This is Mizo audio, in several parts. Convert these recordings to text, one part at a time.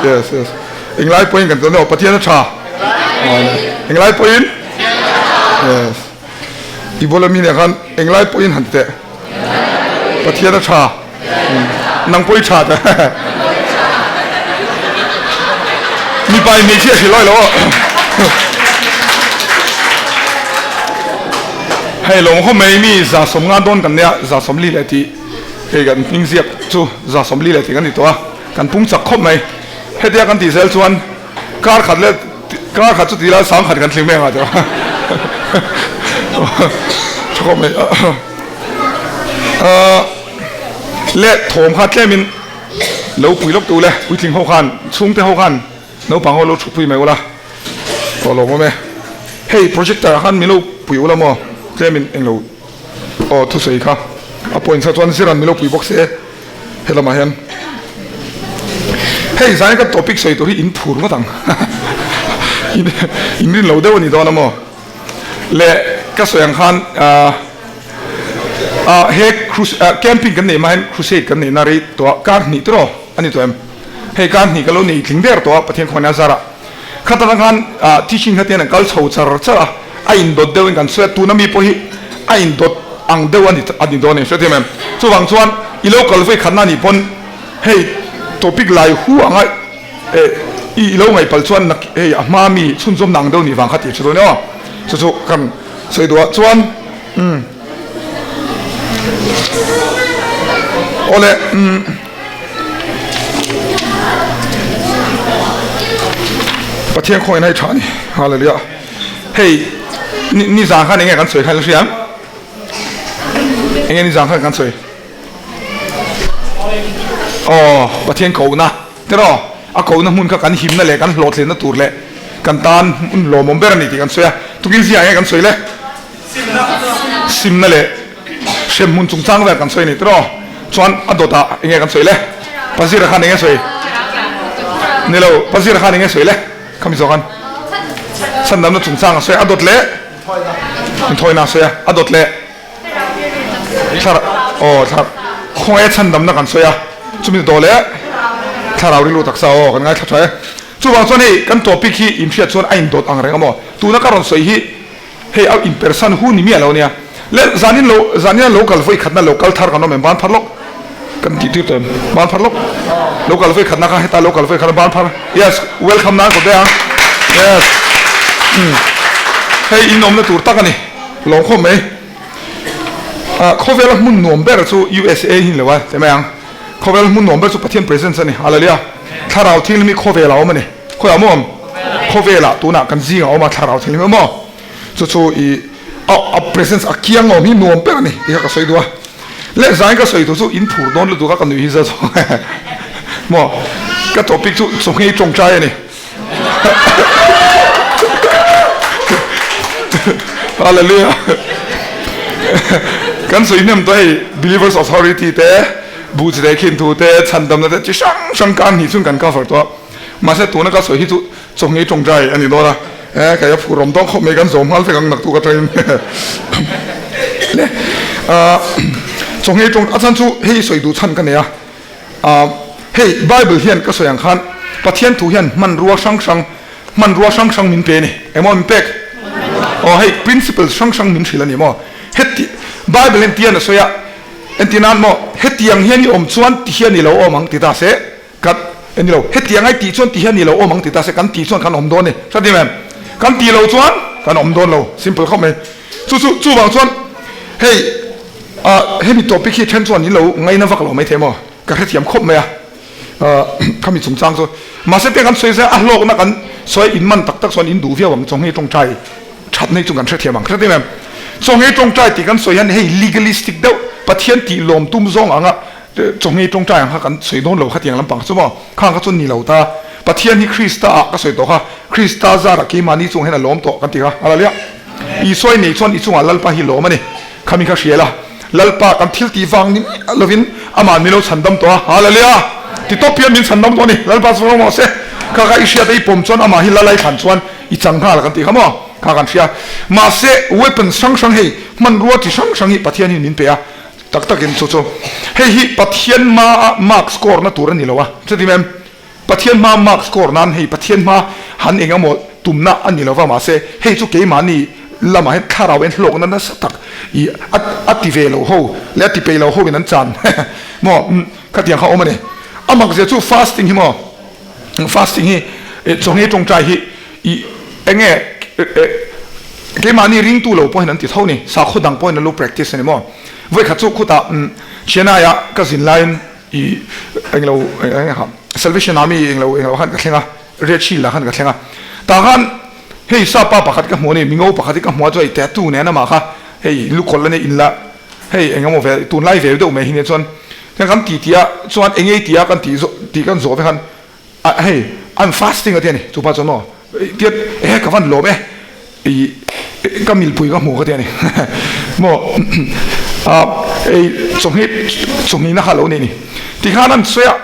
Yes, yes, yes. Englai pawhin kan tawn Pathian a tha. Englai pawhin? Yes. I bula mi nen khan englai pawhin han ti teh. Pathian a tha. Nang pawh i tha teh. Mipa in hmeichhia hrilh lawi lo aw. Hei lawng khawp mai mi 150 dawn kan nia 140 leh tih hei kan hming ziak chu 140 leh tih kan ni tawh a kan pung chak khawp mai. Hetia kan tih zel chuan kar khat leh kar khat chu ti ila 10,000 kan thleng mai ang a tih tha khawp mai. Leh thawm kha tlemin lo pui lawk tu le puitling ho khan chhungte ho khan naupang ho lo thutpui mai ula tawh lo awm e. Hei projector ah khan min lo pui ula maw tlemin englo aw thusawi kha a point kha chuan ziran min lo pui bawk se helamah hian hei zai ka topic sawi tur hi in phur ngawt ang in rin lo deuh a ni dawn a maw le ka sawi ang khan ah ah he camping kan neih hma hian crusade kan neihna rei tawh a kar hnih tiraw a ni tawh em hei kar hnih ka lo nei tling der tawh a Pathian khawngaihna zarah khat atang khan ah teaching kha tian an kal chho char char a a indawt deuhin kan sawi a tuna mi pawh hi a indawt ang deuh a ni a ni dawn a ni hriat em em chuvang chuan i lo kal vawi khatna nih pawn hei topic lai hu anga eh i lo ngaih palh chuan nak hei a hma mi chhunzawmna ang deuh nih vang kha tih a hre dawn emaw chu chu kan sawi duh ah chuan umm awle umm Pathian khawngaihna hi tha a ni hallelujah hei ni ni zan khan enge kan sawi khan i hria em enge ni zan khan kan sawi Aw, Pathian kohna tiraw? A kohna hmun kha kan himna leh kan hlawhtlinna tur leh kan tan hmun lawmawm ber a ni tih kan sawi a. Tukin zingah nge kan sawi le? Simna leh hremhmun chungchang vel kan sawi a ni tiraw? Chuan a dawtah enge kan sawi le? Pazira khan enge sawi? Ni lo, Pazira khan enge sawi le? Khami zawk khan chhandamna chungchang a sawi a, a dawt leh inthawina a sawi a, a dawt leh Thlar aw thlar khawngaih a chhandamna kan sawi a, chumi daw leh thlarau rilru taksa aw kan ngaithla tha e. Chuvang chuan hei kan topic hi inhriat chuan a indawt ang reng a maw? Tuna ka rawn sawi hi hei a inpersan hu ni miah lo nia. Le zanin lo zanin a lo kal vawi khatna lo kal thar kan awm em? Ban phar lawk kan tih tir tawh em? Ban phar lawk lo kal vawi khatna kha heta lo kal vawi khatna ban phar yes welcome nan kawt daih ang yes umm hei in awmna tur tak a ni. Lawm khawp mai. Ah, khawvela hmun nuam ber chu USA hi ni lo a, ti mai ang. Khawvela hmun nuam ber chu Pathian presence a ni, Hallelujah. Thlarau Thianghlim hi khawvelah a awm a ni. Khawiah maw awm? Khawvelah tunah kan zingah a awm a, Thlarau Thianghlim a maw? Chu chu i a a presence a kiang a awm hi nuam ber a ni tih kha ka sawi duh a. Leh zain ka sawi tur chu in phur dawn lutuk a ka nuih hi za zawk maw? Ka topic chu chawhngei tawngtai a ni. Hallelujah. Kan sawi hnem tawh hei Believers Authority te bu chi te khin thu te chhandamna te chi hrang hrang kan hnih chhung kan cover tawh a. Mahse tuna ka sawi hi chu chawhngei tawngtai a ni dawn a. Eh kei a phurawm dawn khawp mai kan zawm nghal vek ang naktuk atangin. Le ah chawhngei tawng a chhan chu hei sawi duh chhan ka nei a. Ahh hei Bible hian ka sawi ang khan Pathian thu hian hmanrua hrang hrang hmanrua hrang hrang min pe a ni. Engmaw min pek? Aw hei principles hrang hrang min hrilh a ni maw? Heti Bible hian tian a sawi a, entir nan maw hetiang hian i awm chuan ti hian i lo awm ang ti ta se kan ni lo hetiang ai tih chuan ti hian i lo awm ang ti ta se kan tih chuan kan awm dawn a ni. Hriat em? Kan tih loh chuan kan awm dawn lo simple khawp mai. Chu chu chuvang chuan hei ah hemi topic hi then chuan in lo ngaina vak lo maithei maw ka hrethiam khawp mai a ah khami chungchang chu mahse te kan sawi zia a hlawkna kan sawi in man tak tak chuan in duh viau ang chawnghei tawngtai that nei chu kan hrethiam ang hrethiam em chawnghei tawngtai tih kan sawi hian hei legalistic deuh Pathian tih lawm tum zawng anga chawnghei tawngtai ang kha kan sawi dawn lo khatiang lampang chu maw khang kha chuan ni lo ta Pathian hi Krista ah ka sawi tawh kha Krista zarah keimahni chung hian a lawm tawh kan ti kha a la liah. Isua i neih chuan i chungah Lalpa hi lawm a ni. Khami kha hria la, Lalpa kan thil tih vang ni miah lovin amah min lo chhandam tawh a, Hallelujah! Ti tawp hian min chhandam tawh a ni. Lalpa chu rawng rawh se. Kha kha i hriat a i pawm chuan amah hi Lalai thlan chuan i chang nghal kan tih kha maw? Kha kan hria. Mahse weapons hrang hrang hei hmanrua chi hrang hrang hi Pathian hian min pe a, tak takin chu chu hei hi Pathian hmaa mark score na tur a ni lo a, chuti em? Pathian hma mark score nan hei Pathian hma han eng emaw tumna a ni lova mahse hei chu keimahni lamah hian thlarau en hlawkna nasa tak i a a ti ve lo ho leh a ti peih lo ho in an chan maw khatiang kha a awm a ni. A mak zia chu fasting hi maw fasting hi chawnghei tawngtai hi i enge keimahni ringtu lo pawhin an ti tho ni sakhaw dang pawhin an lo practice a ni maw vawikhat chu khutah Chennai ah ka zin laiin I englo eng kha Salvation Army englo englo khan ka thleng a, Red Shield ah khan ka thleng a. Tah khan hei sapa pakhat ka hmu a ni, mingo pakhat hi ka hmu a chuan hei tattoo nen amah kha hei lukawlh a nia inla hei engemaw ve tunlai ve deuh mai hi nia chuan kan ti tih ah chuan eng ei tih ah kan tih zawh tih kan zawh vek khan Ah hei I'm fasting a ti a ni chupa chuan maw tiat ehe ka van lawm e i ka milpui ka hmu ka ti a ni maw ah ei chawhni chawhnihna kha lo nei ni tikhan an sawi a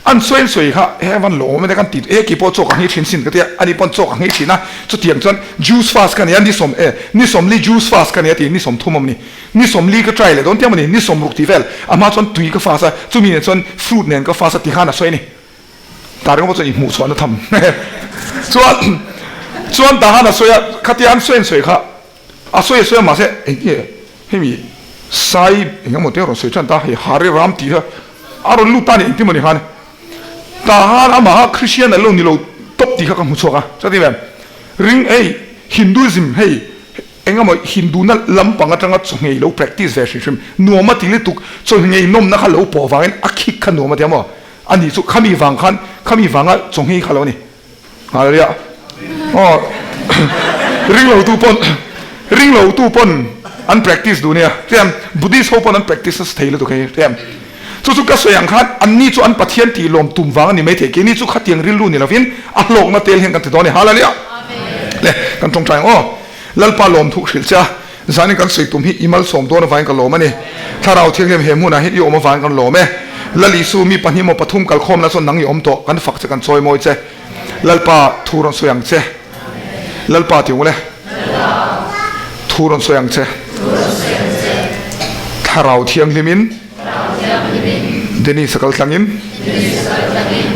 an sawi an sawi kha he van lawm e kan ti e keipawh chaw ka nghei thin sin ka ti a ani pawn chaw ka nghei thin a chutiang chuan juice fast ka nei a ni sawm e ni sawmli juice fast ka nei a ti ni sawmthum awm ni ni sawmli ka try leh dawn tiang maw ni ni sawmruk tih vel a hma chuan tui ka fast a chumi nen chuan fruit nen ka fast a tikhan a sawi a ni. Ta ringawt chuan i hmuh chhuahna tham chuan chuan ta han a sawi a khatia an sawi an sawi kha a sawi a sawi a mahse eng nge hemi sai eng emaw te a rawn sawi tan ta hei Hare Ram tih kha a rawn lut ta ni engtin mawni khan ta han amaha Christian an lo ni lo tawp tih kha ka hmu chhuak a chuti ve ring hei Hinduism hei Eng emaw Hindu-na lampang atanga chawhngei lo practice ve hrim hrim nuam a ti lutuk, chawhngei nawmna kha lo pawh vangin a khik kha nuam a ti a maw? A nih chu khami vang khan khami vanga chawhngei kha lo a ni. Hallelujah. Aw ringlotu pawn ringlotu pawn an practice duh nia. Hriam Buddhist ho pawn an practice nasa thei lutuk hei hriam. Chu chu ka sawi ang khan anni chu an Pathian tih lawm tum vang a ni maithei. Keini chu khatiang rilru ni lovin a hlawkna tel hian kan ti dawn a ni. Hallelujah. Le kan tawngtai ang aw. Lalpa lawmthuk hrilh che a, zanin kan sawi tum hi i malsawm dawn avangin ka lawm a ni. Thlarau Thianghlim he hmunah hian i awm avangin kan lawm e. Lal Isu, mi pahnih maw pathum kalkhawm la chuan nang i awm tawh, kan fak che kan chawi mawi che. Lalpa thu rawn sawi ang che. Lalpa ti ule. Thu rawn sawi ang che. Thlarau Thianghlimin Dennis a kal tlangin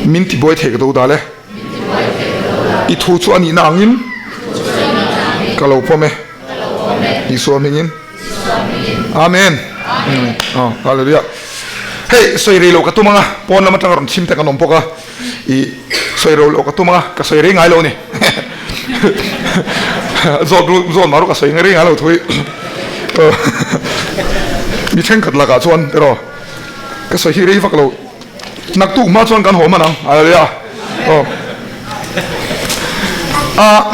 min tibuai thei ka do dal e. I thu chu a nihna angin ka lo pawm e. Isua hmingin. Amen. Aw, hallelujah. Hei, sawi rei lo ka tum anga, pawn lam atanga rawn chim te kan awm bawk a. I sawi rei lo ka tum anga, ka sawi rei ngai lo ni. Zawt ru, zawt mah ru ka sawi rei ngai lo thui. Mi thenkhat lakah chuan tiraw, ka sawi hi rei vak lo. Naktuk hma chuan kan haw hman ang, hallelujah. Aw. Ah,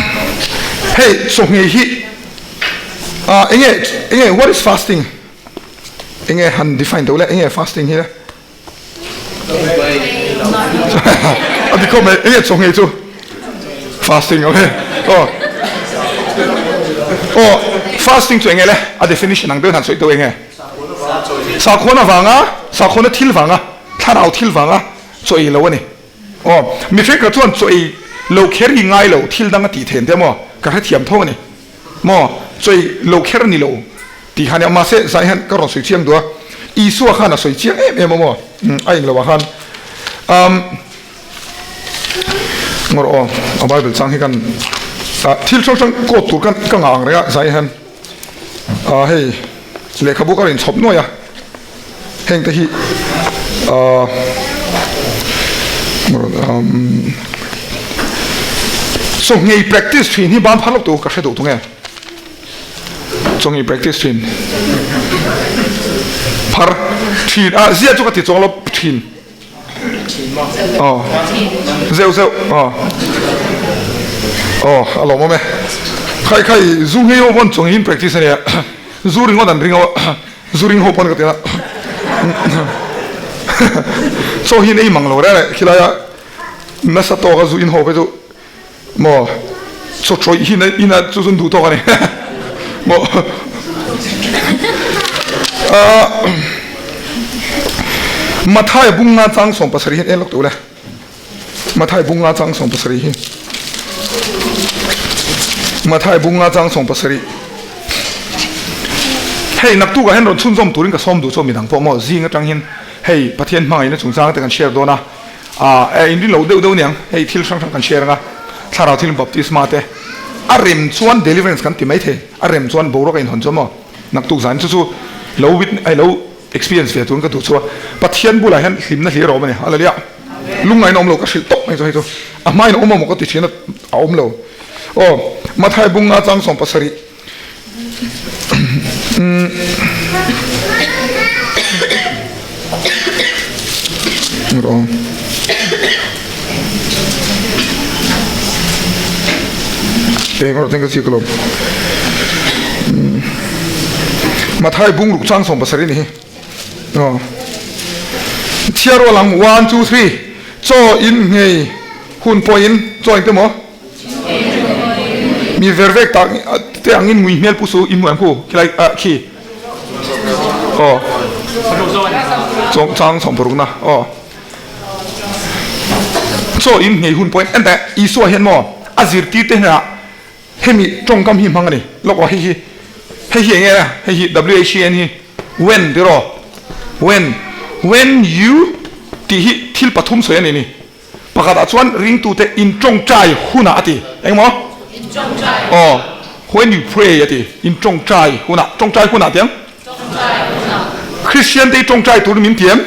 hei chawhngei hi ah enge enge what is fasting? Enge han define deuh le, enge fasting hi le? A dik khawp mai, enge chawhngei chu? Fasting, okay. Aw. Aw, fasting chu enge le? A definition ang deuh han sawi deuh enge? Sakhawn avanga, sakhawnna thil vanga, thlarau thil vanga chaw ei lo a ni. Aw, mi thenkhat chuan chaw ei lo kher hi ngai lo, thil dang a tih thein te maw, ka hrethiam tho a ni. Maw, chaw ei lo kher ni lo tih kha a nia. Mahse, zai hian ka rawn sawi chiang duh a, Isua khan a sawi chiang em em a maw, a englo ah khan. Umm, ngawr aw, a Bible chang hi kan, thil hrang hrang quote tur ka ngah ang reng a, zai hian. Ah hei lehkhabu ka rawn chhawp nuai a, heng te hi ah umm chawhngei practice thin hi ban phar lawk tur ka hre duh tunge chawhngei practice thin phar thin ah zia chu ka ti chuang lo thin. Aw zeuh zeuh aw aw a lawm awm e khai khai zu ngei ho pawn chung in practice a nia zu ringawt an ring ho zu ring ho pawn ka ti a chaw hi an ei mang lo reng reng khilai a nasa tawk a zu in ho phei chu Maw chaw tawih hi in a chu chun duh tawk a ni maw Mathai bunga chang 70 hian en lawk tawh le Mathai bunga chang 70 hi Mathai bunga chang 70 hei naktuk ah hian rawn chhunzawm turin ka sawm duh chu midang pawh maw zing atang hian hei Pathian hmangaihna chungchang te kan share dawn a. Ah, in rin lo deuh deuh niang, hei thil hrang hrang kan share anga, thlarau thil baptisma te, a rem chuan deliverance kan ti mai thei, a rem chuan boruak a inhawn chuan maw, naktuk zan chu chu lo witness ai lo experience ve turin ka duh chu a, Pathian bulah hian hlimna hlir a awm a ni, hallelujah, lungngaihna awm lo ka hrilh tawp mai chu hei chu, a hmain a awm amaw ka ti thin a, a awm lo, aw Mathai bunga chang 17. Mathai bung ruk chang 17 ni hi. Chhiar rual ang 1 2 3 chaw in nghei hun pawhin chaw engte maw? Mi ver vek tak te angin ngui hmel pu su in hmu em khu khilai ah khi aw chawng chang chawng paruk na aw chaw in nghei hun pawhin ente Isua hian maw a zirtir te hnenah hemi tawngkam hi hmang a ni lawk aw hei hi hei hi enge hei hi W H E N hi when tiraw when when you tih hi thil pathum sawi a ni ni. Pakhatah chuan ringtute in tawngtai hunah a ti. Engmaw? Aw, when you pray a ti. In tawngtai hunah. Tawngtai hunah tiang? Kristian te hi tawngtai turin min ti em?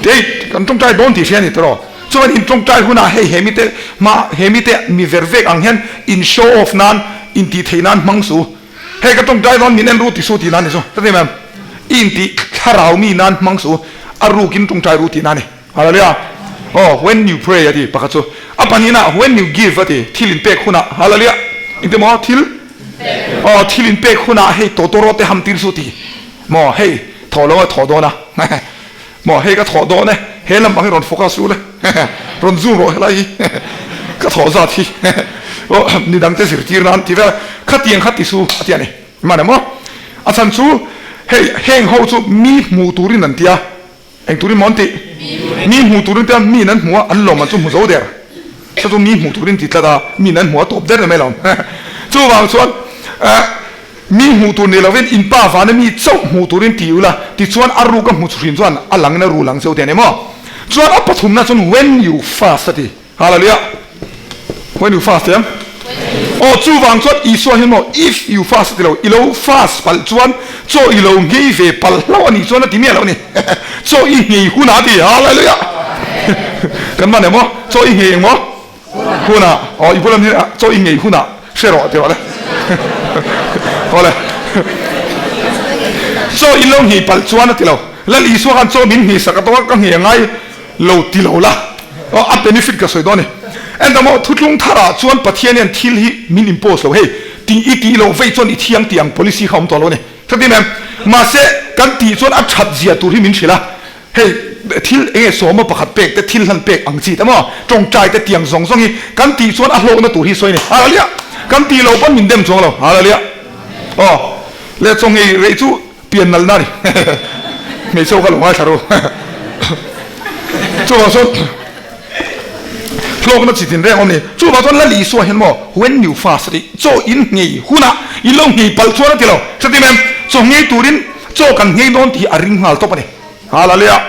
Tei, kan tawngtai dawn tih hria a ni tawh. Chuan in tawngtai hunah hei he mite hma, he mite mi ver vek ang hian in show off nan, in tih theih nan hmang su. Hei ka tawngtai dawn min en ru ti su tih nan ni chu. Hre em? I intih thlarau mi nan hmang su. A rukin tawngtai ru tih nan a ni. Hallelujah! Aw, when you pray a ti pakhat chu. A pahnihna, when you give a ti, thil in pek hunah. Hallelujah! Engti maw? Thil? Aw, thil in pek hunah hei tawtawrawt te ham tir su ti. Maw, hei thawh lo a thawh dawn a. Maw, hei ka thawh dawn e, he lam ang hi rawn focus ru le. Rawn zoom rawh helai hi. Ka thawh zat hi. Aw, midang te zirtir nan ti vel. Khatiang kha ti su a ti a ni. Mane maw? A chhan chu hei heng ho chu mi hmuh turin an ti a. Eng turin maw an tih? Mi hmuh turin te miin an hmu a, an lawm an chu hmu zo der. Chu chu mi hmuh turin ti tlat a, miin an hmu a tawp der ni mai lo. Chuvang chuan mi hmuh tur ni lovin in pa vana mi chauh hmuh turin ti ula, tichuan a ruk a hmu chhrin chuan a langin a ru lang cheu te a ni maw? Chuan a pathumna chuan when you fast a ti. Hallelujah! When you fast em? Aw chuvang chuan Isua hian maw if you fast a ti lo, i lo fast palh chuan chaw i lo nghei ve palh hlauh a nih chuan a ti miah lo a ni. Chaw i nghei hunah a ti. Hallelujah! Kan man em aw? Chaw i nghei eng maw? Hunah. Aw i bulam hian chaw i nghei hunah hre rawh ti rawh le. Aw le. Chaw i lo nghei palh chuan a ti lo. Lal Isua khan chaw min nghei sak a tawk a, ka nghei a ngai. Lo ti lo la, aw a benefit ka sawi dawn a ni. Enda maw thutlung tharah chuan Pathian hian thil hi min impose lo, hei ti i tih loh vei chuan i thiang tih ang policy kha awm tawh lo a ni. Hre em? Mahse kan tih chuan a that zia tur hi min hrilh a, hei thil eng nge sawma pakhat pek te thil hlan pek ang chi te maw tawngtai te tiang zawng zawng hi kan tih chuan a hlawkna tur hi sawi a ni. Hallelujah! Kan tih loh pawn min dem chuang lo. Hallelujah! Aw leh chawnghei rei chu Pian nalh na a ni. Hmeichhe ho kha lo ngaithla ru. Chuvang chuan hlawkna chi tin reng awm ni. Chuvang chuan Lal Isua hian maw when you fast a ti. Chaw in nghei hunah in lo nghei palh chuan a ti lo. Hre tim em? Chaw nghei turin chaw kan nghei dawn tih hi a ring nghal tawp a ni. Hallelujah.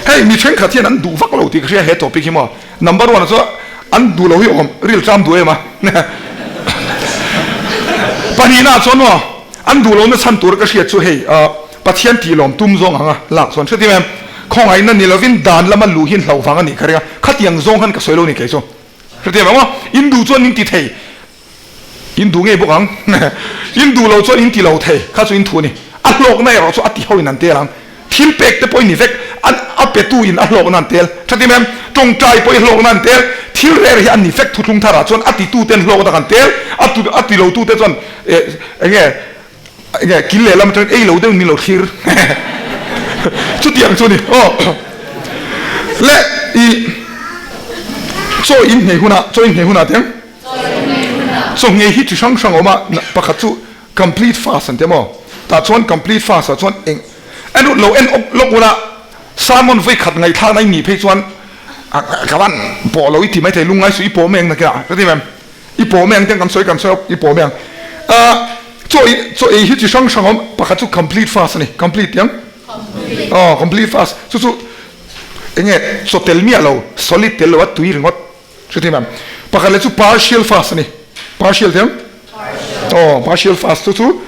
Hei mi thenkhat hian an duh vak lo tih ka hria he topic hi maw. Number one chu an duh lo hi awm ril tlam duh em a. Pahnihna chuan maw an duh lohna chhan tur ka hriat chu hei Pathian tih lawm tum zawng ang a lak chuan hretim em khawngaihna ni lovin dan lama luh hi hlauh vang a nih ka ring a khatiang zawng khan ka sawi lo ni kei chu hretim em maw in duh chuan min ti thei in duh ngei bawk ang in duh lo chuan in ti lo thei kha chu in thu a ni a hlawkna erawh chu a ti ho in an tel ang Thil pek te pawh i ni vek, an a petu in a hlawkna an tel. Thatim em? Tawngtai pawh i hlawkna an tel. Thil rel hi an ni vek thuthlung tharah chuan a titu ten hlawkna kan tel, a tu a ti lo tu te chuan eh enge enge kil leh lam atangin ei lo deuhin min lo thlir. Chutiang chu a ni. Aw le i chaw in nghei hunah chaw in nghei hunah teng chaw nghei hi chi hrang hrang a awm a, pakhat chu Complete fast an ti maw? Tah chuan complete fast ah chuan eng en ut lo en awk lawk ula sermon vawi khat ngaihthlak na i nih phei chuan ka van pawh lo i ti maithei lungngai suh i pawh mai ang nakinah ka ti em i pawh mai ang tiang kan sawi kan sawi i pawh mai ang chaw ei chaw ei hi chi hrang hrang awm pakhat chu complete fast a ni complete tiang aw complete fast chu chu. Enge chaw tel miah lo, solid tel lo a tui ringawt. Hrethiam em? Pakhat leh chu partial fast a ni. Partial thiam? Aw, partial fast chu chu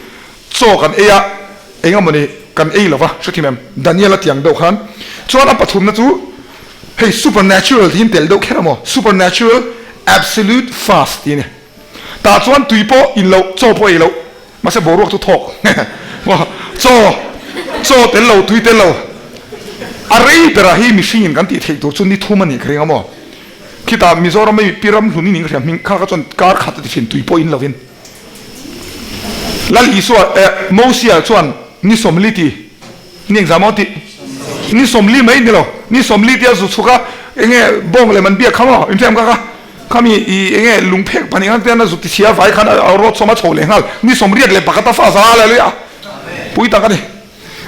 chaw kan ei a, eng emaw ni kan ei lo va, hrethiam em? Daniel a tiang deuh khan. Chuan a pathumna chu hei supernatural tiin tel deuh kher a maw? Supernatural absolute fast tih a ni. Tah chuan tui pawh in loh, chaw pawh ei loh, mahse boruak chu thawk. Maw? Chaw, chaw tel lo, tui tel lo. A rei berah hi mihringin kan tih theih tur chu ni thum a nih ka ring a maw? Khitah Mizoram a pi ram hlun in in ka hria hming kha kha chuan kar khat a ti thin tui pawh in lovin. Lal Isua eh Mosia chuan ni 40 ti ni engzah maw tih ni 40 mai ni lo ni 40 tia zu chhuk a enge bawng lem an biak kha maw in hriam kha kha khami i enge lungphek pahnih khan tian a zu ti chhia vai khan a rawt sawm a chho leh nghal ni 81 a fa za hallelujah pui tak a ni.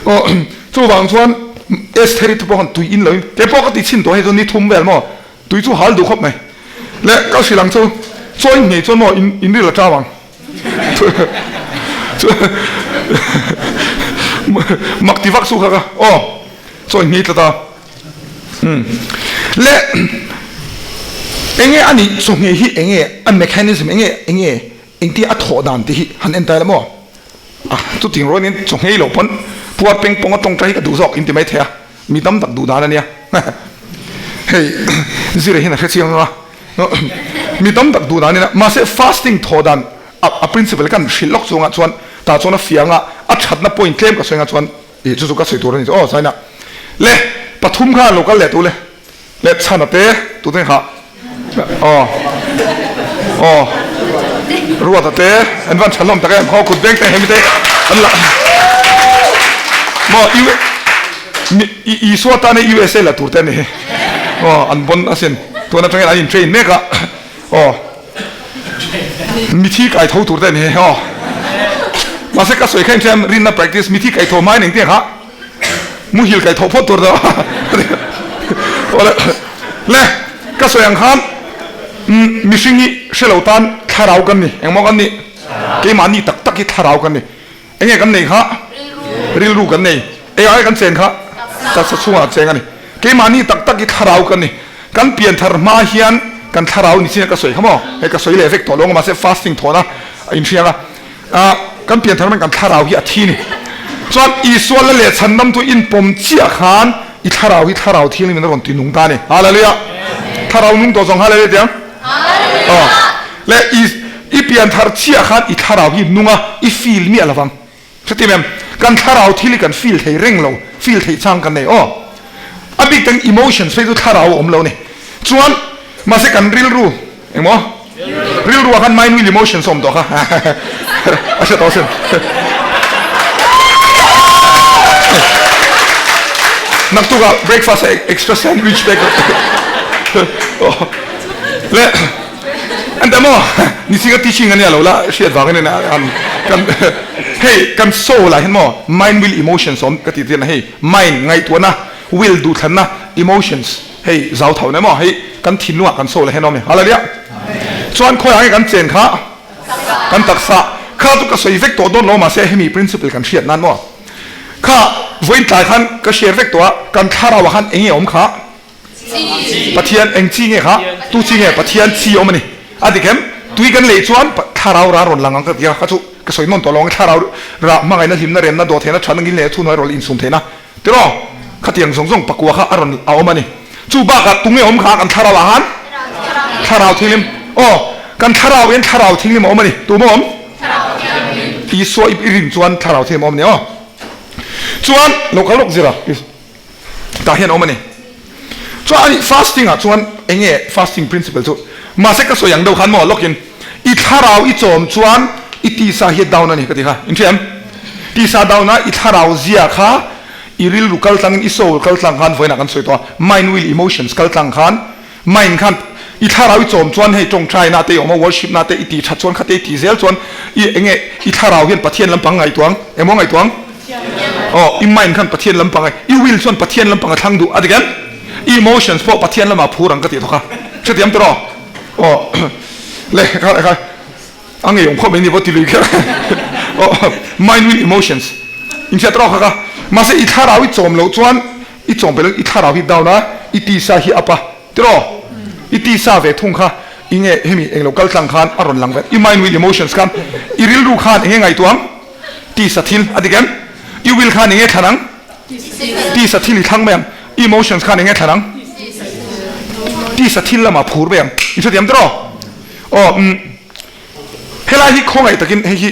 Aw chuvang chuan Estheri te pawh khan tui in lo in kei pawh ka ti chhin tawh hei chu ni thum vel maw tui chu hal duh khawp mai le ka hrilh ang chu chawi ngei chuan maw in in ril a tau ang chu mak ti vak su kha ka aw chawi ngei tlat a um le enge ani chawhmeh hi enge a mechanism enge enge engtia a thawh dan te hi han en ta ila maw. A, chuting rualin chaw nghei loh pawn puar peng pawng a tawngtai hi ka duh zawk in ti mai thei a, mi tam tak duh dan a nia. Hei zira hian a hre chiang a, mi tam tak duh dan ina mahse fasting thawh dan a principle kan hrilh lawk chungah chuan tah chuan a fiang a, a thatna point tlem ka sawi anga chuan ih chu chu ka sawi tur a ni chu aw China le pathum kha lo kal leh tu le. Le chhana te tute kha aw aw ruata te an van tha hlawm tak em khaw kut beng te hemi te an la maw U Isua tana USA la tur te ani hi aw an bon asin tun atangin an in train mek a aw mithi kai tho tur te ani hi aw mahse ka sawi kha in rinna practice mithi kai tho hmain engtiang kha Muhil kai thawh phawt tur daw le ka sawi ang khan mihring hi hre lo tan thlarau kan ni engmaw kan nih keimahni tak tak hi thlarau kan ni enge kan nei kha rilru kan nei engah nge kan chen kha taksa chhungah cheng a ni keimahni tak tak hi thlarau kan ni kan pianthar hma hian kan thlarau ni chin ka sawi kha maw hei ka sawi leh vek tawh lo ang mahse fasting thawhna a inhriang a. Ah, kan pianthar man kan thlarau hi a thi ni. Chuan Isua la leh chhandam tu in pawm chiah khan i thlarau hi thlarau thianghlim in a rawn ti nung ta ni. Hallelujah. Thlarau nung tawh zawng hallelujah tiang. Hallelujah. Le i i pianthar chiah khan i thlarau hi nung a, i feel miah lovang. Hretim em? Kan thlarau thil hi kan feel thei reng lo, feel theih chang kan nei aw. A bik tang emotions phei chu thlarau a awm lo ni. Chuan mahse kan rilru Engmaw? Rilru ah khan mind will emotions a awm tawh kha. A hre tawh asin. Naktuk ah breakfast ah extra sandwich pek Le ente maw niching a teaching ania lo la hriat vangin an kan hei kan soul ah hian maw mind will emotions a awm ka tih tirna hei mind ngaihtuahna will duhthlanna emotions Hei zau tho ne maw hei kan thinlungah kan soul a hen awm e Hallelujah Chuan khawiah nge kan chen kha kan taksa kha chu ka sawi vek tawh dawn lo mahse hemi principle kan hriat nan maw kha vawiin tlai khan ka share vek tawh a kan thlarau ah khan eng nge awm kha Pathian eng chi nge kha tu chi nge Pathian chi awm a ni a dik em tui kan lei chuan thlarau ra rawn lang ang ka ti a kha chu ka sawi nawn tawh lo ang thlarau ra hmangaihna hlimna remna dawhtheihna thatna ngil leh chhunhnuai rawl insum theihna Tiraw? Khatiang zawng zawng pakua kha a rawn a awm a ni. Chu bakah tunge awm kha kan thlarau ah khan? Thlarau Thianghlim. Aw, kan thlarau hian Thlarau Thianghlim a awm a ni. Tu maw awm? Isua i rin chuan Thlarau Thianghlim a awm a ni aw. Chuan lo kal lawk zir a, tah hian a awm a ni. Chuan ani fasting ah chuan eng nge fasting principle chu? Mahse ka sawi ang deuh khan maw lawkin i thlarau i chawm chuan i tisa hi a down a ni ka ti kha. In hria em? Tisa down a i thlarau zia kha i rilru kal tlangin i soul kal tlang khan vawiinah kan sawi tawh a, mind will emotions kal tlang khan mind khan i thlarau i chawm chuan hei tawngtai na te i awm a worship na te i tih that chuan kha te i tih zel chuan i eng nge i thlarau hian Pathian lampang ngaihtuang emaw ngaihtuang? Aw, i mind khan Pathian lampang a, i will chuan Pathian lampang a thlang duh a ti kem? I emotions pawh Pathian lamah phur ang ka tih thawk a, hrethiam tawh rawh. Aw, le kha kha a ngeiawm khawp mai ni pawh ti lui kher. Aw, mind will emotions in hriat rawh kha kha. Mahse i thlarau i chawm loh chuan i chawm peih loh i thlarau hi down a, I tisa hi up a tiraw? I tisa ve thung kha i nge hemi englo kal tlang khan a rawn lang ve i mind will emotions khan i rilru khan enge ngaihtuah ang? Tisa thil a dik em? I will khan enge thlan ang? Tisa thil i thlang mai ang. I emotions khan enge thlan ang? Tisa thil lamah phur mai ang. I hrethiam tiraw? Aw umm helai hi khawngaih takin hei hi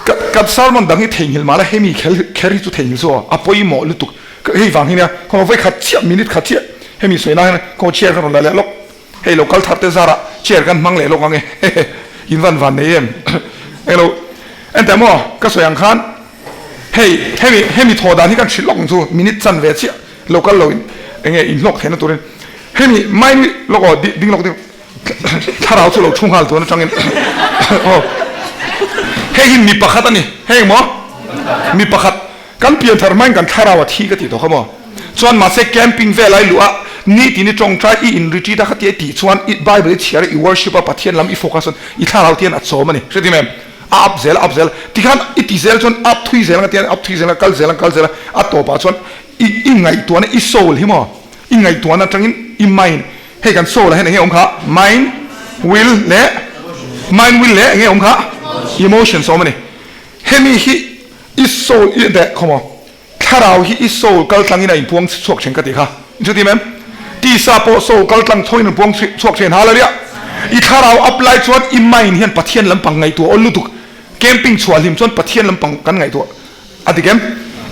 ka ka sermon dang hi theihnghilh mahla hemi kher kher hi chu theihnghilh chu aw a pawimawh lutuk hei vang hi nia khawngaih vawi khat chiah minute khat chiah hemi sawi na hian khawngaih chair kha rawn la leh lawk hei lo kal thar te zarah chair kan hmang leh lawk ang e hehe in van van nei em englo enteh maw ka sawi ang khan hei hemi hemi thaw dan hi kan hrilh lawk ang chu minute chan ve chiah lo kal lo in enge inhlawk theihna turin hemi mind lawk aw ding lawk ding Thlarau chu lo thu nghal tun atangin aw hei hi mi pakhat a ni hei maw mi pakhat kan pian thar hmain kan thlarau a thi ka tih tawh kha maw chuan mahse camping vel ai luh a ni tin i tawngtai i in retreat a khatia i tih chuan i bible i chhiar a i worship a Pathian lam i focus chuan i thlarau te hian a chawm a ni hre tim em a up zel a up zel tikhan i ti zel chuan up thui zel ang a tian up thui zel ang kal zel ang kal zel a a tawpah chuan i i ngaihtuahna i soul hi maw i ngaihtuahna atangin i mind Hei kan soul ah hian enge awm kha? Mind, will leh mind, will leh enge awm kha? Emotions awm a ni. Hemi hi i soul i deh khaw maw? Thlarau hi i soul kal tlangin a inpuang chhuak thin ka tih kha. In hre tim em? Tisa pawh soul kal tlang chhoin a inpuang chhuak thin Hallelujah! I thlarau up lai chuan i mind hian Pathian lampang ngaihtuah awl lutuk. Camping chhuah hlim chuan Pathian lampang kan ngaihtuah a dik em?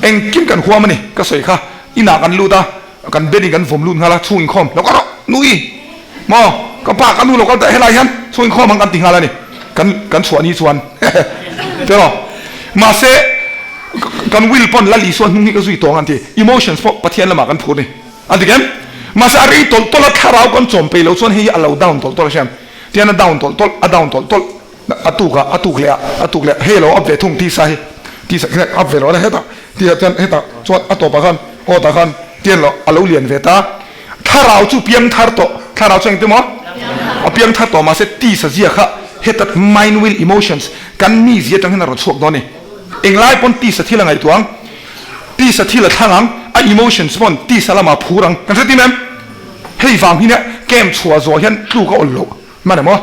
Engkim kan huam a ni ka sawi kha. Inah kan lut a. Kan bed in kan vawm lut nghal a, chhung inkhawm lo kal rawh nui maw ka pa ka nu lo kal ta helai hian chhung inkhawm ang kan ti nghal a ni kan kan chhuah ni chuan tiraw mahse kan will pawn Lal Isua hnung hi ka zui tawng an ti emotions pawh Pathian lamah kan phur ni an ti kem mahse a rei tawlh tawlh a thlarau kan chawm peih loh chuan hei hi a lo down tawlh tawlh a hriam tian a down tawlh tawlh a down tawlh tawlh a tuk a a tuk leh a a tuk leh a hei a lo up ve thung tisa hi tisa hi up ve lo a hetah tih ah chuan hetah chuan a tawpah khan aw tah khan tian lo a lo lian ve ta thlarau chu piang thar tawh thlarau chu engtin maw a piang thar tawh mahse tisa zia kha heta mind will emotions kan mi zia atang hian a rawn chhuak dawn a ni englai pawn tisa thil a ngaihtuah ang tisa thil a thlang ang a emotions pawn tisa lamah a phur ang kan hre tim em hei vang hi nia camp chhuah zawh hian tluk a awlh loh hman em aw.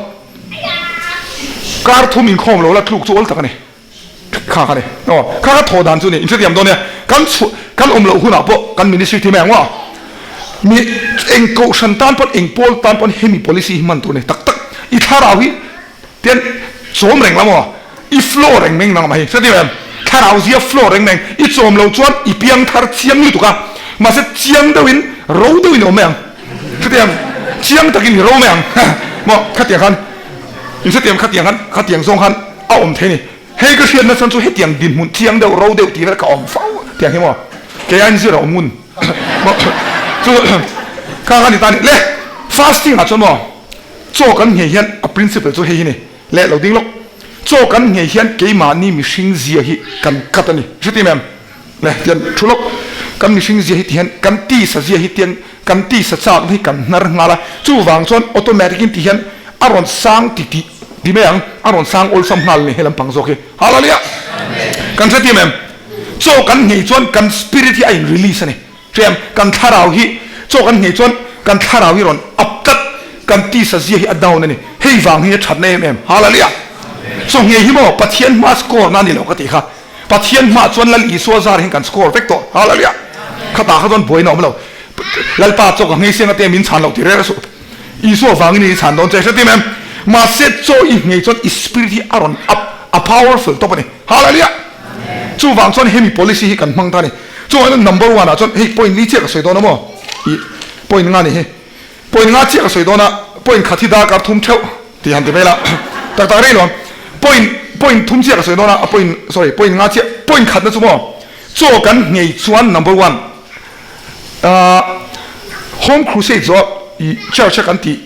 Kar thum inkhawm lo la tluk chu awl tak a ni. Kha kha ni. Aw, kha kha thawh dan chu ni. Inhrethiam dawn nia. Kan chhuah, kan awm loh hunah pawh kan ministry team eng maw? Mi eng kohhran tan pawn, eng pawl tan pawn hemi policy hi hman tur a ni. Tak tak, i thlarau hi tian chawm reng la maw? I flow reng meng nang mai. Hrethiam em? Thlarau zia flow reng meng. I chawm loh chuan i piang thar chiang lutuk a. Mahse chiang deuhin, ro deuhin i awm mai ang. Khatiang chiang takin i ro mai ang maw khatiang khan in hrethiam khatiang khan khatiang zawng khan a awm thei a ni. Hei ka hriatna chuan chu hetiang dinhmun chiang deuh ro deuh tih vel ka awm fo tiang hi maw kei aiin zir a awm ngun maw chu kha kha ni ta a ni. Le fasting ah chuan maw chaw kan nghei hian a principle chu hei hi ni le lo ding lawk chaw kan nghei hian keimahni mihring zia hi kan cut a ni hrethiam em? Le tian thu lawk, kan mihring zia hi ti hian kan tisa zia hi tian kan tisa chakna hi kan hnar nghal a, chuvang chuan automatic in ti hian a rawn sang ti tih ti mai ang, a rawn sang awlsam nghal a ni he lampang zawk hi. Hallelujah! Kan hre tiam em? Chaw kan nghei chuan kan spirit hi a in release a ni. Hriam, kan thlarau hi chaw kan nghei chuan kan thlarau hi rawn up tlat, kan tisa zia hi a down a ni. Hei vang hi a thatna em em. Hallelujah! Chaw nghei hi maw Pathian hma score na a ni lo ka tih kha. Pathian hmah chuan Lal Isua zar hian kan score vek tawh. Hallelujah! Khatah kha chuan buaina awm lo. Lalpa chaw ka nghei siang ate min chhan loh ti reng a suh. Isua vangin i chhan dawn che hre tim em? Mahse chaw i nghei chuan i spirit hi a rawn up, a powerful tawp a ni. Hallelujah! Chuvang chuan hemi policy hi kan hmang ta a ni. Chuvangin number one ah chuan hei point li chiah ka sawi dawn a maw? I point nga ni hi. Point nga chiah ka sawi dawn a, point khat hi darkar thum theuh tih han ti mai la, tak tak rei lo ang. Point point thum chiah ka sawi dawn a, a point sorry point nga chiah, point khatna chu maw chaw kan nghei chuan number one ah home crusade zawh i church a kan tih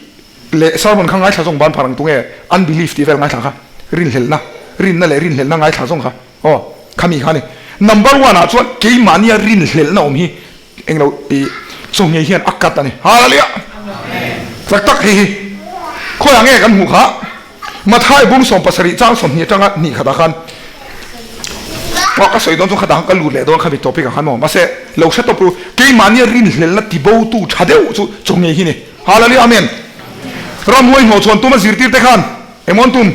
leh sermon kha ngaithla zawng ban phar ang tunge unbelief tih vel ngaithla kha rinhlelhna rinna leh rinhlelhna ngaithla zawng kha aw khami kha a ni. Number one ah chuan keimahnia rinhlelhna awm hi Englo i chaw ngei hian a cut a ni. Hallelujah! Tak tak hei hi khawiah nge kan hmuh kha? Mathai bung 70 chang 20 atanga hnih khatah khan. Aw ka sawi dawn chuan khatah khan ka lut leh dawn khami topic ah khan maw mahse lo hre tawp ru keimahnia rinhlelna tibo tu tha deuh chu chaw ngei hi ni. Hallelujah Amen. Ramhuai hnawhchhuan tum a zirtir te khan engmaw an tum?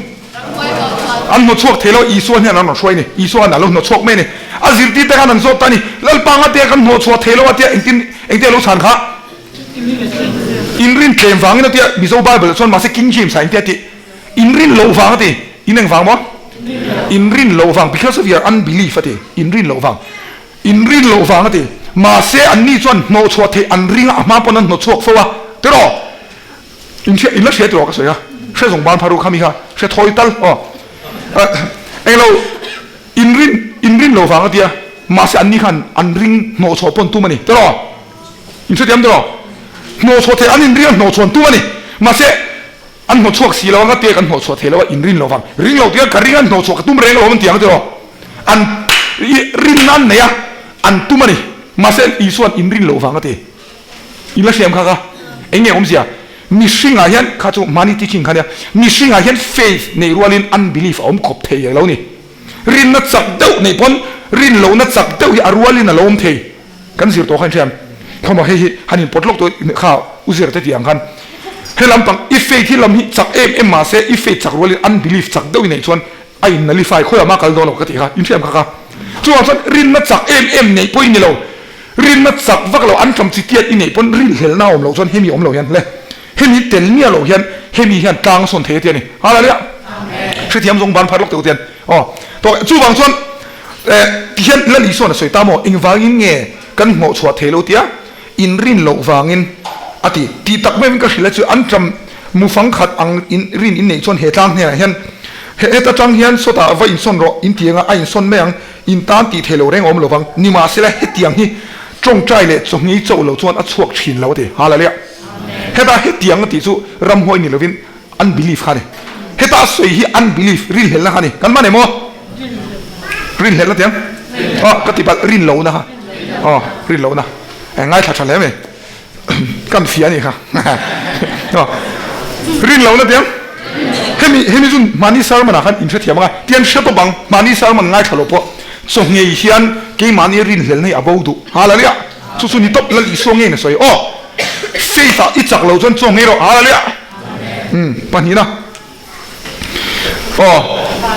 An hnawchhuak thei lo Isua hian an rawn hruai ni. Isua khan a lo hnawchhuak mai a ni. A zirtir te khan an zawt ta a ni. Lalpa nga tia kan hnawhchhuah thei lo a tia engtin engtia lo chhan kha? Inrin tlem vangin a tia Mizo Bible ah chuan mahse King James ah engtia tih? Inrin loh vang a ti. In eng vang maw? Inrin loh vang because of your unbelief a ti. Inrin loh vang. Inrin loh vang a ti. Mahse anni chuan hnawhchhuah theih an ring a, a hma pawn an hnawchhuak fo a. Tiraw? In hria, in la hria tiraw ka sawi a. Hre zawng ban pharu kha mi kha hre thawi tal aw. Englo inrin, inrin loh vang a tia. Mahse anni khan an ring hnawhchhuah pawn tum a ni. Tiraw? In hrethiam tiraw? Hnawhchhuah theih an inring a hnawhchhuan tum a ni. Mahse An hnawhchhuak si lo a, ngate kan hnawhchhuah thei lo a, inrin lo vang. Ring lo tia ka ring a, hnawhchhuah ka tum reng lo an ti ang tiraw? An rinna an nei a, an tum a ni. Mahse Isua'n inrin lo vang a ti. In la hriam kha kha eng nge awmzia? Mihringah hian kha chu mahni teaching kha nia, mihringah hian faith nei rualin unbelief a awm khawp thei lo ni. Rinna chak deuh neih pawn rin lohna chak deuh hi a rualin a lo awm thei. Kan zir tawh kha in hriam khawmaw hei hi han in pawt lawk tawh kha u zir te tih ang khan he lampang i faith hi lam hi chak em em mahse i faith chak rualin unbelief chak deuh i neih chuan a in nullify khawiah mah kal dawn lo ka tih kha in hriam kha kha chuvang chuan rinna chak em em neih pawh i ni lo rinna chak vak lo an ṭam chi tiat i neih pawn rinhlelna a awm loh chuan hemi awm lo hian le hemi tel miah loh hian hemi hian tlang a sawn thei a ti a ni hallelujah hrethiam zawng ban phar lawk teh u tian aw tawh chuvang chuan Eh, tihian Lal Isuan a sawi ta maw? Engvangin nge kan hnawhchhuah thei lo tia inrin loh vangin a ti. Tih tak meuhin ka hrilh a chu an ṭam mufang khat ang in rin in neih chuan he tlang hnenah hian he heta ṭang hian sawtah va insawn rawh in ti anga a insawn mai ang, in tan tih thei lo reng awm lovang. Nimahsela hetiang hi ṭawngṭai leh chawhngei chauh lo chuan a chhuak ṭhin lo a ti. Hallelujah! Heta hetiang a tih chu ramhuai ni lovin Unbelief kha a ni. Heta a sawi hi unbelief, rinhlelhna kha a ni. Kan hman em aw? Rinhlelhna tiang? Aw, ka ti palh, rinlohna kha. Aw, rinlohna. Eh, ngaithla tha hle mai. Kan fiah a nih kha. Aw, rinlohna tiang? Hemi, hemi chu mahni sermon ah khan inhrethiam ang a, tiang hre tawp ang, mahni sermon ngaithla lo pawh chawhngei hian keimahni rinhlelhna hi a bo duh. Hallelujah! Chu chu ni tawp Lal Isua ngeiin a sawi. Aw, faith ah i chak lo chuan chaw ngei rawh. Hallelujah! Umm pahnihna aw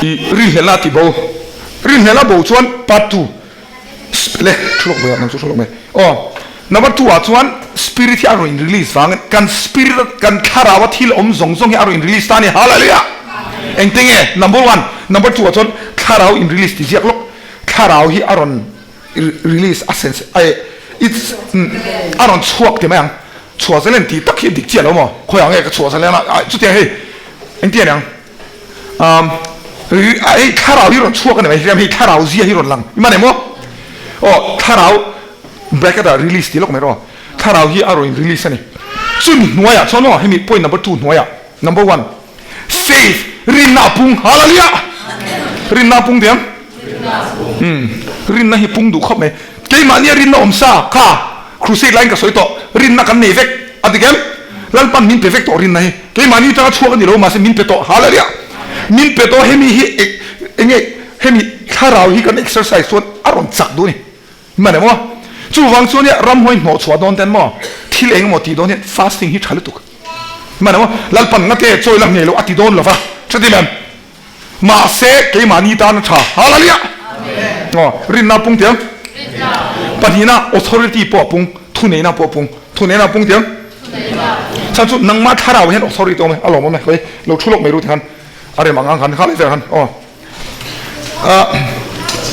i rinhlelhna a tih bo rinhlelhna bo chuan part 2 le thu lawk mai ah nang chu thu lawk mai aw number 2 ah chuan spirit hi a rawn in release vangin kan spirit kan thlarau a thil awm zawng zawng hi a rawn in release ta a ni hallelujah engte nge number 1 number 2 ah chuan thlarau in release ti ziak lawk thlarau hi a rawn release a sense ai it's a rawn chhuak ti mai ang Chhuah zalen tih tak hi dik chiah lo maw? Khawiah nge ka chhuah zalen a? Chutiang hei engtia niang? Um, hei thlarau hi rawn chhuak a ni mai hriam hei thlarau zia hi rawn lang i man em aw? Aw thlarau bracket ah release tih lawk mai rawh thlarau hi a rawn in release a ni. Chumi hnuaiah chuan aw hemi point number 2 hnuaiah number 1 faith rinna a pung hallelujah rinna a pung diam um rinna hi pung duh khawp mai keimahnia rinna awm sa kha crusade line ka sawi tawh rinna kan nei vek a ti kem lalpan min pe vek tawh rinna hi keimahni atanga chhuak a ni lo mahse min pe tawh hallelujah min pe tawh hemi hi enge hemi thlarau hi kan exercise chuan a rawn chak duh a ni Hman emaw? Chuvang chuan nia ramhuai hnawh chhuah dawn ten maw thil eng emaw tih dawn hian fasting hi tha lutuk. Hman emaw? Lalpan ngate chawi la nghei lo a ti dawn lova tha ti mem. Mahse keimahni tan a tha. Hallelujah! Aw rinna pung tiang. Pahnihna authority pawh a pung, thuneihna pawh a pung. Thuneihna a pung tiang. Chhan chu nangmah thlarau hian authority awm e, a lawmawm e. Khawi lo thu lawk mai ru ti khan a rem ang ang khan kha leh vel khan aw.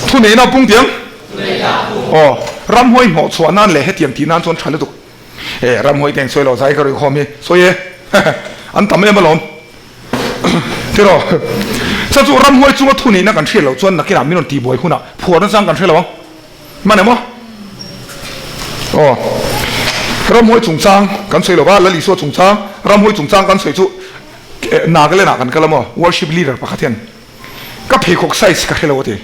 Thuneihna pung tiang? Aw, ramhuai hnawh chhuah nan leh hetiang tih nan chuan tha lutuk. E, ramhuai te ang sawi lo zai ka ruikhawm hi sawi e, an tam em alawm. Tiraw, chuan chu ramhuai chunga thuneihna kan hriat loh chuan nakinah min rawn tihbuai hunah phuarna chang kan hre lo ang. Hman em aw? Aw, ramhuai chungchang kan sawi lo va, Lal Isua chungchang, ramhuai chungchang kan sawi chu Nagaland ah kan kal a maw, worship leader pakhat hian ka pheikhawk size ka hre lo a ti.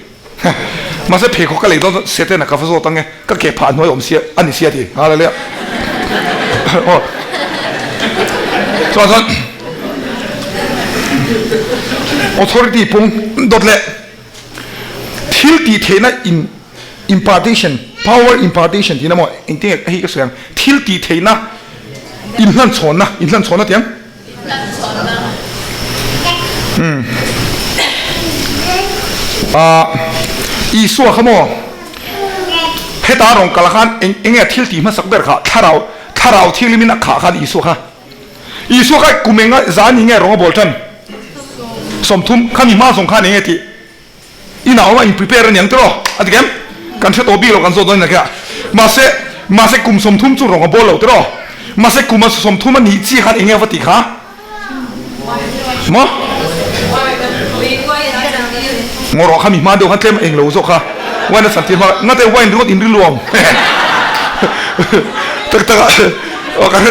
Mahse pheikhawk ka lei dawn chuan Satan-a ka va zawt ang e, ka ke phah hnuai awm sia a ni sia a ti. Hallelujah. Aw. Chuan chuan authority pung dawt leh. Thil. Thil tih theihna in impartation, power impartation tihna maw engtin nge hei ka sawi ang, thil tih theihna inhlanchhawnna, inhlanchhawnna tih ang? Inhlanchhawnna. Umm. Ah, Isua kha maw heta rawn kal khan eng eng nge thil tih hmasak ber kha thlarau thlarau thianghlimin a khah khan Isua kha Isua kha kum enga zan ni nge rawng a bawl tan? 30 khami hma zawng khan eng nge tih? Inah awm a in prepare a niang tiraw? A ti kem? Kan hre tawh bik lo kan zawt dawn in a Mahse, mahse kum 30 chu rawng a bawl lo tiraw? Mahse kum a 30 a nih chi khan eng nge va tih kha? Maw? Ngaw rawh kha mi hma deuh khan tlem a eng lo zawk kha. Wine a chantir hma ngate wine ringawt in rilru awm. Tak tak a ka hre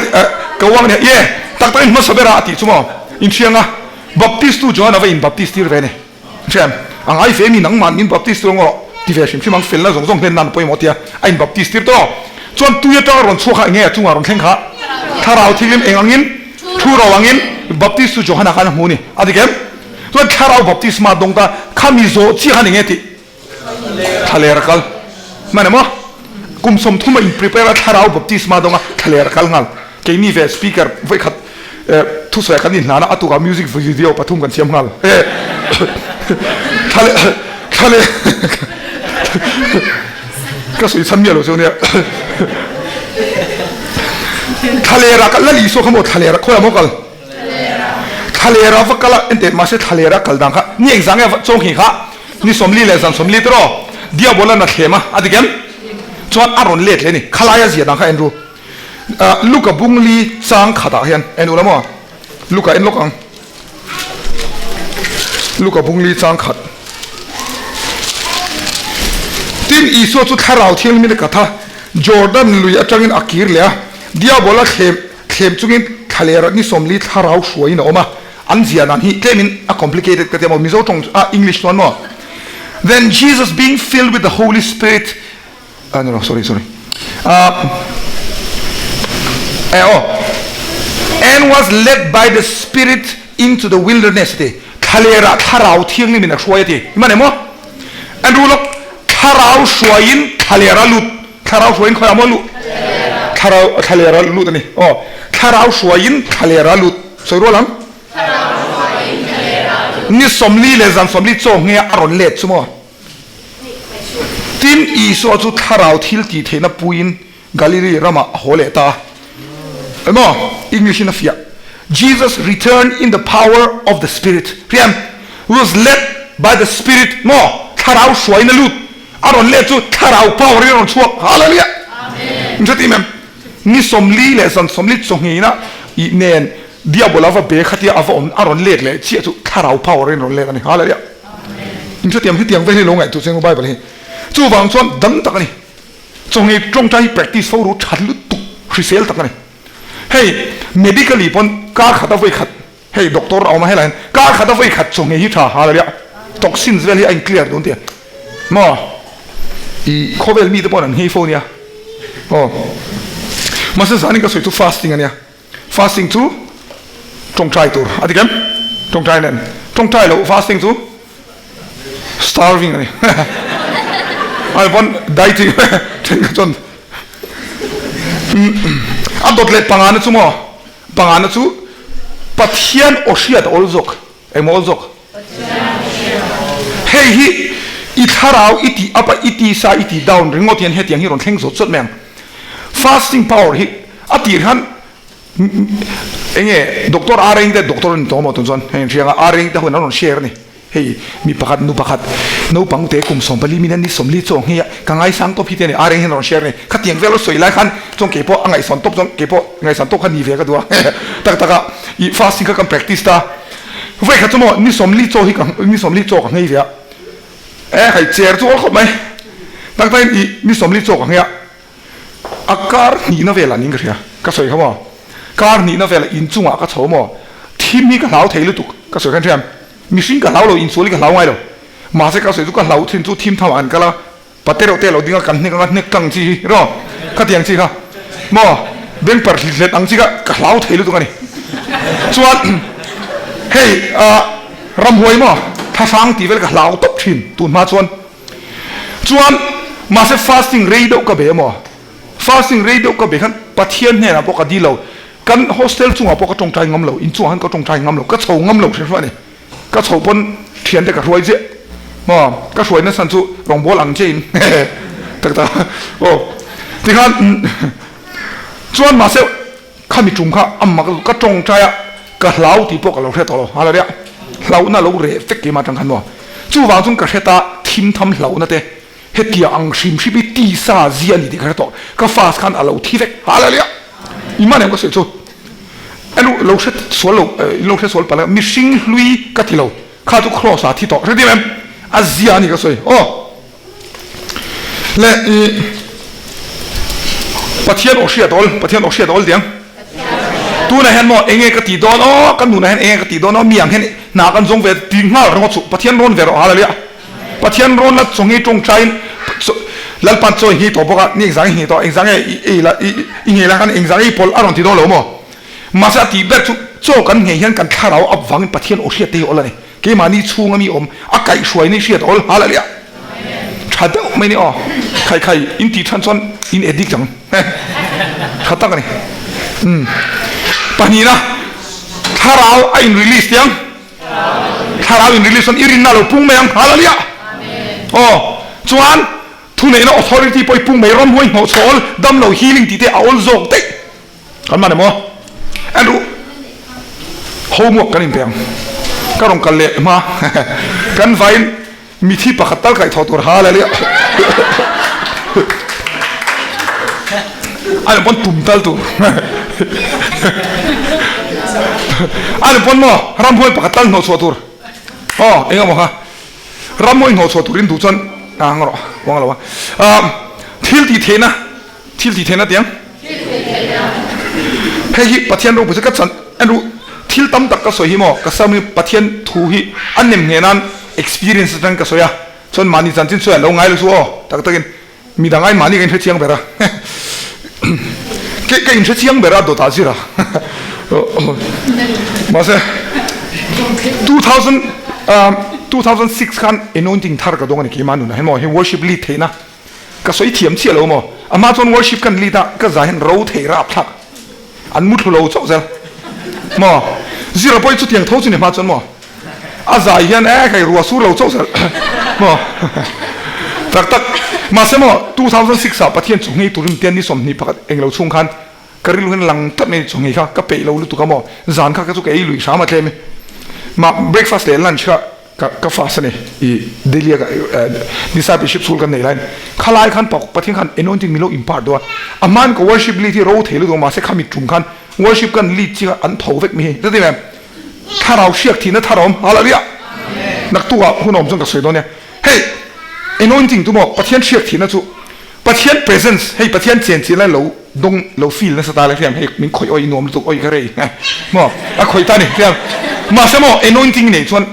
ka uang nia ye tak tak in hmasa ber a a tih chu maw in hriang a Baptist tu John a va in Baptist tir ve ni. Hriam a ngai ve mi nangmah min Baptist tir ngaw ti ve hrim hrim ang felna zawng zawng hlen nan pawimawh tia a in Baptist tir tawh chuan tui atanga rawn chhuak kha enge a chungah rawn thleng kha thlarau thianghlim eng angin thu ro angin Baptist tu Johana khan a hmu ni a ti kem chuan thlarau baptisma dawng ta khami zawh chiah khan enge tih Thlaler a kal. Hman emaw? Kum 30 a in prepare a thlarau baptisma dawnga thlaler a kal nghal. Keini ve speaker vawikhat thusawi ah kan inhlan a, a tukah music video pathum kan siam nghal. Thlale thlale ka sawi chhan miah lo chu nia. Thlaler ah kal la Isua kha maw thlaler ah khawiah maw kal? Thlaler ah va kal a, enteh mahse thlaler ah kal dan kha ni engzah nge chawnghi kha ni 40 leh zan 40 tiraw Diabola na thlem a, a ti kem? Chuan a rawn let leh a ni, khalai a zia dan kha en ru. Luka bungli chang khatah hian en ula maw? Luka en lawk ang. Luka bungli chang khat. Tin, Isua chu Thlarau Thianghlimin a kat a, Jordan lui atangin a kir leh a, Diabola thlem Thlem chungin thlaler ni 40 thlarau hruaiin a awm a, an zia dan hi tlemin a complicated ka ti a maw, Mizo tawng a English chuan maw Then Jesus being filled with the Holy Spirit ah no no sorry sorry ah eh aw and was led by the Spirit into the wilderness a ti, thlalerah thlarau thianghlimin a hruai a ti, i man em aw? Andrew lawk thlarau hruaiin thlaler a lut. Thlarau hruaiin khawiah maw luh? Thlarau thlaler a lut a ni. Aw, thlarau hruaiin thlaler a lut. Sawi rual ang. Ni 40 leh zan 40 chaw nghe a rawn let chu maw? Tin, Isua chu thlarau thil tih theihna puiin Galili ramah a haw leh ta a. Emaw, English in a fiah. Jesus returned in the power of the Spirit. Hriam, was led by the Spirit maw? Thlarau hruaiin a lut. A rawn let chu thlarau power in a rawn chhuak. Hallelujah! In hre tih em? Ni 40 leh zan 40 chawngheina i nen diabol a va be khatia a va awm a rawn let leh chiah chu thlarau power in a rawn let a ni. Hallelujah! In hre tih em? Hetiang vel hi lo ngaihtuah chiang Bible hi. Chuvang chuan dang tak a ni. Chawnghei tawngtai hi practice fo ru that lutuk hrisel tak a ni. Hei medically pawn kar khat a vawi khat Hei doctor a awm a helai hian kar khat a vawi khat chawhmeh hi tha hallelujah toxins vel hi a in clear dawn tia maw i khawvel mite pawh an nghei fo nia aw mahse zanin ka sawi chu fasting ania fasting chu tawngtai tur a ti kem tawngtai nen tawngtai loh fasting chu starving ani ai pawn dieting thenkhat chuan a dawt leh pangana chu maw Pangana chu Pathian aw hriat a awl zawk, engmaw awl zawk? Hei hi i thlarau i tih up a, i tisa i tih down ringawt hian hetiang hi rawn thleng zawt zawt mai ang. Fasting power hi a tir hian enge Doctor Areng te doctor a ni tawh maw tun chuan hei an hria ang a, Areng te ho in an rawn share a ni. Hei mi pakhat nu pakhat naupang te kum 14 min an ni 40 chaw nghei a ka ngaisang tawp hi te a ni a reng hian a rawn share a ni khatiang vel a sawi lai khan chuan kei pawh a ngaihsawn tawp chuan kei pawh ngaihsawn tawp kha ni ve ka duh a tak tak a ih fasting kha kan practice ta vawi khat chu maw ni 40 chaw hi ka ni 40 chaw ka nghei ve a e hei cher chu awl khawp mai tak tak in ih ni 40 chaw ka nghei a a kar hnihna velah niin ka hria ka sawi kha maw kar hnihna velah inchungah ka chho maw thim hi ka hlau thei lutuk ka sawi khan hriam Mihring ka hlau lo, insual hi ka hlau ngai lo. Mahse ka sawi chu ka hlau thin chu thim tham ah an kal a, pate reuh te lo ding a kan hnek anga hnek tlang chi hi ro khatiang chi kha maw beng par hlit hlet ang chi kha ka hlau thei lutuk a ni. Chuan hei ah ramhuai maw thlahrang tih vel ka hlau tawp thin tun hma chuan. Chuan mahse fasting rei deuh ka be emaw? Fasting rei deuh ka be khan Pathian hnenah pawh ka dil lo. Kan hostel chungah pawh ka tawngtai ngam lo, inchungah khan ka tawngtai ngam lo, ka chho ngam lo hrim hrim a ni. Ka chho pawn thiante ka hruai chiah maw, ka hruai nasa chu rawngbâwl ang chiahin tak tak aw tikhan chuan mahse khami tum kha a mak lutuk ka tawngtai a ka hlau tih pawh ka lo hre tawh lo hallelujah hlauhna lo reh vek keimah atang khan maw chuvang chuan ka hre ta thim tham hlauhna te hetia ang hrim hrim hi tisa zia a ni tih ka hre tawh ka fast khan a lo thi vek hallelujah i man em ka sawi chu. Enu lo hre sual lo in lo hre sual palh a mihring hlui ka ti lo kha chu cross ah thi tawh hre dim em a zia a ni ka sawi aw le i Pathian aw hriat awl Pathian aw hriat awl tiang tunah hian maw enge ka tih dawn aw ka nunah hian enge ka tih dawn aw mi ang hian hna kan zawng ve ti nghal ringawt suh Pathian rawn ve rawh hallelujah Pathian rawn la chawngi tawngtaiin Lalpan chaw i nghei tawh bawk a, ni engzang i nghei tawh, engzang nge i ei la, i nghei la khan engzang nge i pawlh a rawn ti dawn lo maw? Mahse a tih ber chu chaw kan nghei hian kan thlarau ap vangin Pathian aw hriat te hi awl a ni. Keimahni chhunga mi awm a kaihhruaina i hriat awl hallelujah! Tha deuh mai ni aw, khai khai in tih than chuan in addict ang tha tak a ni. Umm pahnihna thlarau a in release tiang. Thlarau in release chuan i rinna lo pung mai ang. Hallelujah! Aw, chuan thuneihna authority pawh i pung mai, ramhuai hnawhchhaw awl, damlo healing tih te a awl zawk daih. Kan man emaw? Andrew, homework kan inpe ang. Ka rawn kal leh hma. Kan vaiin Mithi pakhat tal kaih thawh tur hallelujah. A lem pawn tum tal tur. A lem pawn maw ramhuai pakhat tal hnawh chhuah tur. Aw eng emaw kha ramhuai hnawh chhuah turin duh chuan ang rawh uang lo a. Thil tih theihna thil tih theihna tiang. Hei hi Pathian ropui chu ka chan en ru thil tam tak ka sawi hi maw ka sam hi Pathian thu hi a nem ngheh nan experience atang ka sawi a chuan mahni chanchin sawi an lo ngai lo chu aw tak takin midang ai mahni ka inhre chiang ber a ke ka inhre chiang ber a dawtah zir a mahse 2000 2006 khan anointing thar ka dawng a ni keimah nunah hian maw hei worship lead theihna Ka sawi thiam chiah lo maw? A hma chuan worship kan lead a, ka zai hian ro thei rap thlak. An mu thlu lo chauh zel maw? Zira pawh hi chutiang tho chu ni hma chuan maw? A zai hian e hei rua sur lo chauh zel maw? Tak tak. Mahse maw, 2006 ah Pathian chu nghei turin tian ni 21 englo chhung khan ka rilru hian lang tlat mai chu nghei kha ka peih lo lutuk a maw? Zan kha ka chu ka ei lui hram a tlem i. Mah breakfast leh lunch kha Ka ka fast a ni i Delhi a ka discipleship school kan nei laiin khalai khan Pathian khan anointing min lo impart deuh a, a hmain ka worship lead hi ro thei lutuk a mahse khami tum khan worship kan lead chi kha an tho vek mi hi chuti em thlarau hriak thihna thar a awm hallelujah naktukah hun a awm chuan ka sawi dawn nia hei anointing chu maw Pathian hriak thihna chu Pathian presence hei Pathian chen chin lai lo dawng lo feel nasa ta le hriam hei min khawih awi nuam lutuk awi ka rei maw a khawih ta ni hriam mahse maw anointing nei chuan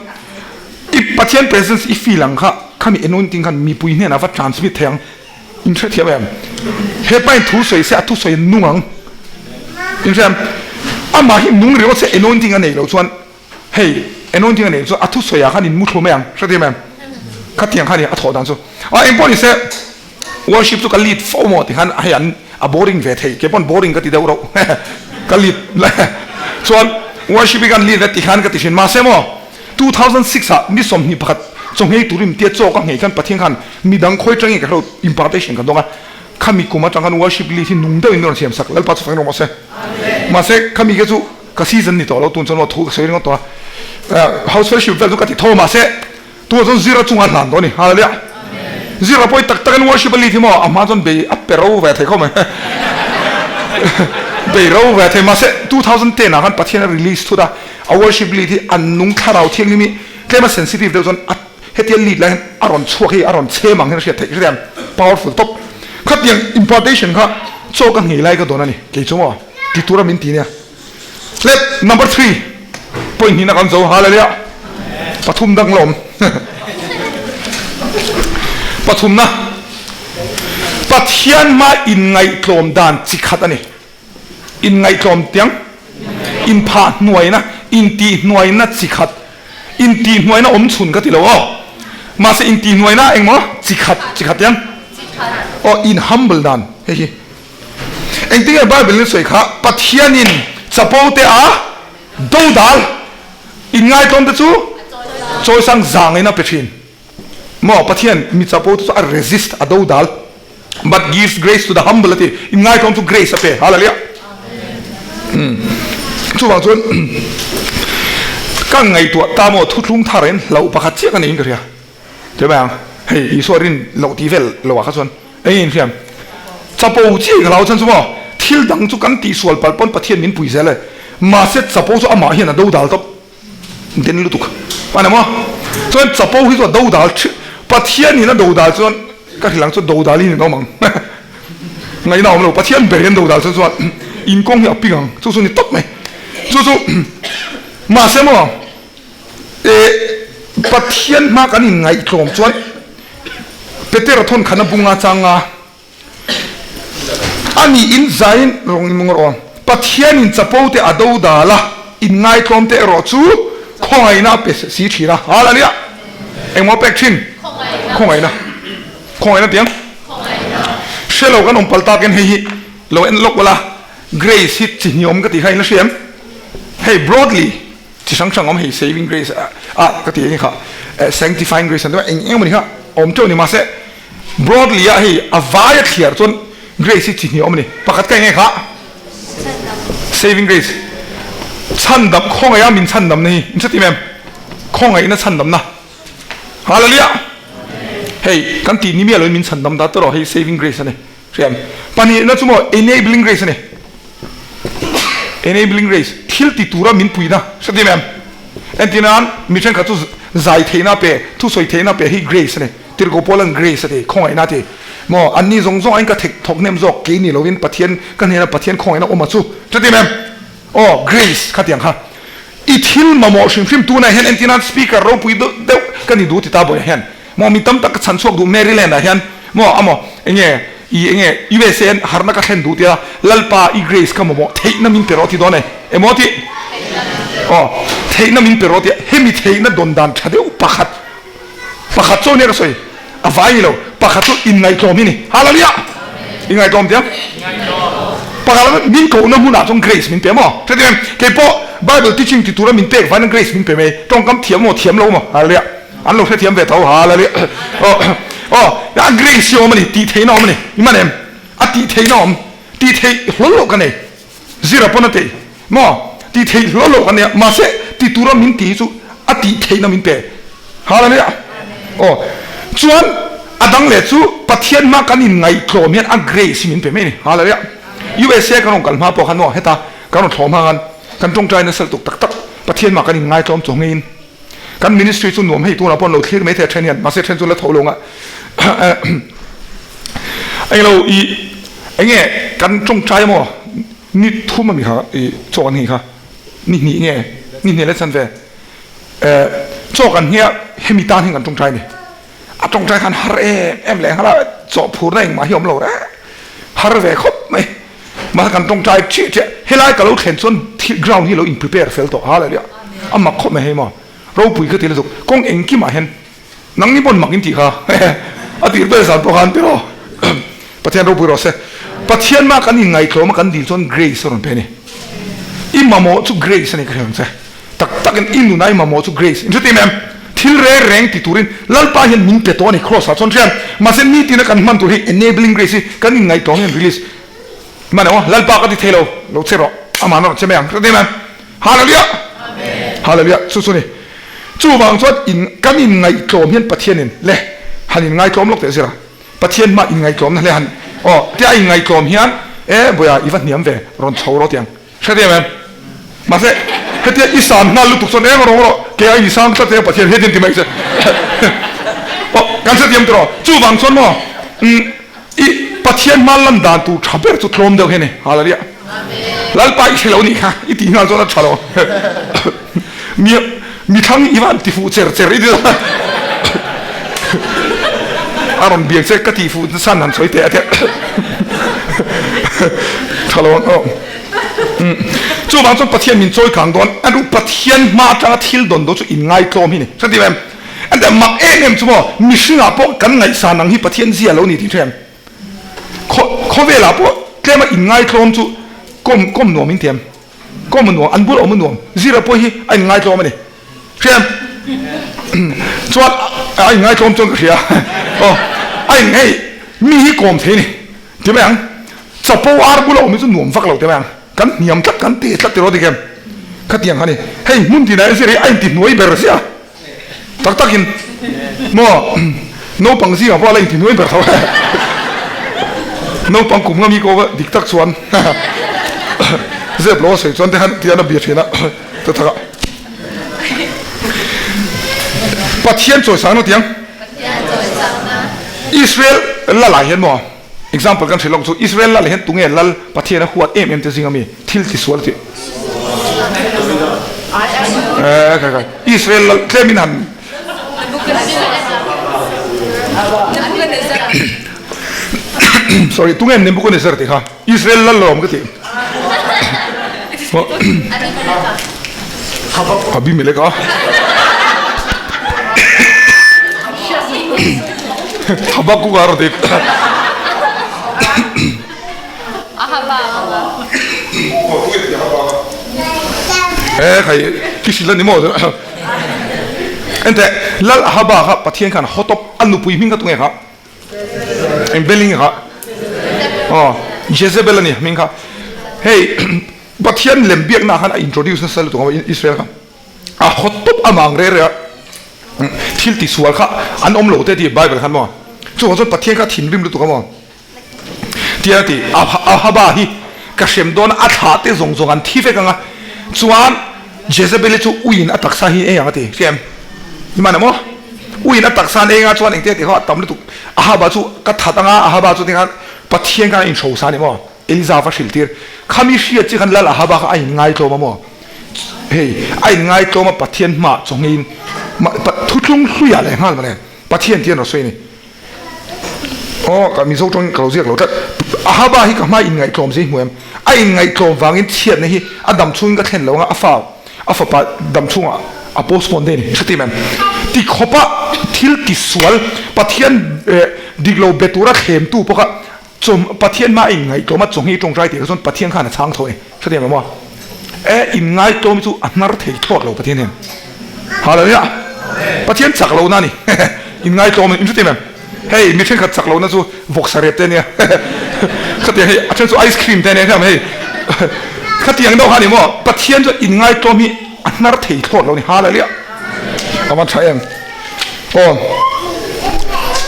i Pathian presence i feel ang kha khami anointing khan mipui hnenah va transmit thei ang in hre thiam em hepa in thu sawi se a thu sawi nung ang in hre em amah hi nung ringawt se anointing a nei lo chuan Hei anointing a neih chu a thusawi ah khan in mu thlu mai ang hre tir mai ang khatiang kha a ni a thawh dan chu a engpawh ni se worship chu ka lead fo maw ti khan hei an a boring ve thei kei pawn boring ka ti deuh rauh ka lead chuan worship hi kan lead ve ti khan ka ti thin mahse maw 2006 ah ni 21 chawnghei turin tia chaw ka nghei khan Pathian khan midang khawi tangin ka hre lo impartation ka dawng a khami kum atang khan worship lead hi nung deuhin min rawn siam sak Lalpa chu fang rawh se mahse khami kha chu Ka season ni tawh lo tun chuan aw thu ka sawi ringawt tawh a, house fellowship vel chu ka ti tho mahse tunah chuan zira chungah hlan tawh a ni, hallelujah. Zira pawh hi tak takin worship a lead hi maw a hma chuan bei a pe ro ve thei khawp mai bei ro ve thei mahse 2010 ah khan Pathian a release thut a, a worship lead hi an nung thlarau thianghlim hi tlem a sensitive deuh chuan a hetia lead lai hian a rawn chhuak hi a rawn chhem ang hian a hriat theih hriat powerful top khatiang impartation kha chaw ka nghei lai ka dawn a ni kei chu maw ti tura min ti nia. Let number 3 point hnihna kan zo hallelujah pathum dang la awm pathumna Pathian hma inngaihtlawm dan chi khat a ni inngaihtlawm tiang inphah hnuaina intihhnuaina chi khat intihhnuaina awm chhun ka ti lo aw. Mahse intihhnuaina engmaw chi khat chi khat hian aw in humble dan hei hi. Engtin nge Bible in sawi kha Pathianin chapo te a dodal inngaitawm te chu chawisang zangin a pe thin. Maw Pathian mi chapo te chu a resist a dodal but gives grace to the humble a ti. Inngaitawm chu grace a pe. Hallelujah. Chuvang chuan ka ngaihtuah ta maw thuthlung thar in hlauh pakhat chiah ka nei in ka hria. Tih mai ang, hei Isua rin loh tih vel lo ah kha chuan eng in hriam? Chapo chiah ka hlau chuan chu maw thil dang chu kan tihsual palh pawn Pathian min pui zel e, mahse chapo chu amah hian a do dal tawp den lutuk a ni maw? Chuan chapo hi chu a do dal thih, Pathian in a do dal chuan ka hrilh ang chu do dal in in awm ang ngaihna awm lo, Pathian ber in do dal chuan chuan in kawng hi a ping ang chu chu ni tawp mai, chu chu mahse maw. Pathian hma kan inngaihtlawm chuan Petera thawn khan a bunga chang a, ani in zaiin rawng in mung rawh. Pathian in chapo te a do dal a, inngaitlawm te erawh chu khawngaihna a pe si thin a. Hallelujah! Engmaw pek thin? Khawngaihna. Khawngaihna tiang? Hre lo kan awm pal takin hei hi lo en lawk ula, Grace hi chi hniawm ka tih kha in la hria em? Hei broadly. Chi hrang hrang awm hei saving grace ah ka ti eng kha sanctifying grace an ti eng eng mawni kha awm teuh a ni mahse broadly ah hei a vai a thliar chuan grace hi chi hnih a awm a ni pakhat ka eng nge kha saving grace chhandam khawngaih a min chhandam na hi in hre tim em khawngaihna chhandam na hallelujah hei kan tih ni miah lo in min chhandam ta tawh hei saving grace a ni Hriam. Pahnihna chu maw enabling grace a ni. Enabling grace, thil ti tura min puihna. Hretim em? Entir nan mi thenkhat chu zai theihna pe, thusawi theihna pe hi grace a ni. Tirhkoh Paula'n grace a ti, khawngaihna a ti. Maw anni zawng zawng aiin ka thek thawk hnem zawk, kei ni lovin Pathian ka hnena Pathian khawngaihna awm a chu. Hretim em? Aw, grace khatiang kha. I thil mamawh hrim hrim tunah hian entir nan speaker ropui deuh deuh ka ni duh ti ta buaiah hian. Maw mi tam tak ka chhan chhuak duh Maryland ah hian maw amaw enge i enge USA an harna ka thlen duh tia Lalpa i grace ka mamawh theihna min pe rawh ti dawn e emaw ti aw theihna min pe rawh tia hemi theihna dawn dan tha deuh pakhat pakhat chu ania ka sawi a vai ni lo pakhat chu inngaihtlawm hi ni Hallelujah inngaihtlawm tia pakhat min kohna hmunah chuan grace min pe maw hrethiam em keipawh Bible teaching ti tura min pek vain grace min pe mai tawngkam thiam maw thiam lo maw Hallelujah An lo hrethiam ve tho ha la ri aw aw a grace hi awm a ni tih theihna awm a ni i man em a tih theihna awm tih theih hlawl loh ka nei zira pawn a tei maw tih theih hlawl loh ka nei a mahse ti tura min tih hi chu a tih theihna min pe ha la ri aw chuan a dang leh chu Pathian hma kan inngaihtlawm hian a grace hi min pe mai a ni ha la ri USA kan rawn kal hma pawh khan maw heta kan rawn thlawh hma khan kan tawngtai nasa lutuk tak tak Pathian hma kan inngaihtlawm chu ngeiin Kan ministry chu nuam hei tunah pawh an lo thlir mai thei a then hian mahse then chu la tho lo nga englo i enge kan tawngtai emaw ni thum ami kha i chaw kan hnih kha ni hnih nge ni hnih leh chan ve chaw kan hnia hemi tan hian kan tawngtai ni a tawngtai khan har em em leh nghala chaw phurna engmah hi awm lo reng har ve khawp mai. Mahse kan tawngtai chiah chiah, helai ka lo thlen chuan thil ground hi lo in prepare fel tawh ha leh a mak khawp mai hei maw ropui ka ti lutuk kawng engkimah hian nang ni pawn mak in tih kha a tir ber zan pawh khan ti rawh Pathian ropui rawh se Pathian mah kan inngaihtlawm a kan dil chuan grace a rawn pe a ni i mamawh chu grace a ni ka hre ang che tak takin i nuna i mamawh chu grace in hre tim em thil reng reng ti turin Lalpa hian min pe tawh a ni cross ah chuan hriat mahse nitina kan hman tur hi enabling grace hi kan inngaihtlawm hian release Hman emaw Lalpa ka ti thei lo, lo che rawh, amah na rawn che mai ang, hre em? Hallelujah! Hallelujah! Chu chu ni. Chuvang chuan in kan inngaihtlawm hian Pathianin le han inngaihtlawm lawk teh zira Pathian hma inngaihtlawmna hle han aw tia inngaihtlawm hian e bawiha i va hniam ve rawn chho rawh tiang hre em em? Mahse hetia i san nghal lutuk chuan eng rawng rawh ke a i sang tlat e Pathian hetiang ti mai che aw kan hrethiam tawh rawh. Chuvang chuan maw umm I Pathian hma lan dan tur tha ber chu tlawm deuh hi a ni. Hallelujah. Lalpa i hre lo nih kha i tih nghal chuan a tha lo. Mi mi thlang i van ti fuh cher cher i ti a rawn biak che ka tih fuh san han sawi teh a tia. Tha lo ang aw. Chuvang chuan Pathian min chawi kang dawn a duh Pathian hma atanga thil dawn dawn chu inngai tlawm hi ni. Hre ti em? Ente mak em em chu maw mihringah pawh kan ngaihsan ang hi Pathian zia lo ni tih hre em? Khawvelah pawh tlema inngaitlawm chu kawm kawm nuam in ti em? Kawm a nuam, an bul awm a nuam. Zira pawh hi a inngaitlawm a ni. Hria em? Chuan a inngaitlawm chuan ka hria. Aw, a in hei mi hi kawm thei a ni. Ti mai ang. Chapo ar bula awm hi chu nuam vak lo ti mai ang. Kan hniam tlat, kan te tlat tiraw dik em? Khatiang kha a ni. Hei hmun tinah hian zira hi a intihnuai ber sia. Tak takin maw naupang zingah pawh a la intihnuai ber tho e. Naupang kum ngami ko dik tak chuan zep lo a sawi chuan te han tian a bia thin a ta tak a. Pathian chawisangna tiang Israel lal ah hian maw example kan hrilh lawk chu Israel lal ah hian tunge lal Pathian a huat em em te zinga mi thil tisual tih Israel lal tlem in han sorry tunge Nebuchadnezzar tih kha Israel lal lawm ka ti Abimelech a Habakkuk a rawn ti He khai kihrilh a ni maw Enteh Lal Ahaba kha Pathian khan haw tawp a nupui hming kha tunge kha Eng Beling kha aw Jezebel a ni hming kha hei Pathian lem biakna khan a introduce nasa lutuk a Israel kha a haw tawp a mang reh reh a thil tisual kha an awm lo te tih Bible khan maw chuvang chuan Pathian kha thinrim lutuk a maw Tia ti Ahaba hi ka hrem dawn a, a thlah te zawng zawng an thi vek ang a, chuan Jezebel-i chu uiin a taksa hi ei ang a ti, hria em? I man em aw? Uiin a taksa an ei ang a, chuan engtia tih kha a tam lutuk, Ahaba chu ka that ang a, Ahaba chu tikhan Pathian khan a inhrosa a ni maw? Eliza va hrilh tir, khami hriat chi khan Lal Ahaba kha a inngaitlawm a maw? Hei, a inngaitlawm a Pathian hmaah chawngeiin thuthlung hluiah leh nghal mawle, Pathian tih an rawn sawi a ni. Aw, ka Mizo tawngin ka lo ziak lo tlat. Ahaba hi ka hma inngaihtlawm zia hi hmu em? A inngaihtlawm vangin chhiatna hi a dam chhungin ka thlen lo anga a fa, a fapa dam chhungah a postpone daih a ni. Hretim em? Ti khawpa thil tisual, Pathian dik lo be tura thlemtu pawh kha Chawm, Pathian hma a inngaihtlawm a, chawnghi tawngtai tih kha chuan Pathian khan a chhang tho e. Hrethiam lo maw? E, inngaihtlawm hi chu a hnar thei thlawt lo Pathian hian. Hallelujah! Pathian chak lohna a ni. Inngaihtlawm in hrethiam em? Hei, mi thenkhat chak lohna chu vawksa rep te a nia. Khatiang hei, a then chu ice cream te a nia hriam hei. Khatiang deuh kha a ni maw? Pathian chuan inngaihtlawm hi a hnar thei thlawt lo a ni. Hallelujah! A van tha em? Aw.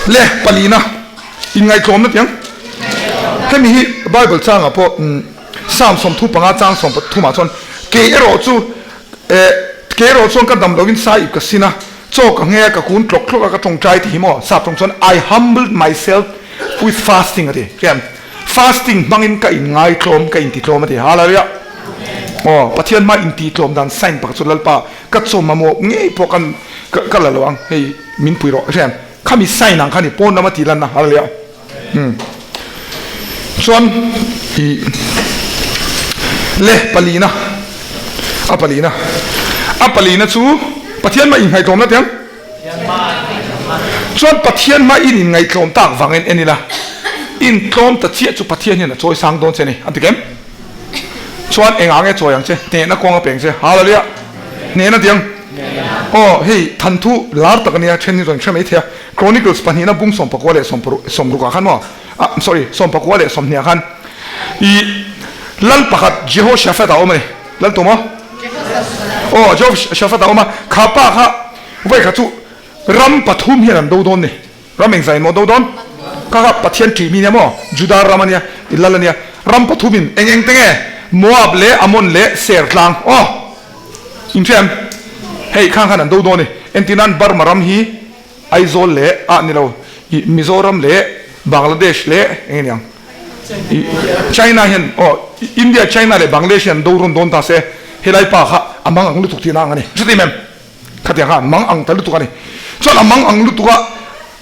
Le, palina. Inngaihtlawmna tiang. Hemi hi Bible changah pawh Psalm 35 chang 13 ah chuan kei erawh chu eh kei erawh chuan ka dam loin sai ip ka sin a, chaw ka nghe a, ka kun tlawk tlawk a, ka tawngtai ti hi maw? Sap tawng chuan I humbled myself with fasting a ti. Hriam fasting hmangin ka inngaitlawm, ka intitlawm a ti. Hallelujah! Aw, Pathian hma intitlawm dan sign pakhat chu Lalpa ka chaw mamawh ngei pawh kan ka la lo ang, hei min pui rawh. Hriam. Khami sign ang kha ni pawn lama tih lanna a la leh a. Umm. Chuan i le palina a palina a palina chu Pathian mah inngaihtlawmna te ang. Chuan Pathian mah in inngaihtlawm tak vangin en ila intlawm ta chiah chu Pathian hian a chawi sang dawn che a ni an ti kem. Chuan engah nge chawi ang che? Hnehna kawng a peng che. Hallelujah! Hnehna ti ang. Aw, hei thanthu lar tak a nia, then hi chuan hre mai thei a. Chronicles pahnihna bung sawmpakua leh sawmruk ah khan maw? Ah, sorry, sawmpakua leh sawmhnih ah khan i lal pakhat Jehoshaphat a awm a ni. Lal tu maw? Aw, Jehoshaphat a awm a. Kha pa kha vawi kha chu ram pathum hian an do dawn ni. Ram engzah in maw do dawn? Kha kha Pathian ṭih mi nia maw? Juda ram a nia, i lal a nia. Ram pathum in eng eng te nge? Moab leh Ammon leh Ser tlang. Aw! In hria em? Hei khang khan an do dawn a ni. Entirnan Burma ram hi Aizawl leh ah ni lo, i Mizoram leh Bangladesh leh eng nge niang? I China hian aw India, China leh Bangladesh hian an do rawn dawn ta se, helai pa kha a mang ang lutuk tihna ang a ni. Hre tim em? Khatiang kha an mang ang ta lutuk a ni. Chuan a mang ang lutuk a,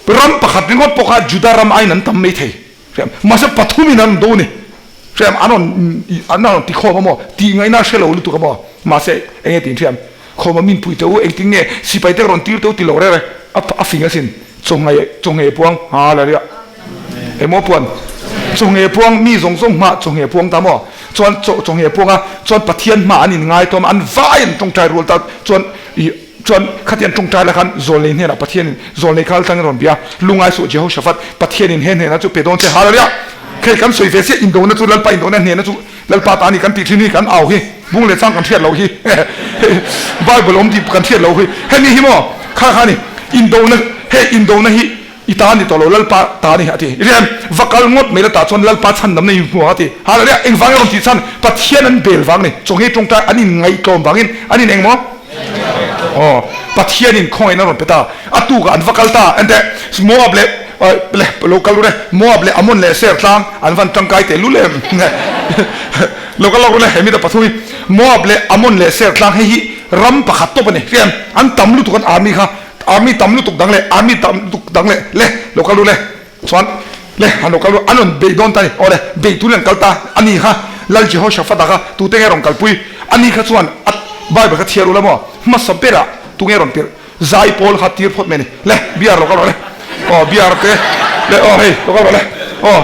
ram pakhat ringawt pawh kha Juda ram aiin an tam mai thei. Mahse pathumin an rawn do a ni. Hriam an rawn an rawn ti khawm a maw? Tih ngaihna hre lo lutuk a maw? Mahse eng nge tiin hriam? Khawm a min pui teh u, engtin nge sipai te rawn tir teh u ti lo reng reng. A fing asin. Chawnghei, chawnghei puang, Hallelujah. Emaw puan? Chawnghei puang, mi zawng zawng hmaah chawnghei puang ta maw? Chuan chaw, chawnghei puang a, chuan Pathian hmaah an inngai tawm a, an vai an tawngtai rual ta, chuan ih, chuan khatiang tawngtai la khan zawlnei hnenah Pathianin, zawlnei kha tangin rawn bia, lungai suh Jehoshaphat, Pathianin he hnenah chu pe dawn che, Hallelujah. Khei kan sawi ve chiah, indona chu Lalpa indona hnena chu Lalpa ta a ni kan tih thin hi kan au hi bung leh chang kan hriat loh hi Bible awm tih kan hriat loh hi hemi hi maw kha kha ni indona he indona hi i ta ni tawh lo Lalpa ta ni a ti rian va kal ngawt mai la tah chuan Lalpa chhandamna in hmu ang a ti Hallelujah engvang nge rawn tih chhan Pathian an bel vang ni chawnghei tawngtai an in ngaihtlawm vangin an in engmaw Aw Pathianin khawngaihna rawn pe ta a tukah an va kal ta enteh Moab leh le lo kal run e Moab leh Ammon leh Seir tlang an van tangkai teh lul em lo kal lawk run e he mita pathum hi Moab leh Ammon leh Seir tlang hei hi ram pakhat tawp a ni hriam an tam lutuk an army kha army tam lutuk dang leh army tam lutuk dang leh le lo kal run e Chuan, le, han lo kal ru, an rawn bei dawn ta ni, aw le, bei turin an kal ta, a ni kha, Lal Jehoshaphat-a kha tute nge rawn kalpui? A ni kha chuan a Bible kha chhiar ula maw? Hmasa berah tu nge rawn tirh? Zai pawl kha tir phawt mai a ni. Le, biar lo kal rawh le, aw, biar te, le, aw, hei, lo kal rawh le, aw,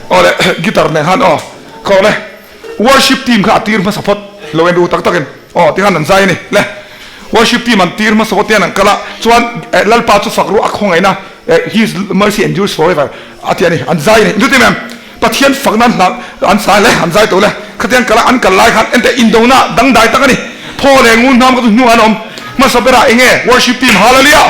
aw le, guitar nen khan, aw, kha rawh le, worship team kha a tir hmasa phawt, lo en ru tak takin, aw, tikhan an zai a ni, le, worship team an tir hmasa phawt te hian an kal a, chuan, Lalpa chu fak ru a khawngaihna, His mercy endures forever a ti a ni, an zai a ni. Chuti mem, Pathian fakna an hna an sai le, an zai to le, khatiang kal a an kal lai khan ente indona dangdai tak a ni. Thaw leh ngun hnam kha chu hnungah an awm. Hmasa berah eng nge worship team Hallelujah!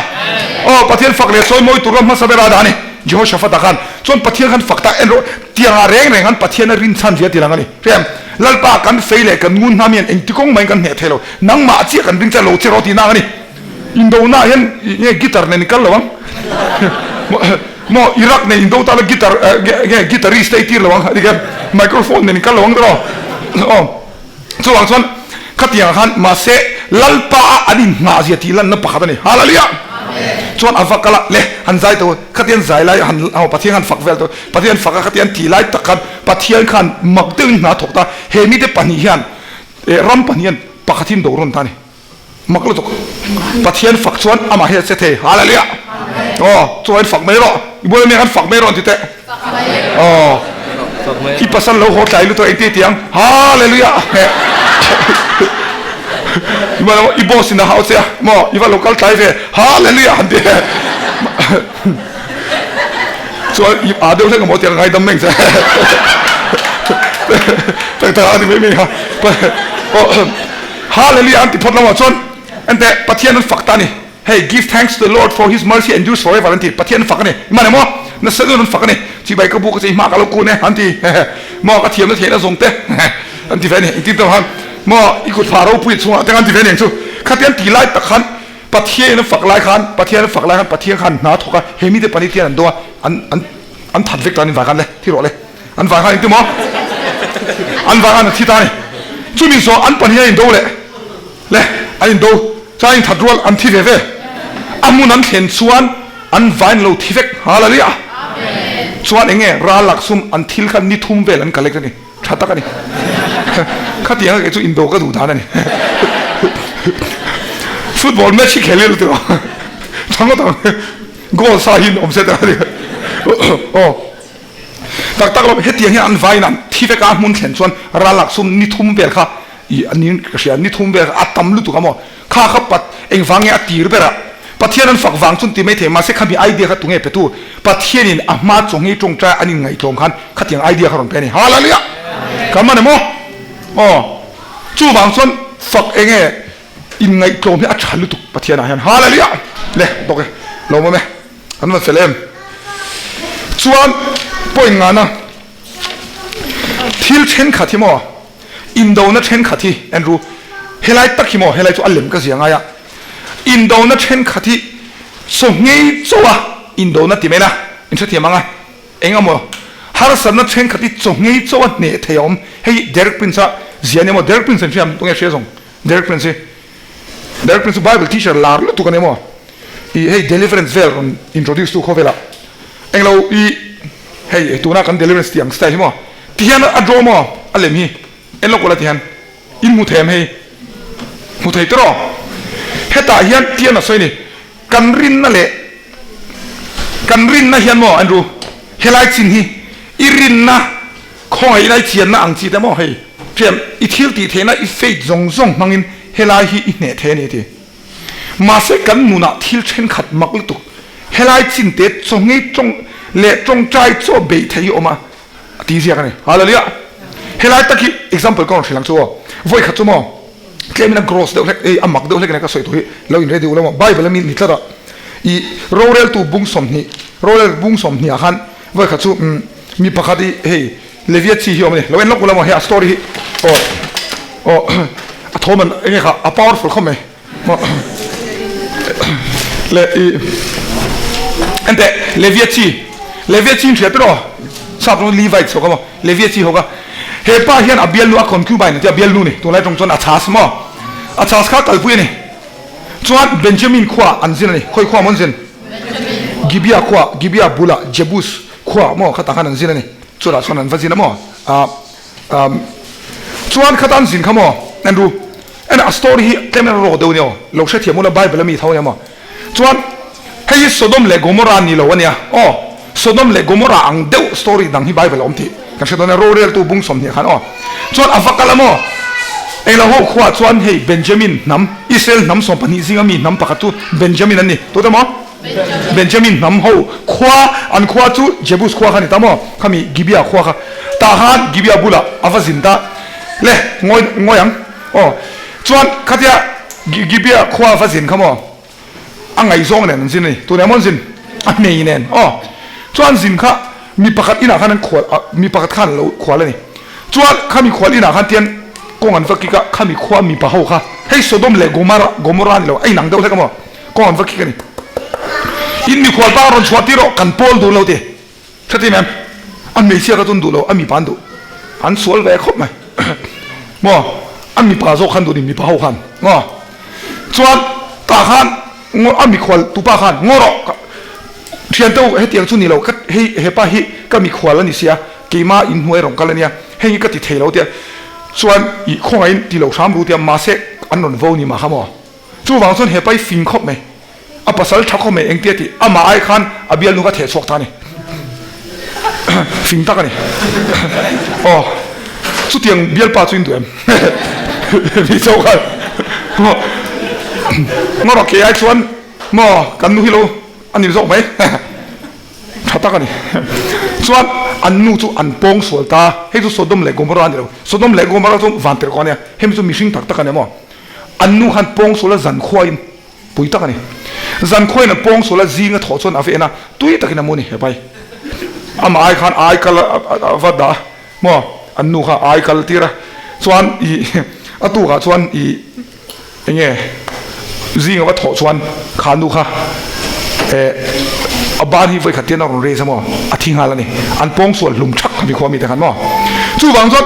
Aw, Pathian fak leh chawi mawi tur kha hmasa berah a dah a ni. Jehoshaphat-a khan chuan Pathian khan fak ta en rawh, tiangah reng reng khan Pathian a rinchhan zia ti lang a ni. Hriam, Lalpa kan fei leh kan ngun hnam hian engti kawng mahin kan hneh thei lo, nangmah chiah kan ring che lo che rawh tihna ang a ni. Indona hian nge guitar nen i kal lo ang? Maw Iraq nen indo tana guitar nge guitarist te i tir lo ang dik em? Microphone nen i kal lo ang tiraw? Aw chuvang chuan khatiang ah khan mahse Lalpa a an inhnah zia tih lanna pakhat a ni. Hallelujah! Chuan a va kal a le han zai tawh khatiang zai lai han aw Pathian khan fak vel tawh Pathian fak a khatiang tih lai tak khan Pathian khan mak deuhin hna thawk ta he mite pahnih hian ram pahnih hian pakhat hi an do rawn ta a ni. Mak lutuk. Pathian fak chuan amah hi a che thei. Hallelujah. Aw, chuan fak mai rawh. I bula mi khan fak mai rawh an ti teh. Aw. I pasal lo haw tlai lutuk engti tiang. Hallelujah. I boss in a hau che a. Maw, i va lo kal tlai ve. Hallelujah an ti. Chuan i a deuh hlek a maw tiang ngaidam mai ang che. Tak tak a ni mai mai kha. Aw. Hallelujah an ti phawt lo ah chuan enteh Pathian an fak ta a ni. Hei give thanks to the Lord for his mercy endures forever an ti. Pathian an fak a ni. I man emaw? Nasa deuhin an fak a ni. Chibai ka bu ka che i hma ka lo kun e an ti. Maw ka thiamna theihna zawng te an ti ve a ni. Engtin te khan maw i kut phah ropui chungah te an ti ve a ni ang chu. Khatiang ti lai tak khan Pathian an fak lai khan Pathian an fak lai khan Pathian khan hna thawk a he mite pahnih te hian an do a an an an that vek ta a ni vai khan le thi rawh le. An vang khan engti maw? An vang khan an thi ta a ni. Chumi zawh an pahnih an indo leh le an indo chuan an inthat rual an thi ve ve. A hmun an thlen chuan an vain lo thi vek. Hallelujah! Chuan eng nge ral lak sum an thil kha ni thum vel an collect a ni. Tha tak a ni. Khatiang a kei chu indo ka duh dan a ni. Football match hi khel ila tiraw? Tha ngawt ang. Goal sa hi awm se ta a ni. Aw. Tak tak lo, hetiang hian an vain an thi vek a, hmun thlen chuan ral lak sum ni thum vel kha i a ni ka hria, ni thum vel kha a tam lutuk a maw? Kha kha pat engvang nge a tir ber a, Pathian an fak vang chuan ti mai thei, mahse khami idea kha tunge petu? Pathianin a hma chawnghei tawngtai an inngaihtlawm khan khatiang idea kha rawn pe a ni. Hallelujah! Ka man emaw? Aw, chuvang chuan fak enge inngaihtlawm hi a tha lutuk Pathianah hian. Hallelujah! Le, bawk e, lawmawm e. An va fel em? Chuan point ngana thil thenkhat hi maw indona thenkhat hi Andrew helai tak hi maw helai chu a lem ka zia ngai a indona thenkhat hi chaw ngei chaw a indona ti mai la in hrethiam ang a eng emaw harsatna thenkhat hi chaw ngei chaw a hneh thei a awm hei Derek Prince a zia nia maw Derek Prince an hriam tunge hria zawng Derek Prince hi Derek Prince chu Bible teacher lar lutuk a ni maw? I hei deliverance vel rawn introduce tu khawvelah englo i hei tuna kan deliverance tih ang style hi maw? Ti hian a draw maw? A lem hi en lawk ula ti hian in hmu thei em hei? Hmu thei tiraw? Hetah hian tian a sawi a ni kan rinna leh. Kan rinna hian maw Andrew, helai chin hi i rinna khawngaih ina i chianna ang chi te maw hei ṭiam i thil tih theihna i faith zawng zawng hmangin helai hi i hneh thei a ni a ti. Mahse kan nunah thil ṭhenkhat mak lutuk helai chin te chawngei ṭawng leh ṭawngṭai chaw beih theih hi awm a a ti ziak a ni. Hallelujah! Helai tak hi example ka rawn hrilh ang chu aw. Vawi khat chu maw tlemin a gross deuh hlek ei a mak deuh hlek in ka sawi tur hi lo in ready u lo maw Bible a mi ni tlat a i roreltu bung 20 rorel bung 20 ah khan vawi khat chu umm mi pakhat i hei Levia chi hi awm a ni lo en lawk u la maw hei a story hi aw aw a thawm an enge kha a powerful khawp mai. Le i ente Levia chi Levia chi in hria tiraw sap rawng Levite ho kha maw Levia chi ho kha he pa hian a bialnu a concubine tia bialnu ni tunlai tawng chuan a chhas maw a chhas kha kalpui a ni chuan Benjamin khua an zin a ni khawi khua maw an zin Gibeah khua Gibeah bulah Jebus khua maw khatah khan an zin a ni chutah chuan an va zin a maw ah Chuan khata an zin kha maw Andrew en a story hi tlem in a rawh deuh ania aw lo hrethiam ula bible ami tho ania maw chuan hei hi Sodom leh Gomorrah ni lo ania aw Sodom leh Gomorrah ang deuh story dang hi bible a awm tih kan hre dawn ania roreltu bung 20 khan aw chuan a va kal a maw englo ho khuaah chuan hei Benjamin hnam Israel hnam 12 zinga mi hnam pakhat chu Benjamin an ni tute maw. Benjamin hnam ho khua, an khua chu Jebus khua kha a ni ta maw? Khami Gibeah khua kha. Tah khan Gibeah bulah a va zin ta. Le, ngawi, ngawi ang. Aw, chuan khatia Gibeah khua a va zin kha maw? A ngaihzawng nen an zin a ni. Tunah maw an zin? A hmei nen. Aw, chuan zin kha mi pakhat inah khan an khual, mi pakhat khan a lo khual a ni. Chuan khami khual inah khan tian kawng an va kik a, khami khua mipa ho kha, hei Sodom leh Gomara, Gomorrah a ni lo, a inang deuh hlek a maw? Kawng an va kik a ni. In mikhual pa rawn chhuah tir rawh, kan pawl duh lo ti. Hre ti mem? A hmeichhia kha chu an duh lo, a mipa an duh. An sual ve khawp mai. Maw? A mipa zawk khan duh ni, mipa ho khan. Maw? Chuan tah khan a mikhual tupa khan ngaw rawh, thiante u hetiang chu ni lo, ka hei hepa hi ka mikhual a ni sia, keima inhnuai rawn kal a nia, heng hi ka ti thei lo tia. Chuan i khawngaihin ti lo hram ru tia, mahse an rawn vo ni mah kha maw? Chuvang chuan he pai fing khawp mai, a pasal tha khawp mai engtia tih amah ai khan a bialnu kha theh chhuak ta a ni. Fing tak a ni. Aw, chutiang bialpa chu in duh em? Mi chauh khan maw maw rawh kei ai chuan maw kan nu hi lo a ni zawk mai. Tha tak a ni. Chuan an nu chu an pawng sual ta. Hei chu Sodom leh Gomorrah a ni lo. Sodom leh Gomorrah chu vantirhkoh a nia. Hemi chu mihring tak tak a ni maw? An nu khan pawngsual a zankhuain pui tak a ni. Zankhuain an pawngsual a zing a thawh chuan a va en a, tui takin a mu a ni he pai. Amah ai khan ai kal a va dah a maw, an nu kha ai kal tir a, chuan i a tukah chuan i eng nge zing a va thawh chuan kha nu kha eh a ban hi vawikhat tian a rawn raise a maw, a thi nghal a ni. An pawngsual hlum thak a mi khua mite khan maw. Chuvang chuan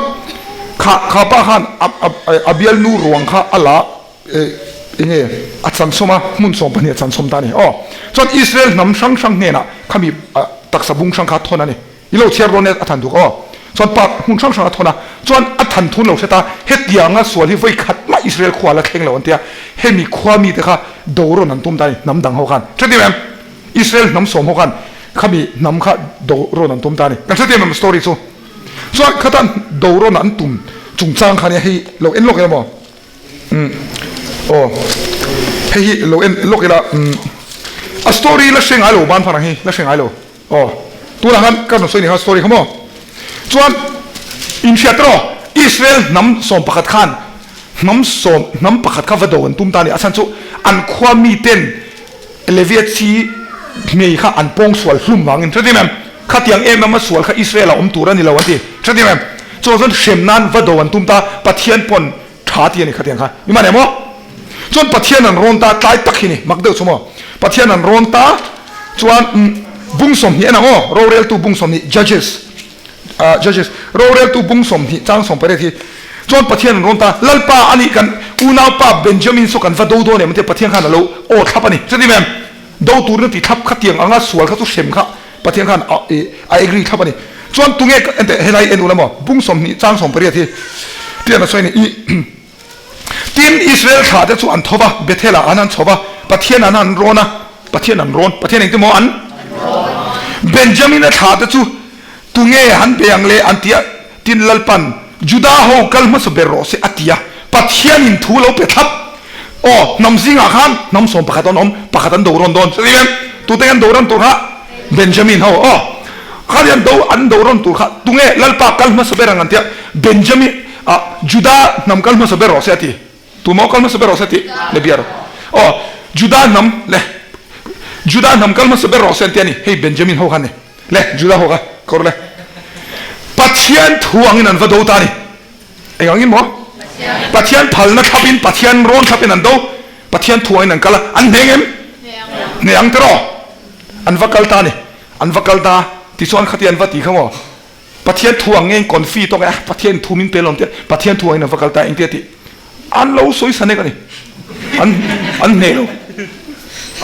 Kha kha pa khan a a a bialnu ruang kha a la eng nge a chansawm a, hmun 12 a chansawm ta a ni. Aw, chuan Israel hnam hrang hrang hnenah khami taksa bung hrang kha a thawn a ni. I lo chhiar dawn e a than duk aw. Chuan pa hmun hrang hrang a thawn a, chuan a than thun lo hret a, hetianga sual hi vawi khat mah Israel khua la thleng lo an ti a, hemi khua mite kha do rawn an tum ta a ni, hnam dang ho khan. Hrethiam em? Israel hnam sawm ho khan khami hnam kha do rawn an tum ta a ni. Kan hrethiam em story chu? Chuan khatan do rawn an tum chungchang kha nia hei lo en lawk ila maw? Umm aw hei hi lo en lawk ila umm a story la hre ngai lo ban phan ang hi la hre ngai lo aw tunah khan ka rawn sawi ni kha story kha maw? Chuan inhriat erawh Israel hnam 11 khan hnam sawm hnam pakhat kha va do an tum ta a ni a chhan chu an khua miten Levia chi hmei kha an pawng sual hlum vangin hre em? Khatiang em em a sual kha Israel a awm tur a ni lo an ti hre em? Chuan chuan hrem nan va do an tum ta, Pathian pawn tha ti a ni khatiang kha. I man em aw? Chuan Pathian an rawn ta tlai tak hi ni, mak deuh chu maw? Pathian an rawn ta chuan bung 20 en ang aw, roreltu bung 20, Judges. Judges, roreltu bung 20 chang 18 hi chuan Pathian an rawn ta, Lalpa a nih kan unaupa Benjamin saw kan va do dawn em tia Pathian khan a lo aw thlap a ni. Chuti mem, do turin a ti thlap kha tiang anga sual kha chu hrem kha Pathian khan a a agree thlap a ni. Chuan tunge enteh helai en ula maw bung 20 chang 18 hi tiang a sawi a ni. Tin, Israel thlahte chu an tho va, Bethel-ah an an chho va, Pathian an an rawn a, Pathian an rawn, Pathian engti maw an? Benjamina thlah te chu tunge han be ang le an ti a, tin Lalpan Juda ho kal hmasa ber rawh se a ti a, Pathianin thu lo pe thlap. Aw, hnam zingah khan hnam 11 an awm, pakhat an do rawn dawn. Chuti em? Tute an do rawn tur kha? Benjamin ho. Aw, khati an do an do rawn tur kha tunge Lalpa kal hmasa ber ang an ti a, Benjamin, ah, Juda hnam kal hmasa ber rawh se a ti. Tumaw kal hmasa ber rawh se tih le bia rawh. Aw, Juda hnam le Juda hnam kal hmasa ber rawh se an ti a ni. Hei Benjamin ho kha an ni. Le Juda ho kha kawr le. Pathian thu angin an va do ta a ni. Eng angin maw? Pathian phalna thlapin, Pathian rawn thlapin an do. Pathian thu angin an kal a. An hneng em? Hneh ang tiraw? An va kal ta a ni. An va kal ta. Tichuan khati an va ti kha maw? Pathian thu ang nge confi tawk e a, Pathian thu min pe lawm tia Pathian thu angin an va kal ta engtia tih an lo sawi sa nek a ni. An an hneh lo.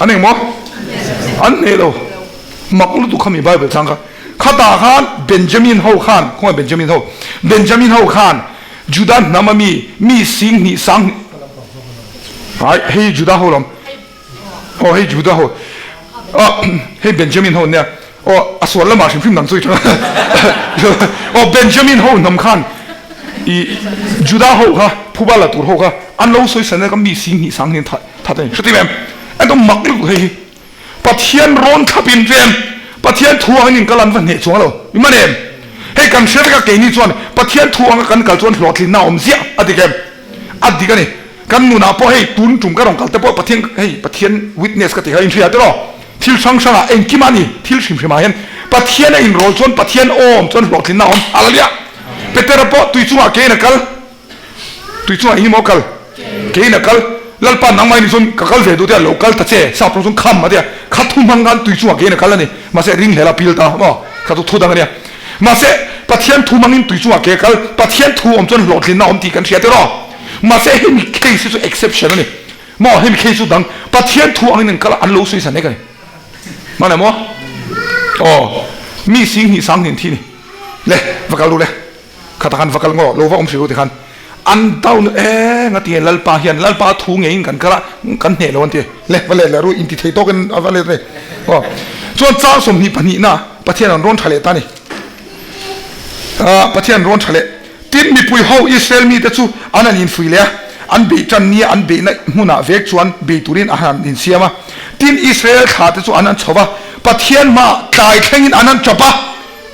An engmaw? An hneh lo. Mak lutuk kha mi Bible chang kha. Khatah khan Benjamin ho khan, khawngaih Benjamin ho, Benjamin ho khan Judah hnam a mi, mi sing hnih sang hnih, ai hei Judah ho lam. Aw hei Judah ho aw hei Benjamin ho nia aw a sual lamah hrim hrim dang chu i tang aw Benjamin ho hnam khan i Judah ho kha phuba la tur ho kha an lo sawi san ka mi sing hnih sang hian that that ani hre em an awm mak lutuk hei hi Pathian rawn thlap in tlem Pathian thu ang in kal an va hneh chuang lo i man em hei kan hre vek a keini chuan Pathian thu anga kan kal chuan hlawhtlinna a awm ziah a dik em a dik a ni. Kan nunah pawh hei tun tum ka rawn kal te pawh Pathian hei Pathian witness ka ti kha inhria tiraw? Thil hrang hrangah engkim a ni thil hrim hrimah hian Pathian a inrawl chuan Pathian awm chuan hlawhtlinna a awm Hallelujah! Petera pawh tui chungah kein a kal tui chungah engemaw a kal kein a kal Lalpa nangmah ini chuan ka kal ve duh te a lo kal ta che sap rawng chuan kham a tia kha thu hmang khan tui chungah kein a kal a ni mahse ringhlel a pil ta maw kha chu thu dang a nia mahse Pathian thu hmangin tui chungah ke a kal Pathian thu awm chuan hlawhtlinna a awm tih kan hria tiraw? Mahse hemi case hi chu exception a ni. Maw hemi case chu dang Pathian thu angin an kal a, an lo sawi san nek a ni. Hman emaw? Aw, mi sing hnih sang hnih an thi ni. Le, va kal ru le. Khatah khan va kal ngaw, lo va awm hrih ru tikhan an down eng a ti nge Lalpa hian Lalpa thu ngeiin kan kal a, kan hneh lo an ti. Le, va let leh ru, inti thei tawkin a va let a ni. Aw, chuan chang 22 na Pathian an rawn tha leh ta a ni. Pathian rawn tha leh. Tin, mipui ho Israel mite chu an han infui leh a, an beih tan nia an beihna hmunah vek chuan bei turin a han insiam a. Tin, Israel thlate chu an han chho va, Pathian hmaah tlai thlengin an han tap a.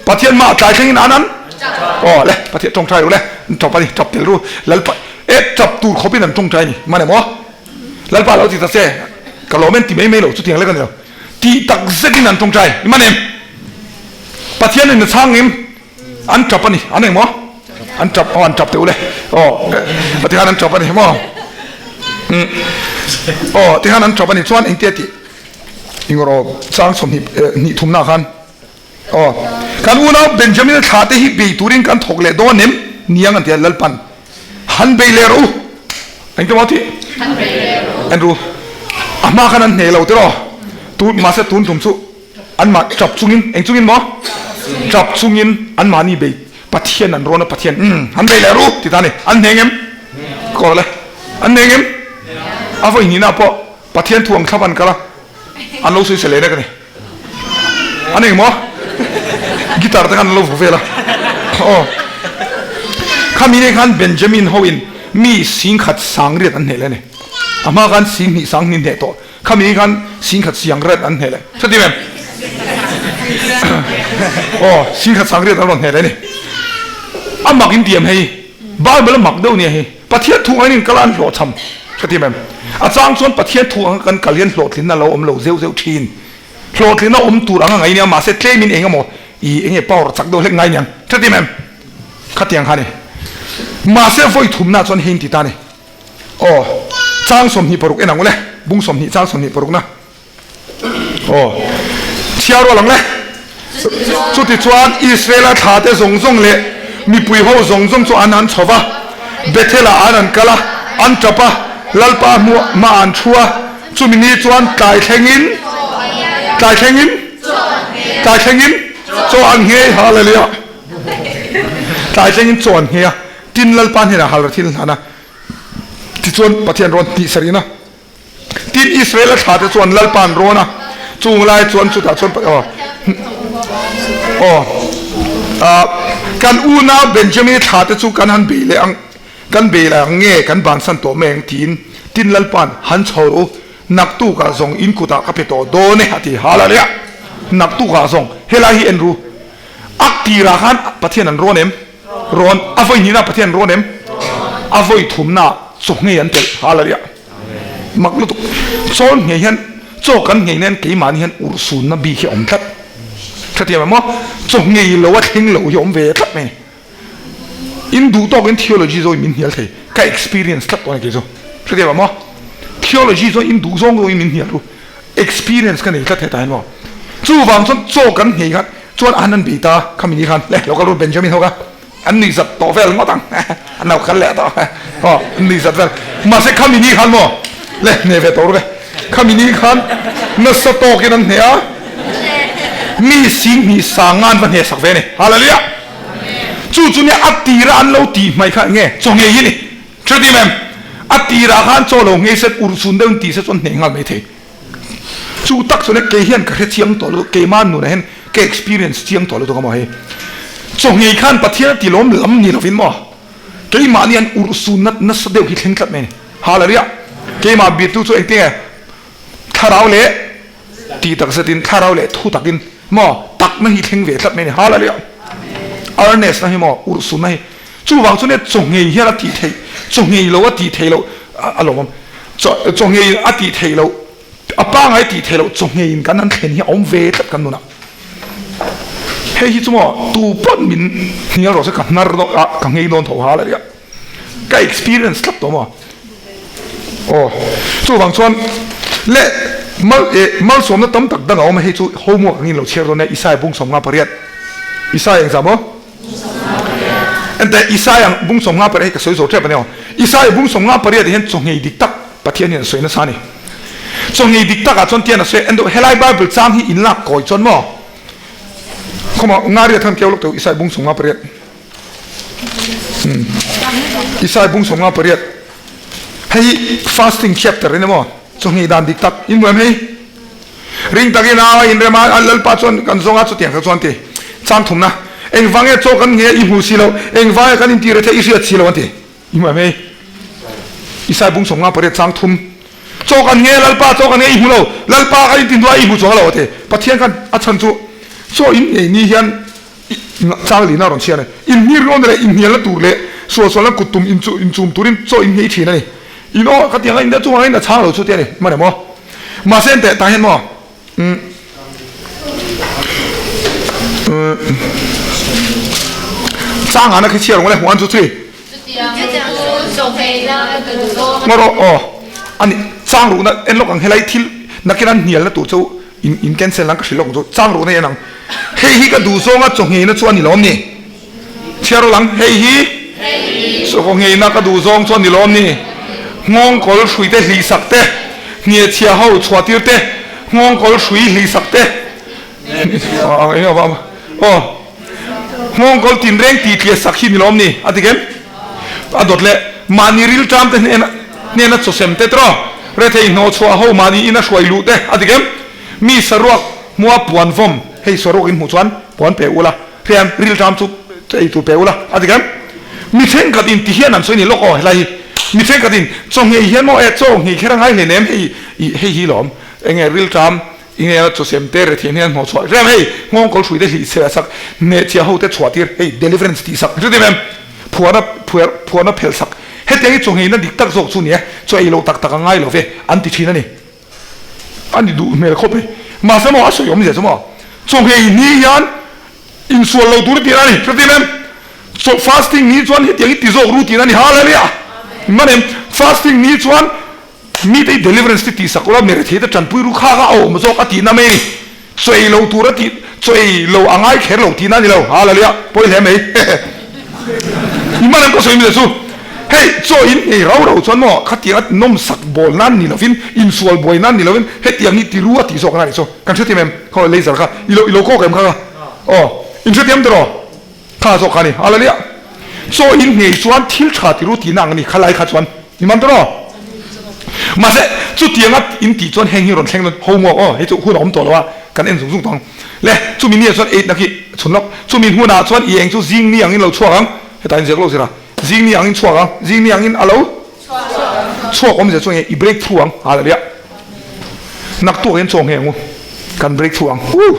Pathian hmaah tlai thlengin an han Aw le, Pathian tawngtai ru le, an tap a ni, tap tel ru. Lalpa, e tap tur khawpin an tawngtai a ni, man emaw? Lalpa lo ti ta che, ka lawm en ti mai mai lo, chutiang lek a ni lo. Tih tak zetin an tawngtai, i man em? Pathianin a chhang em? An tap a ni, an engmaw? An tap, aw an tap teh u le, aw tikhan an tap a ni maw? Umm, aw tikhan an tap a ni chuan engtia tih ingawr aw chang 20 hnih thumna khan aw kan unau Benjamin-a thla te hi bei turin kan thawk leh dawn em? Niang an ti a, Lalpan han bei leh rawh u, engtia maw tih? Andrew, a hma khan an hneh lo tiraw? Tun mahse tun tum chu Anmah ṭap chungin, eng chungin maw? Ṭap chungin anmahni bei Pathian an rawn a, Pathian umm an bei leh ru ti ta a ni. An hneng em? Ka le. An hneng em? A vawi hnihna pawh Pathian thu ang thlap an kal a, an lo sawi se leh nek a ni. An eng maw? Guitar te khan an lo vu vel a. Aw. Khami nen khan Benjamin hoin mi 10,000 sangriat an hneh leh a ni. A hma khan 2,000 sanghnih hneh tawh. Khami khan 10,000 siang ret an hneh leh. Hre tim em? Aw, 10,000 sang riat an rawn hneh leh ni. A mak in tiam hei. Bible a mak deuh nia hei. Pathian thu angin kal a an hlawhchham. Hre tim em? A chang chuan Pathian thu anga kan kal hian hlawhtlinna lo awm lo zeuh zeuh thin. Hlawhtlinna awm tur anga ngai nia mahse tlemin eng emaw i enge power chak deuh hlek ngai niang. Hre tim em? Khatiang kha ni. Mahse vawi thumna chuan hei in ti ta ni. Aw, chang 26 en ang ule, bung 20 chang 26 na. Aw, chhiar rual ang le. Chutichuan Israela thlate zawng zawng leh mipui ho zawng zawng chu an han chho va, Bethel-ah an han kal a, an tap a, Lalpa hmuah an thu a, chumi ni chuan tlai thlengin, tlai thlengin, tlai thlengin chaw an nghei, Hallelujah! Tlai thlengin chaw an nghei a. Tin, Lalpa hnenah halra thil hlan a, tichuan Pathian rawn tih sarihna. Tin, Israela thlate chuan Lalpa an rawn a. Chung lai chuan chutah chuan aw aw ah kan unau Benjamin thla te chu kan han bei leh ang kan bei leh ang nge kan bansan tawh mai ang tiin tin Lalpa'n han chho rawh u naktukah zawng in kutah ka pe tawh dawn e a ti Hallelujah naktukah zawng helai hi en ru a tirah khan Pathian an rawn em? Rawn a vawi hnihna Pathian rawn em? A vawi thumna chaw nghei an telh Hallelujah. Mak lutuk. Chaw nghei hian chaw kan nghei nen keimahni hian urhsunna bik hi a awm tlat. Hrethiam em aw? Chaw nghei lo a thleng lo hi a awm ve tlat mai. In duh tawkin theology zawngin min hnial thei. Ka experience tlat tawh a ni kei chu. Hrethiam em aw? Theology zawngin in duh zawng zawngin min hnial ru. Experience ka nei tlat hetah hian maw. Chuvang chuan chaw kan nghei khan chuan an an bei ta khami ni khan le lo kal ru Benjamin ho kha an nuih zat tawh vel ngawt ang an lo kal leh tawh aw an nuih zat vel mahse khami ni khan maw le hne ve tawh ru ve khami ni khan nasa tawkin an hne a mi singhnih sang an va hne sak ve a ni Hallelujah chu chu nia a tira an lo tih hmai kha enge chaw nghei hi ni Hrethiam em? A tirah khan chaw lo nghei set urhsun deuhin tih se chuan hneh nghal mai thei. Chu tak chuan kei hian ka hre chiang tawh lutuk, keimah nunah hian ka experience chiang tawh lutuk a maw hei. Chaw nghei khan Pathian a ti lawm lam ni lovin maw keimahni an urhsun nasa deuh hi thleng tlat mai a ni. Hallelujah! Keimah bitu chu engtinge thlarau leh Tih tak zetin thlarau leh thu takin maw takna hi thleng ve tlat mai a ni. Hallelujah! Earnest na hi maw urhsunna hi chuvang chu nia chaw nghei hian a tih theih, chaw nghei lo a tih theih loh a lawmawm. Chaw chaw nghei a tih theih loh, a pangai tih theih loh chaw ngheiin kan han thlen hi a awm ve tlat kan nunah. Hei hi chu maw tu pawn min hnial rawh se ka hnar dawn a, ka nghei dawn tho. Hallelujah! Ka experience tlat tawh maw? Aw, chuvang chuan leh mal eh malsawmna tam tak dang a awm a, hei chu homework angin lo chhiar dawn e, Isaiah bung 58. Isaiah engzah maw? Enteh Isaiah bung 58 hei ka sawi zo tep a ni aw. Isaiah bung 58 hian chawnghei dik tak Pathian hian a sawi nasa a ni. Chawnghei dik takah chuan tian a sawi a, helai Bible chang hi in lak kawi chuan maw? Khawmaw Ngaria than keu lawk teh u Isaiah bung 58. Isai bung 58 hei fasting chapter in emaw chawhni dan dik tak in hmuam hei ring takin a in rema a lalpa chuan kan zawnga chutiang kha chuan ti chang thumna engvang nge chaw kan nge i hmu si lo engvang nge kan inti rethei i hriat si lo an ti i hmuam hei Isai bung 58 chang thum chaw kan nge lalpa chaw kan nge i hmu lo lalpa kan inti hnuai i hmu chuang lo a ti Pathian khan a chhan chu chaw in ngei ni hian Chang lihna a rawn chhiar a ni. Inhmir rawn leh inhnialna tur leh sualsualna kut tum inchum turin chaw in nghei thin a ni. In aw ka tiang a in chungah in a chhang lo chu te a ni. Hman em aw? Mahse en teh tah hian maw umm Chang ana khi chhiar ang le 1 2 3 Ngaw rawh aw a ni chang ruhna en lawk ang helai thil nakin an hnialna tur chu In in cancel ang ka hrilh lawk chu chang ruh nei an ang. Hei hi ka duh zawnga chaw ngheina chu a ni lawm ni? Chhiar rawh lang, hei hi chaw ngheina ka duh zawng chu a ni lawm ni? Nghawngkawl hrui te hlih sak te, hniachhia ho chhuah tir te, nghawngkawl hrui hlih sak te, aw nghawngkawl tinreng tih tliah sak hi ni lawm ni? A ti kem? A dawt leh mahni rilṭam te hnena hnena chaw sem te tiraw? Rethei hnawh chhuah ho mahni ina hruai luh te a ti kem? Mi saruak hmua puan vawm, hei saruak in hmuh chuan puan pe ula, hriam rilṭam chu ei tur pe ula a ti kem? Mi thenkhat in ti hian an sawi ni lawk aw helai hi mi thenkhat in chaw nghei hian maw e chaw nghei kher a ngai hleinem hei hei hi lawm enge rilṭam I nge a chawsem te rethei hnen hnawh chhuah rem hei nghawngkawl hrui te hlih chhe sak hneh chhia ho te chhuah tir hei deliverance tih sak hriat em em phuahna phuar phuahna phelh sak hetiang hi chawngheina dik tak zawk chu ni e chaw ei loh tak tak a ngai lo ve an ti thin a ni a ni duh hmel khawp mai mahse maw a sawi awmzia chu maw chawnghei ni hian insual lo tur tih a ni hriat em em chaw fasting ni chuan hetiang hi ti zawk ru tih a ni hallelujah man em fasting ni chuan Mite i deliverance te tihsak ula mi rethei te tanpui ru kha kha a awm zawk a tihna mai a ni. Chaw ei lo tur a tih, chaw ei lo a ngai kher lo tihna a ni lo. Hallelujah! Pawi hle mai. Hehe. I man an ka sawi mile chu. Hei, chaw in nghei rau rau chuan maw khatiang a nawmsak bawl nan ni lovin, insual buai nan ni lovin hetiang hi ti ru a tih zawk na a nih chu. Kan hrethiam em? Khaw laser kha i lo i lo kawk em kha kha? Aw, in hrethiam tiraw? Kha zawk kha a ni. Hallelujah! Chaw in nghei chuan thil tha ti ru tihna ang a ni kha lai kha chuan. I man tiraw? Mahse, chutianga in tih chuan heng hi rawn thleng dawn homework aw, hei chu hun a awm tawh lo a, kan en zung zung tawh ang. Le, chumi ni ah chuan eitna khi chhun lawk. Chumi hmunah chuan i eng chu zing ni angin lo chhuak ang, hetah in ziak lo zir a, zing ni angin chhuak ang, zing ni angin a lo chhuak awmzia chu enge i break through ang, hallelujah. Naktuk hian chaw ngheng u, kan break through ang, woo!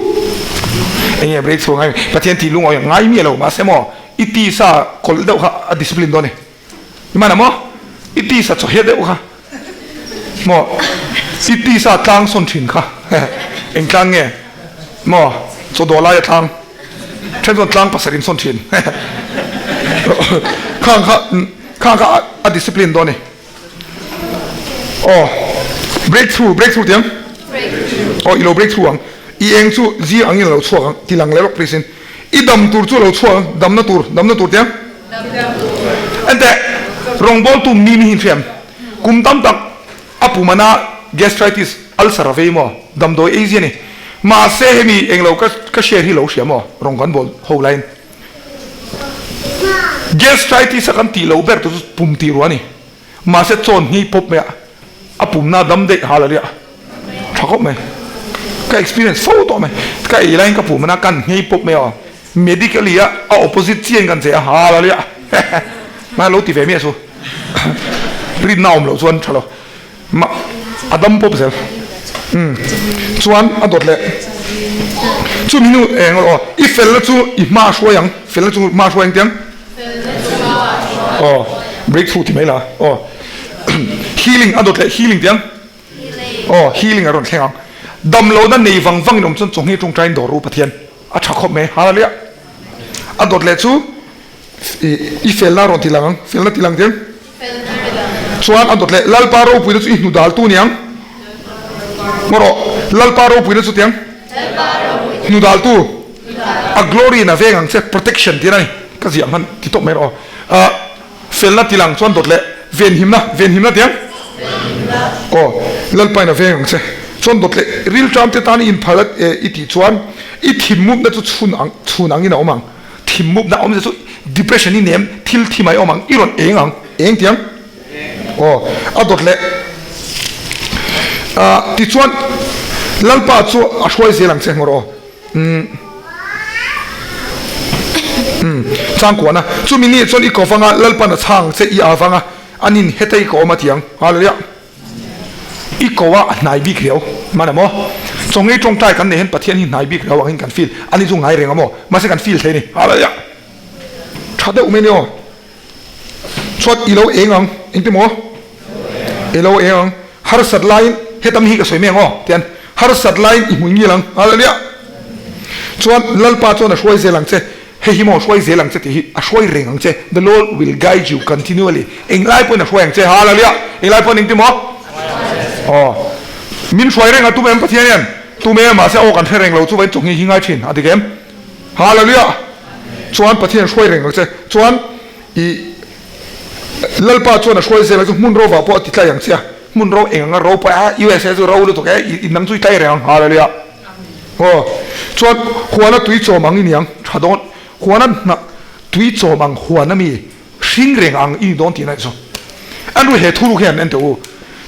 Enge break through ang, Pathian tih lungawi ngai miah lo, mahse maw i tisa kawlh deuh kha a discipline dawn e. I man a maw? I tisa chaw hiat deuh kha maw? I tisa tlang sawn thin kha eng tlang nge maw? Chaw dawh laia tlang then chuan tlang pasarih in sawn thin khang kha khang kha a discipline dawn a ni. Aw breakthrough breakthrough tiang aw i lo breakthrough ang i eng chu zing angin a lo chhuak ang ti lang leh lawk please in i dam tur chu a lo chhuak ang damna tur damna tur tiang Enteh, rawngbawltu mi mi hi hriam kum tam tak a pumana gastritis ulcer a vei maw? Damdawi ei zia ni. Mahse hemi englo ka ka share hi lo hria maw? Rawng kan bawl ho laiin gastritis a kan tih loh ber tur chu pum tih ruah a ni. Mahse chawn hnih pawp mai a a pumna dam daih hal a ria tha khawp mai. Ka experience fo tawh mai. Ka ei laiin ka pumna kan hnih pawp mai a. Medically a a opposite chian kan che a hallelujah ma lo ti ve mi a chu rinna awm loh chuan tha lo ma a dam pawp zel um chuan a dawt leh chumi nu eng aw i felna chu i hma hruai ang felna chu hma hruai ang tiang aw breakthrough ti mai la aw healing a dawt leh healing tiang Aw, healing a rawn thleng ang. Damlohna nei vang vangin awm chuan chawnghi tawngtaiin dawr ru Pathian a tha khawp mai. Hallelujah. A dawt leh chu i felna a rawn ti lang ang. Felna ti lang tiang. Chuan a dawt leh Lalpa ropuina chu i hnu daltu niang. Ngaw rawh. Lalpa ropuina chu tiang. Hnu daltu. A glory in a veng ang che protection tih a ni. Ka ziah hman ti tawp mai rawh aw. Felna ti lang chuan dawt leh venhimna, venhimna tiang? Aw, Lalpain a veng ang che. Chuan dawt leh rilṭam te tan i inphal a i tih chuan i thimmupna chu chhun ang, chhun angin a awm ang. Thimmupna awmzia chu depression i nem, thil thi mai a awm ang, i rawn eng ang, eng tiang? Aw, a dawt leh ah tichuan Lalpa chu a hruai zel ang che ngawr aw. Umm umm Changkuana chumi ni chuan i ko vanga Lalpan a chhang che i a vanga an in heta i ko awm a ti ang Hallelujah i ko a a hnai bik riau man a maw Chawngei tawngtai kan nei hian Pathian hi hnai bik riau angin kan feel ani chu ngai reng a maw mahse kan feel thei a ni Hallelujah tha deuh mai a ni aw. Chuan i lo eng ang, engti maw? I lo eng ang, harsat laiin heta mi hi ka sawi mai ang aw, tian harsat laiin i hmui ngil ang, hallelujah! Chuan Lalpa chuan a hruai zel ang che, hei hi maw hruai zel ang che tih hi a hruai reng ang che, the Lord will guide you continually, englai pawhin a hruai ang che, hallelujah! Englai pawhin engti maw? Aw, min hruai reng a tum em Pathian hian? Tum e, mahse aw kan hre reng lo, chuvain chawhni hi ngai thin, a dik em? Hallelujah! Chuan Pathian hruai reng ang che. Chuan i Lalpa chuan a hruai zel ang chu hmun rovah pawh a ti tlai ang che a. Hmun ro eng anga ro pawh a USA chu ro lutuk e, i nang chu i tlai reng ang. Hallelujah! Aw. Chuan huana tui chawm ang i ni ang. Tha dawn. Huana hna tui chawm ang huana mi hring reng ang i ni dawn tihna chu. An ru he thuruk hian en teh u.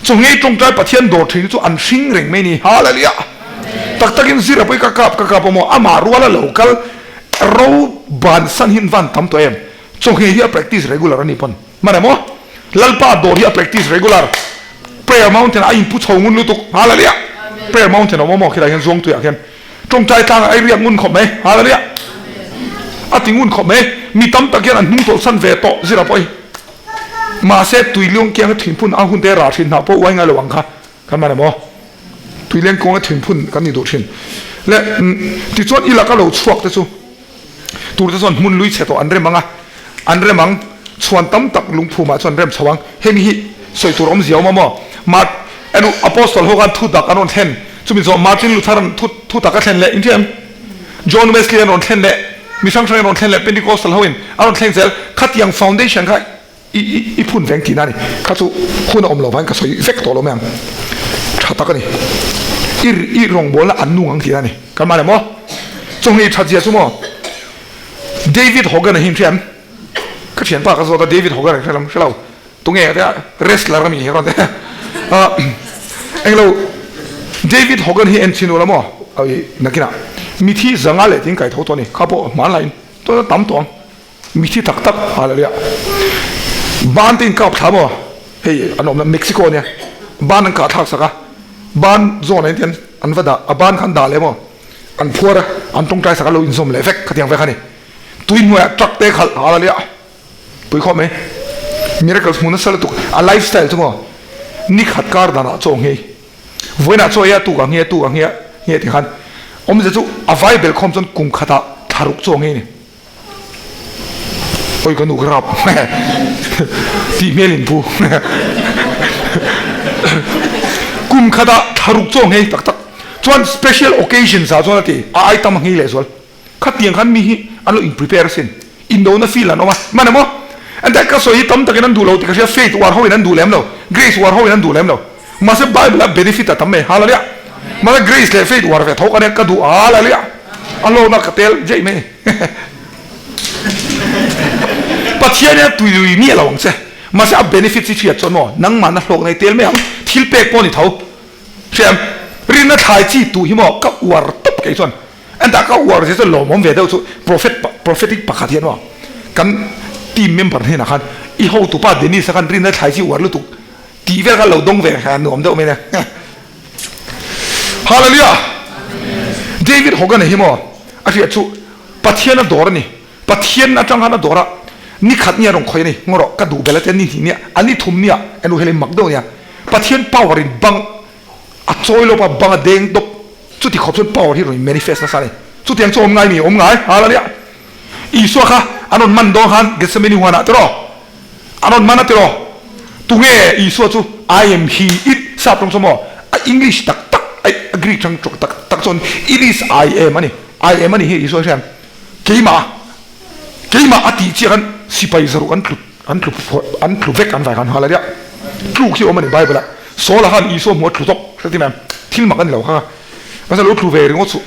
Chawngei tawngtai Pathian dawr thin chu an hring reng mai ni. Hallelujah! Tak takin zir a pawi ka kap ka kap a maw? Amah ruala lo kal ro bansan hi an van tam tawh em? Chawngei hi a practice regular a ni pawn. Hman em aw? Lalpa dawr hi a practice regular. Prayer mountain ah a inpu chho ngun lutuk. Hallelujah! Prayer mountain a awm a maw? Khilai hian Zuangtuiah khian tawngtai tlang ah ei riak ngun khawp mai. Hallelujah! A ti ngun khawp mai. Mi tam tak hian an hnung tawlhsan ve tawh zir a pawi. Mahse, tuiliang kianga thinphun a hunte rah thin hnah pawh uai ngai lo ang kha kan man emaw? Tuiliang kawnga thinphun kan ni duh thin. Le, tichuan i laka lo chhuak te chu tur te chuan hmun lui chhe tawh an rem ang a, an rem ang, chhuan tam tak lungphumah chuan rem chho ang. Hemi hi sawi tur awmzia awm a maw? Mart, enu Apostle ho khan thu tak an rawn thlen, chumi zawh Martin Luther an thu thu tak a thlen leh, inhria em? John Wesley an rawn thlen leh, mi hrang hrang in rawn thlen leh, Pentecostal ho in a rawn thleng zel, khatiang foundation kha i i i phun veng tihna a ni. Kha chu hun a awm lo vangin ka sawi vek tawh lo mai ang. Tha tak a ni. I i rawngbawlna an nung ang tihna a ni. Kan man em aw? Chawngei that zia chu maw? David Hogan a hi in hria em? Ka thianpa ka zawt a, David Hogan a hre lo, hre lo. Tunge a tia wrestler a mi hi rawn ti. Englo David Hogan hi en chhin ula maw nakinah mithi 500 leh ting kai tho tawh a ni kha pawh hmanlaiin tuna tam tawh ang mithi tak tak hallelujah ban te in kap thla maw hei an awmna Mexico ania ban an kah thlak sak a ban zawn ah hian an va dah a ban kha an dah leh maw an phuar a an tawngtai sak a lo inzawm leh vek khatiang vek a ni tui hnuaiah truck te khalh hallelujah. Pui khawp mai. Miracles hmu nasa lutuk. A lifestyle chu maw ni khat kar danah chaw nghei. Vawiinah chaw ei a tuk a nghei a tuk a nghei a nghei tih khan awmzia chu a vai bel khawm chuan kum khatah thla ruk chaw nghei ni. Oi ka nu ka rap tih hmel in pu. Kum khatah thla ruk chaw nghei tak tak. Chuan special occasions ah chuan a ti a ai tam a nghei lehzual. Khatiang khan mi hi an lo in prepare asin. Indona feel an awm a. Hman emaw? Ente ka sawi hi tam takin an duh lo tih ka hria, faith uar ho in an duh lem lo, grace uar ho in an duh lem lo. Mahse Bible a benefit a tam mai, Hallelujah! Mahse grace leh faith uar ve tho ka nia, ka duh, Hallelujah! A hlawkna ka tel jeih mai. Pathian hian tui lui miah lo ang che. Mahse a benefits hi hriat chuan maw, nangmahna hlawkna hi tel mai ang, thil pek pawh ni tho. Hriam, rinna thlai chi tuh hi maw ka uar tawp kei chuan. Entah ka uar zia chu lawmawm ve deuh chu prophet prophetic pakhat hian aw kan team member hnenah khan i hotupa Dennis a khan rinna thlai chi uar lutuk tih vel kha lo dawng ve a nuam deuh mai nia. Hallelujah! David Hogan a hi maw a hriat chu Pathian a dawr a ni. Pathian atang khan a dawr a ni khat nia rawn khawih a ni. Ngaw rawh ka duh bel a tia ni hnih nia a ni thum nia enu helai mak deuh nia Pathian power in bang A chawi lawp a, bang a deng dawp. Chuti khawp chuan power hi rawn in manifest nasa a ni. Chutiang chu awm ngai mi? Awm ngai. Hallelujah! Isua kha an rawn man dawn khan Gethsemane huanah tiraw? An rawn man a tiraw? Tunge Isua chu I am he, it, sap tawng chu maw? A English tak tak, a Greek tang tak tak chuan it is I am a ni. I am a ni hi Isua hian keimah, keimah a tih chiah khan sipai zaruk an tlu. An tlu an tlu vek an vai khan hal a ria. Tluk hi awm a ni Bible ah. Saul a khan Isua hmuh a tlu tawk hre ti mai ang. Thil mak a ni lo kha kha. Mahse lo tlu ve ringawt suh.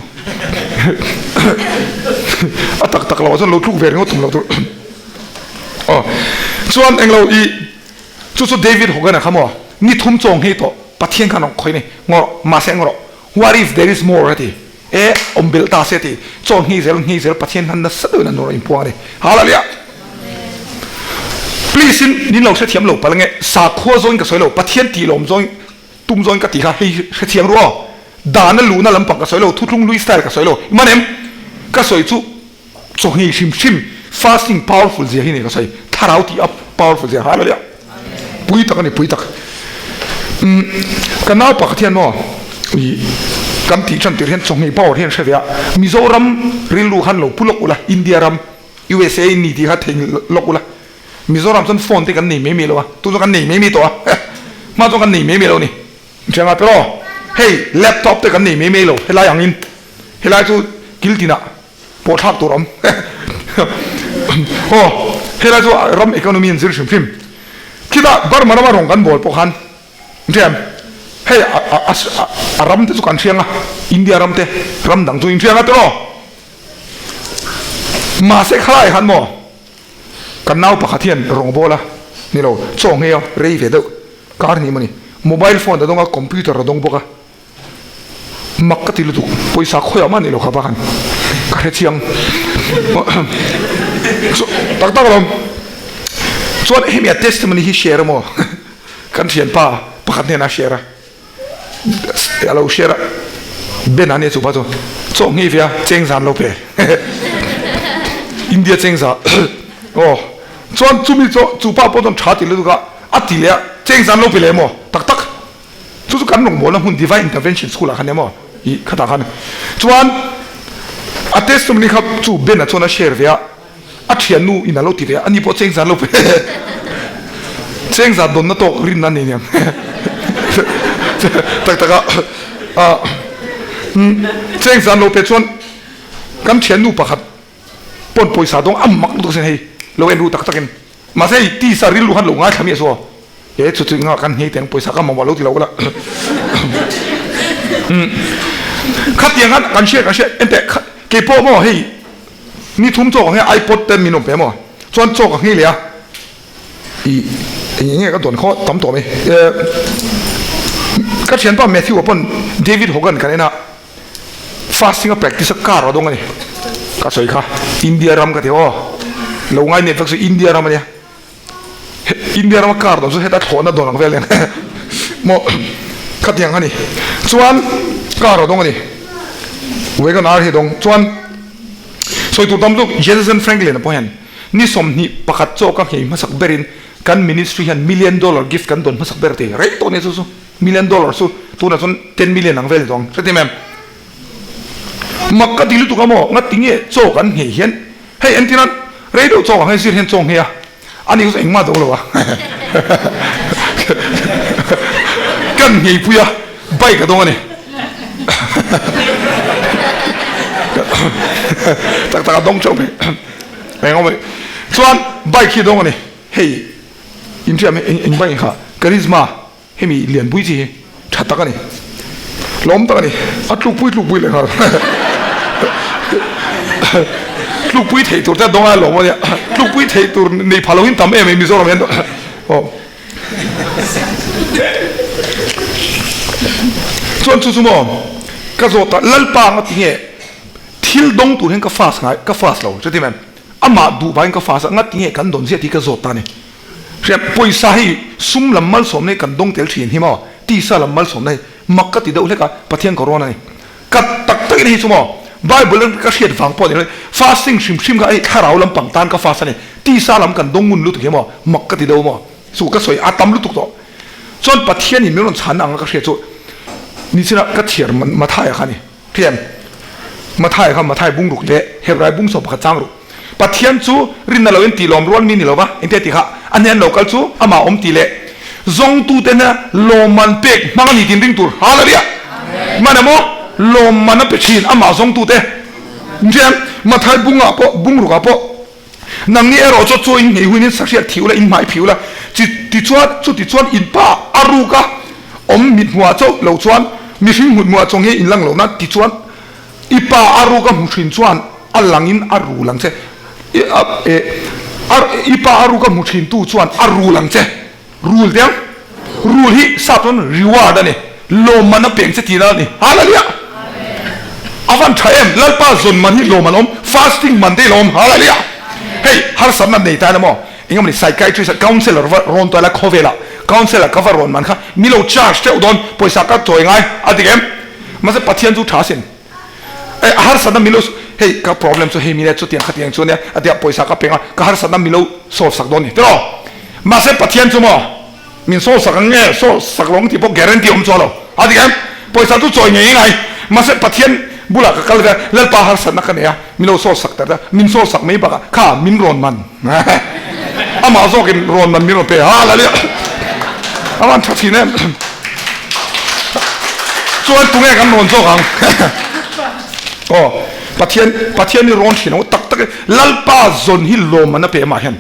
A tak tak lo ah chuan lo tluk ve ringawt tum lo tur. Aw chuan englo i chu chu David Hogan a kha maw ni thum chaw nghei tawh Pathian khan a rawn khawih a ni. Ngaw rawh mahse ngaw rawh what if there is more a ti. E awm belh ta se ti chaw hni zel hni zel Pathian hman nasa deuhin an rawn inpuang a ni. Hallelujah! Please in nin lo hrethiam lo palh nge sakhua zawngin ka sawi lo Pathian tih lawm zawng tum zawngin ka tih kha hei hrethiam ru aw. Dana luhna lampang ka sawi lo thutlung lui style ka sawi lo i man em? Ka sawi chu chawhni hrim hrim fasting powerful zia hi ni ka sawi thlarau tih a powerful zia hallelujah! Pui tak a ni, pui tak. Umm, ka nau pakhat hian maw, ih, kan tih tan tir hian chawhmeh power hian hre ve a, Mizoram rilru khan lo pu lawk ula, India ram, USA in ni tih kha thei lawk ula, Mizoram chuan phone te kan nei mai mai lo a, tun chu kan nei mai mai tawh a, hma chuan kan nei mai mai lo a ni. Thianga te aw, hei laptop te kan nei mai mai lo, helai angin, helai chu kil tinah pawh thlak tur awm aw helai chu ram economy an zir hrim hrim khitah Burma rama rawng kan bawl pawh khan thiam hei a ram te chu kan hriang a India ram te ram dang chu inhriang a tiraw mahse khalai khan maw kan nau pakhat hian rawng bawl a ni lo chaw nghei a rei ve deuh kar ni mawni mobile phone a dawng a computer a dawng bawk a. Mak ka ti lutuk, pawisa khawiah mah ni lo kha va khan ka hre chiang. Tak tak alawm. Chuan hemi a testimony hi share emaw kan thianpa pakhat hnenah a share a, a lo share a, Ben a nia chupa chu chaw nghei ve a cheng zan lo pe India cheng za aw chuan chumi chu chupa pawh chuan tha ti lutuk a a ti leh a cheng zan lo pe leh emaw tak tak. Chu chu kan rawngbawlna hmun Divine Intervention School ah khan emaw i khatah khan chuan a testimony kha chu Ben-a chuan a share ve a, a thiannu in a lo ti ve a, ani pawh cheng zan lo pe cheng zan dawnna tawk rinna a nei aniang tak tak a cheng zan lo pe chuan kan thiannu pakhat pawn pawisa dawng a mak lutuk a sin hei lo en ru tak tak in mahse hei tisa rilru khan lo ngaithla miah chu aw. He chu chu nga kan hei teng pawisa ka mamawh lo ti lo la. Khatiang khan kan hria kan hria ente kei pawh maw hei ni thum chaw ka nghei ipod te min awm pe maw chuan chaw ka nghei leh a i eng nge ka dawn khaw tam tawh mai. Ka thianpa Matthew-a pawn David Hogan kan en a, fasting a practice a car a dawng a ni. Ka sawi kha India ram ka ti aw, lo ngai nep vek chu India ram a nia. India rama car dawn chu heta thlawhna dawn ang vel hian maw khatiang a ni. Chuan car a dawng a ni. Wagon R hi a dawng. Chuan sawi tur tam lutuk Jensen Franklin a pawh hian ni 21 chaw ka nghei hmasak berin kan ministry hian million dollar gift kan dawn hmasak ber ti rei tawh nia chu chu million dollar chu tunah chuan ten million ang vel ni tawh ang hretim em? Mak ka ti lutuk a maw ngati nge chaw kan nghei hian Hei entir a rei deuh chawk ang hei zir hian chaw nghe a, ani chu engmah do lo a kan ngheipui a bike a dawng a ni tak tak a dawng teuh mai eng awm chuan bike hi a dawng a ni hei inhriat eng bike kha Karizma. Hemi lianpui chi hi tha tak a ni, hlawm tak a ni, a tlukpui tlukpui leh nghal tlukpui theih tur te a dawng a lawm a nia, tlukpui theih tur nei pha loin tam em em Mizoram hian aw chuan chu chu maw ka zawt a Lalpa anga tinge thil dawng tur hian ka fast ngai ka fast lo chuti mai amah duh vangin ka fast a nga tinge kan dawn ziah tih ka zawt ta a ni. Hriat, pawisa hi sum lam malsawmna hi kan dawng tel thin hi maw? Tisa lam malsawmna hi mak ka ti deuh hlek a, Pathian ka rawn a ni. Ka tak takin hei chu maw, Bible in ka hriat vang pawh ni lo, fasting hrim hrim kha hei thlarau lampang tan ka fast a ni, tisa lam kan dawng ngun lutuk hi maw, mak ka ti deuh maw? Chu ka sawi a tam lutuk tawh. Chuan Pathian in min rawn chhanna anga ka hriat chu nichina ka thiar Mathaia kha a ni. Thiam. Mathai kha Mathai bungruk leh Hebrai bung 11 chang ruk. Pathian chu rinna loin tih lawm rual mi ni lova, engtia tih kha a hnen lo kal chu amah awm tih leh zawngtute hna lawmman pek hmang a ni tin ring tur. Hallelujah! Hman emaw lawmman a pe thin amah zawngtute. Thiam. Mathai bungah pawh bungrukah pawh Nangni erawh chu chaw in nghei huin in sahriat thih ula, in hmai phih ula, chi tichuan chutichuan in pa a ruk a, awm mit hmuhah chauh lo chuan mihring hmut hmuhah chaw nge in lang lo na tichuan i pa a ruk a hmu thin chuan a langin a rul ang che, i pa a ruk a hmu thin tu chuan a rul ang che. Rul te ang. Rul hi sap chuan reward a ni. Lawmman a peng che tihna a ni. Hallelujah! A van tha em? Lalpa zawn man hi lawm an awm. Fasting man te hi lawm. Hallelujah! Hei harsatna nei ta emaw maw? Engemaw ni psychiatrist, counsellor va rawn tawh ila khawvelah counsellor ka va rawn man kha mi lo charge teuh dawn pawisa ka chawi ngai a ti em? Mahse Pathian chu tha asin. Eh a harsatna milo hei ka problem chu hei mile chutiang khatiang chu ania a tia pawisa ka peng a ka harsatna milo solve sak dawn ni tiraw mahse Pathian chu maw min solve sak ang nge solve sak lo ang tih pawh guarantee awm chuang lo a ti em pawisa chu chawi ngei ngai mahse Pathian bulah ka kal ve a Lalpa harsatna ka nei a milo solve sak ta min solve sak mai bakah kha min rawn man amah zawkin rawn man min rawn pe hallelujah a van tha thin em chuan tunge kan rawn zawk ang aw Pathian Pathian hi rawn thin ang tak tak Lalpa zawn hi lawm an a pe amah hian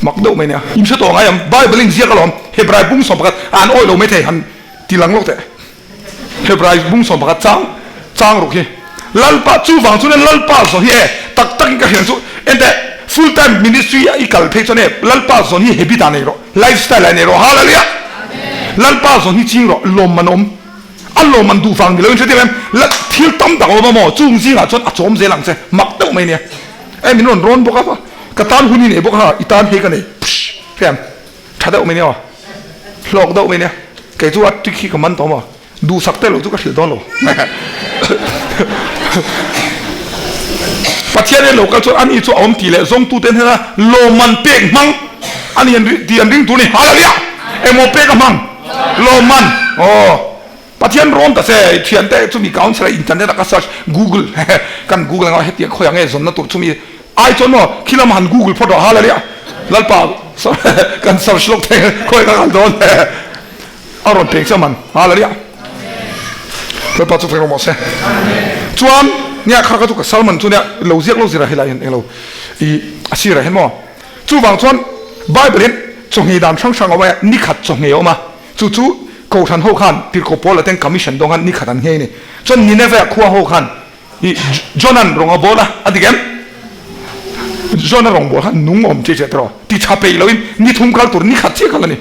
mak deuh mai nia in hre tawh ngai ang Bible in ziak alawm Hebrai bung 11 an awih lo mai thei han ti lang lawk teh Hebrai bung 11 chang chang ruk hi Lalpa chuvang chuan Lalpa zawn hi e tak takin ka hriat chu enteh full time ministry a i kal phei chuan e Lalpa zawn hi habit ah nei rawh lifestyle ah nei rawh hallelujah Lalpa zawn hi ching rawh lawmman awm a lawmman duh vang ni lo in hre tir em thil tam tak awm a maw chung zingah chuan a chawm zel ang che mak deuh mai nia e min rawn rawn bawk a ka tan hun hi nei bawk a i tan hei ka nei hriam Tha deuh mai nia aw. Hlawk deuh mai nia. Kei chu a trick hi ka man tawh maw. Duhsak te lo chu ka hrilh dawn lo. Pathian hian lo kal chuan ani chu a awm tih leh zawngtute hnena lawmman pek hmang ani an tih an ring tur ni. Hallelujah! Engmaw pek a hmang? Lawmman. Aw. Pathian rawn ta che thiante chumi council a internet a ka search google kan google anga hetiang khawiah nge zawnna tur chumi ai chuan maw khi lamah han google phawt rawh hallelujah lalpa kan search lawk thei khawi ka kal dawn a rawn peng che man hallelujah lalpa chu feng rawh se chuan nia kha ka chu ka sermon chu nia lo ziak lo zira helai hian englo i a sirah hian maw chuvang chuan bible hian chawhngei dan hrang hrang a awm a nikhat chawhngei a awm a Chu chu Kohhran ho khan Tirhkoh Paula ten commission dawng khan nikhat an nghei a ni. Chuan Nineveh khua ho khan i Jona'n rawng a bawl a, a dik em? Jona rawng bawl khan nung awm che che tawh ti tha peih loin ni thum kal tur nikhat chiah kal a ni.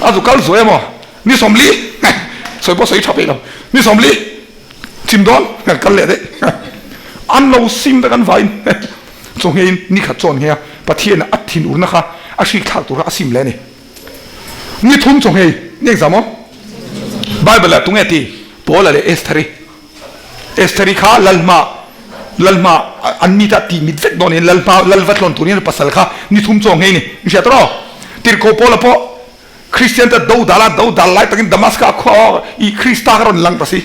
A zu kal zuai emaw? Ni 40 sawi pawh sawi tha peih lo. Ni 40 chim dawn kal leh daih. An lo sim vek an vaiin chaw ngheiin ni khat chawn nghei a, Pathian a thin urna kha a hrik thlak tur kha a sim leh a ni. Ni thum chaw nghei ni engzah maw? Bible ah tunge ti? Paula leh Estheri. Estheri kha Lalhma Lalhma an mi ta tih mit vek dawn in Lalhma Lal va tlawn turin pasal kha ni thum chaw nghei ni. In hria tawh? Tirhkoh Paula pawh Kristian te do dal a do dal lai takin Damaska khua i Krista kha rawn lang ta si.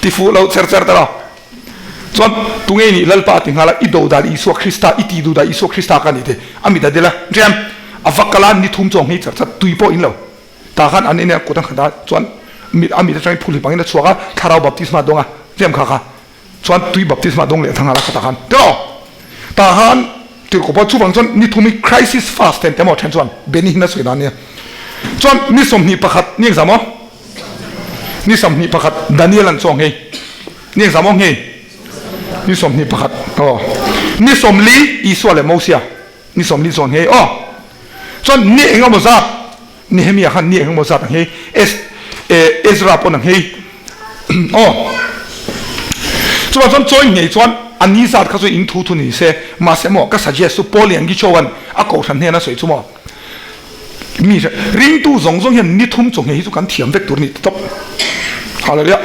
Ti fuh lo cher cher tawh. Chuan tunge nih Lalpa a ti nghal a, i do dal Isua Krista, i ti duh dah Isua Krista ka ni ti a mit a dil a. Riam a va kal a, ni thum chaw nghei char char tui pawh in lo. Tah khan an ine a kut a nghat a, chuan mit a mit atangin phul hi pangin a chhuak a, thlarau baptisma a dawng a, riam kha kha chuan tui baptisma a dawng leh thang nghal a khatah khan. Tiraw? Tah khan tirhkoh pawh chuvang chuan ni thum hi crisis fast ten te maw then chuan Benny hin a sawi dan nia. Chuan ni 21 ni engzah maw? Ni 21 Daniel an chaw nghei. Ni engzah maw nghei? Ni 21 aw. Ni 40 Isua leh Mosia ni 40 chaw nghei aw. Chuan ni engemaw zat Nehemia khan ni engemaw zat a nghei, Ezra pawn a nghei aw. Chuvang chuan chawi nghei chuan a ni zat kha chu in thu thu ni se, mahse maw ka suggest chu Paul Liangichowan a kohhran hnena sawi chu maw mi ringtu zawng zawng hian ni thum chaw nghei hi chu kan thiam vek tur a ni ti tawp. Hallelujah.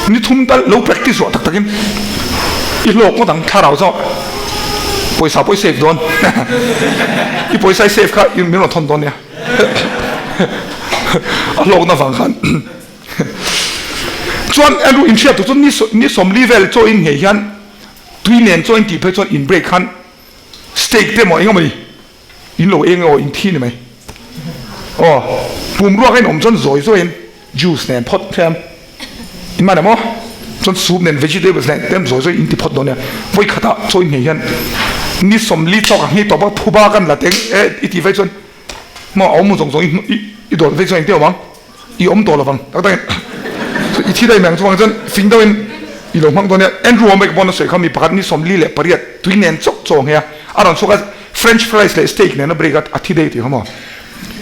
Ni thum tal lo practice rawh tak takin i hlawk ngawt ang thlarau zawk pawisa pawh i save dawn i pawisa i save kha min rawn thawn dawn nia a hlawkna vang khan chuan Andrew in hriat tur chuan ni ni 40 vel chaw in nghei hian tui nen chaw in tih phei chuan in break khan steak te maw engemaw ni In lo eng emaw in thi ni mai. Aw, pum ruak a in awm chuan zawi zawiin juice nen phawt hian in man em aw? Chuan soup nen vegetables nen tlem zawi zawi in ti phawt dawn nia. Vawi khatah chaw in nghei hian ni 40 chawk a nghei tawp a, phuba kan la teng e i tih vei chuan maw a awm zawng zawng i dawt vei chuan engtin awm ang? I awm tawh lovang tak takin i thi daih mai ang chuvang chuan fing deuhin i lo hmang dawn nia. Andrew Wommack pawn a sawi kha mi pakhat ni 48 tui nen chauh chaw nghe a, a rawn chhuak a French fries leh steak nen a break a, a thi daih tih kha maw.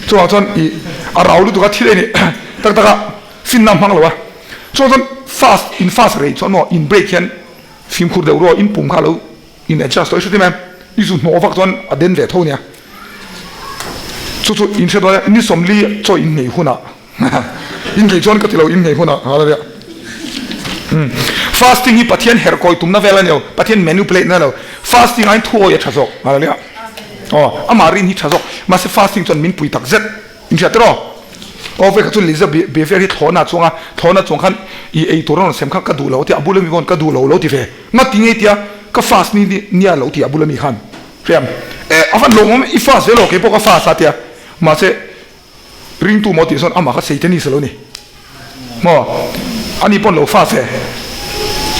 Chuvang chuan i a rau lutuk a thi daih ni tak taka finna a hmang lo a. Chuvang chuan fast in fast rei chuan maw in break hian fimkhur deuh ruah in pum kha a lo in adjust tawh i hre tim em? I zu hnawh vak chuan a den ve tho nia. Chu chu in hre dawn e, ni 40 chaw in nghei hunah in nghei chuan ka ti lo, in nghei hunah hallelujah. Fasting hi Pathian herh kawi tumna vel a ni lo, Pathian manipulate na lo. Fasting aiin thuawi a tha zawk, hallelujah. Aw, amah rin hi tha zawk, mahse fasting chuan min pui tak zet. In hria tiraw? Aw vekha chu Liza Beaver hi thlawhna chuanga thlawhna chuang khan i ei tur a rawn sem kha ka duh lo a ti a, a bula mi khawn ka duh lo lo ti ve. Nga ti ngei tia ka fast ni nia lo ti a bula mi khan. Hriam e a van lawmawm i fast ve lo kei pawh ka fast a tia mahse ringtu maw tih chuan amah kha Satan is a lo ni maw ani pawn lo fast ve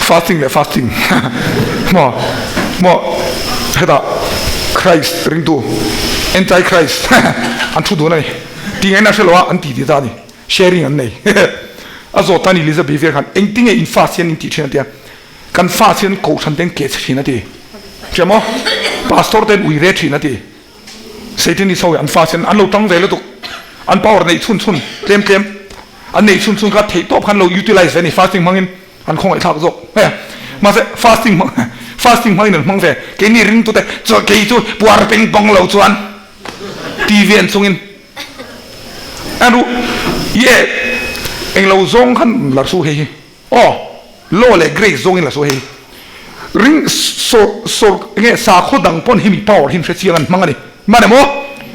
fasting leh fasting maw maw hetah Christ ringtu anti Christ an thu dun a ni ti ngaihna hre lo a an ti ti ta a ni sharing an nei a zawt ta a ni Elizabeth khan engtinge in fast hian in tih thin a tia Kan fa chuan kohhran ten keh che thin a ti. Hria maw? Pastor ten ui re thin a ti. Satanist ho hi an fa chuan an lo tang ve lutuk. An power neih chhun chhun tlem tlem an neih chhun chhun kha theih tawp khan lo utilize ve a ni fasting hmangin an khawngaih thlak zawk. Hei mahse fasting hmang fasting hmangin an hmang ve. Keini ringtute chuan kei chu puar peng pawng lo chuan TV en chungin en ru ye englo zawng khan la hru hei hi. Aw, Law leh Grace zawngin la sawi hei. Ring sawr sawr enge sakhaw dang pawn hemi power hi an hre chiang an hmang a ni. Mane maw?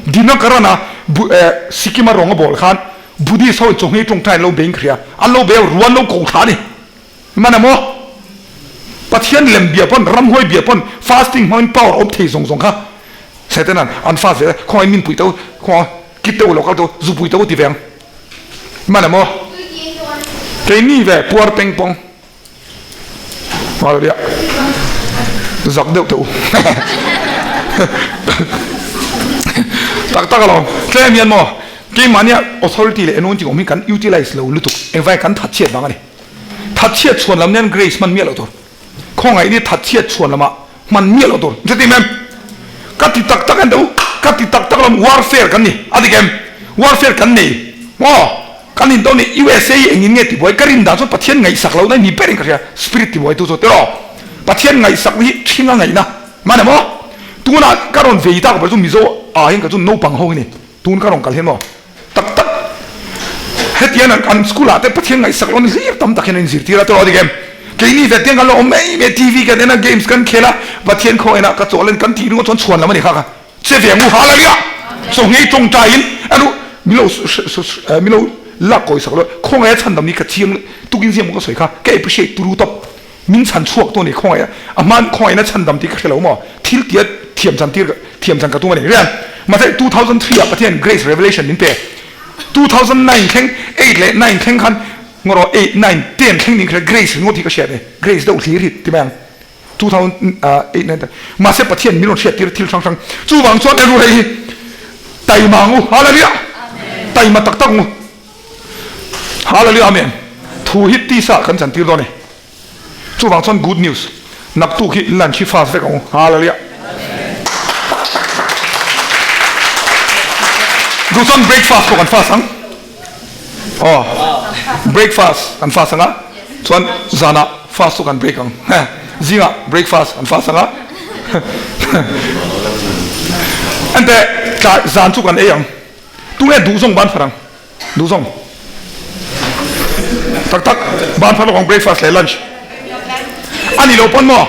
Dinakarana bu eh Sikkim a rawng a bawl khan Buddhist ho in chawhmeh tawngtai an lo bei in ka hria. An lo bei a, ruan lo ko thla a ni. Mane maw? Pathian lem bia pawn, ramhuai bia pawn fasting hmangin power awm thei zawng zawng kha Satan-a'n an fast ve a, khawngaih min pui teuh, khawngaih kit teuh lo kal teuh, zu pui teuh ti ve ang. Hman em aw? Keini ve puar peng pawng. Hallelujah. Zak deuh teh u. Tak tak alawm. Tlem hian maw keimahnia authority leh anointing awm hi kan utilize lo lutuk. Engvai kan thatchhiat vang a ni. Thatchhiat chhuan lam nen grace hman miah loh tur. Khawngaih ni thatchhiat chhuan lamah hman miah loh tur. Chuti mem? Ka ti tak tak en teh u. Ka ti tak tak lam warfare kan ni. A dik em? Warfare kan nei maw? Kan in to ni USA hi engin nge tibuai? Ka rin dan chuan Pathian ngaihsak lohna hi ni berin ka hria. Spirit tibuaitu chu tiraw? Pathian ngaihsak hi ṭhing a ngaihna mah ni maw? Tunah ka rawn vei tak ber chu Mizo ah hian ka chu naupang ho hi ni. Tun ka rawn kal hian maw? Tak tak hetiang an an school ah te Pathian ngaihsak lohna hlir tam tak hian an inzirtir a tiraw dik em? Keini ve tiang kan lo awm mai mai TV kan en a games kan khel a Pathian khaw enah ka chawlh en kan tih ringawt chuan chhuan lam a ni kha ka Che ve ngu Hallelujah! Chawnghei tawngtai in anu min lo min lo lak kawi sak lo khawngaih a chhan dam ni ka chiang tukin ziak maw ka sawi kha ka appreciate turu tawp min chhan chhuak tu a ni khawngaih a hman khawngaih na chhan dam tih ka hre lo maw thil tia thiam chan tir thiam chan ka tum a ni rian mahse 2003 ah Pathian grace revelation min pe 2009 thleng 8 leh 9 thleng khan ngawrawh 8 9 10 thleng ning kha grace ringawt hi ka hriat ni grace deuh hlir hi ti mai ang. 2008 Mahse Pathian min rawn hriattir thil hrang hrang chuvang chuan elu hei hi taima ang u Hallelujah taima tak tak ang u Hallelujah Amen thu hi tisa kan chantir dawn e chuvang chuan good news naktuk hi lunch hi fast vek ang u Hallelujah duh chuan breakfast pawh kan fast ang aw breakfast kan fast ang a Chuan zanah fast chu kan break ang. Zingah breakfast kan fast ang a. Ente tlai zan chu kan ei ang. Tunge duh zawng ban phar ang. Duh zawng. Tak tak ban phar lawk ang breakfast leh lunch. A ni lo pawn maw?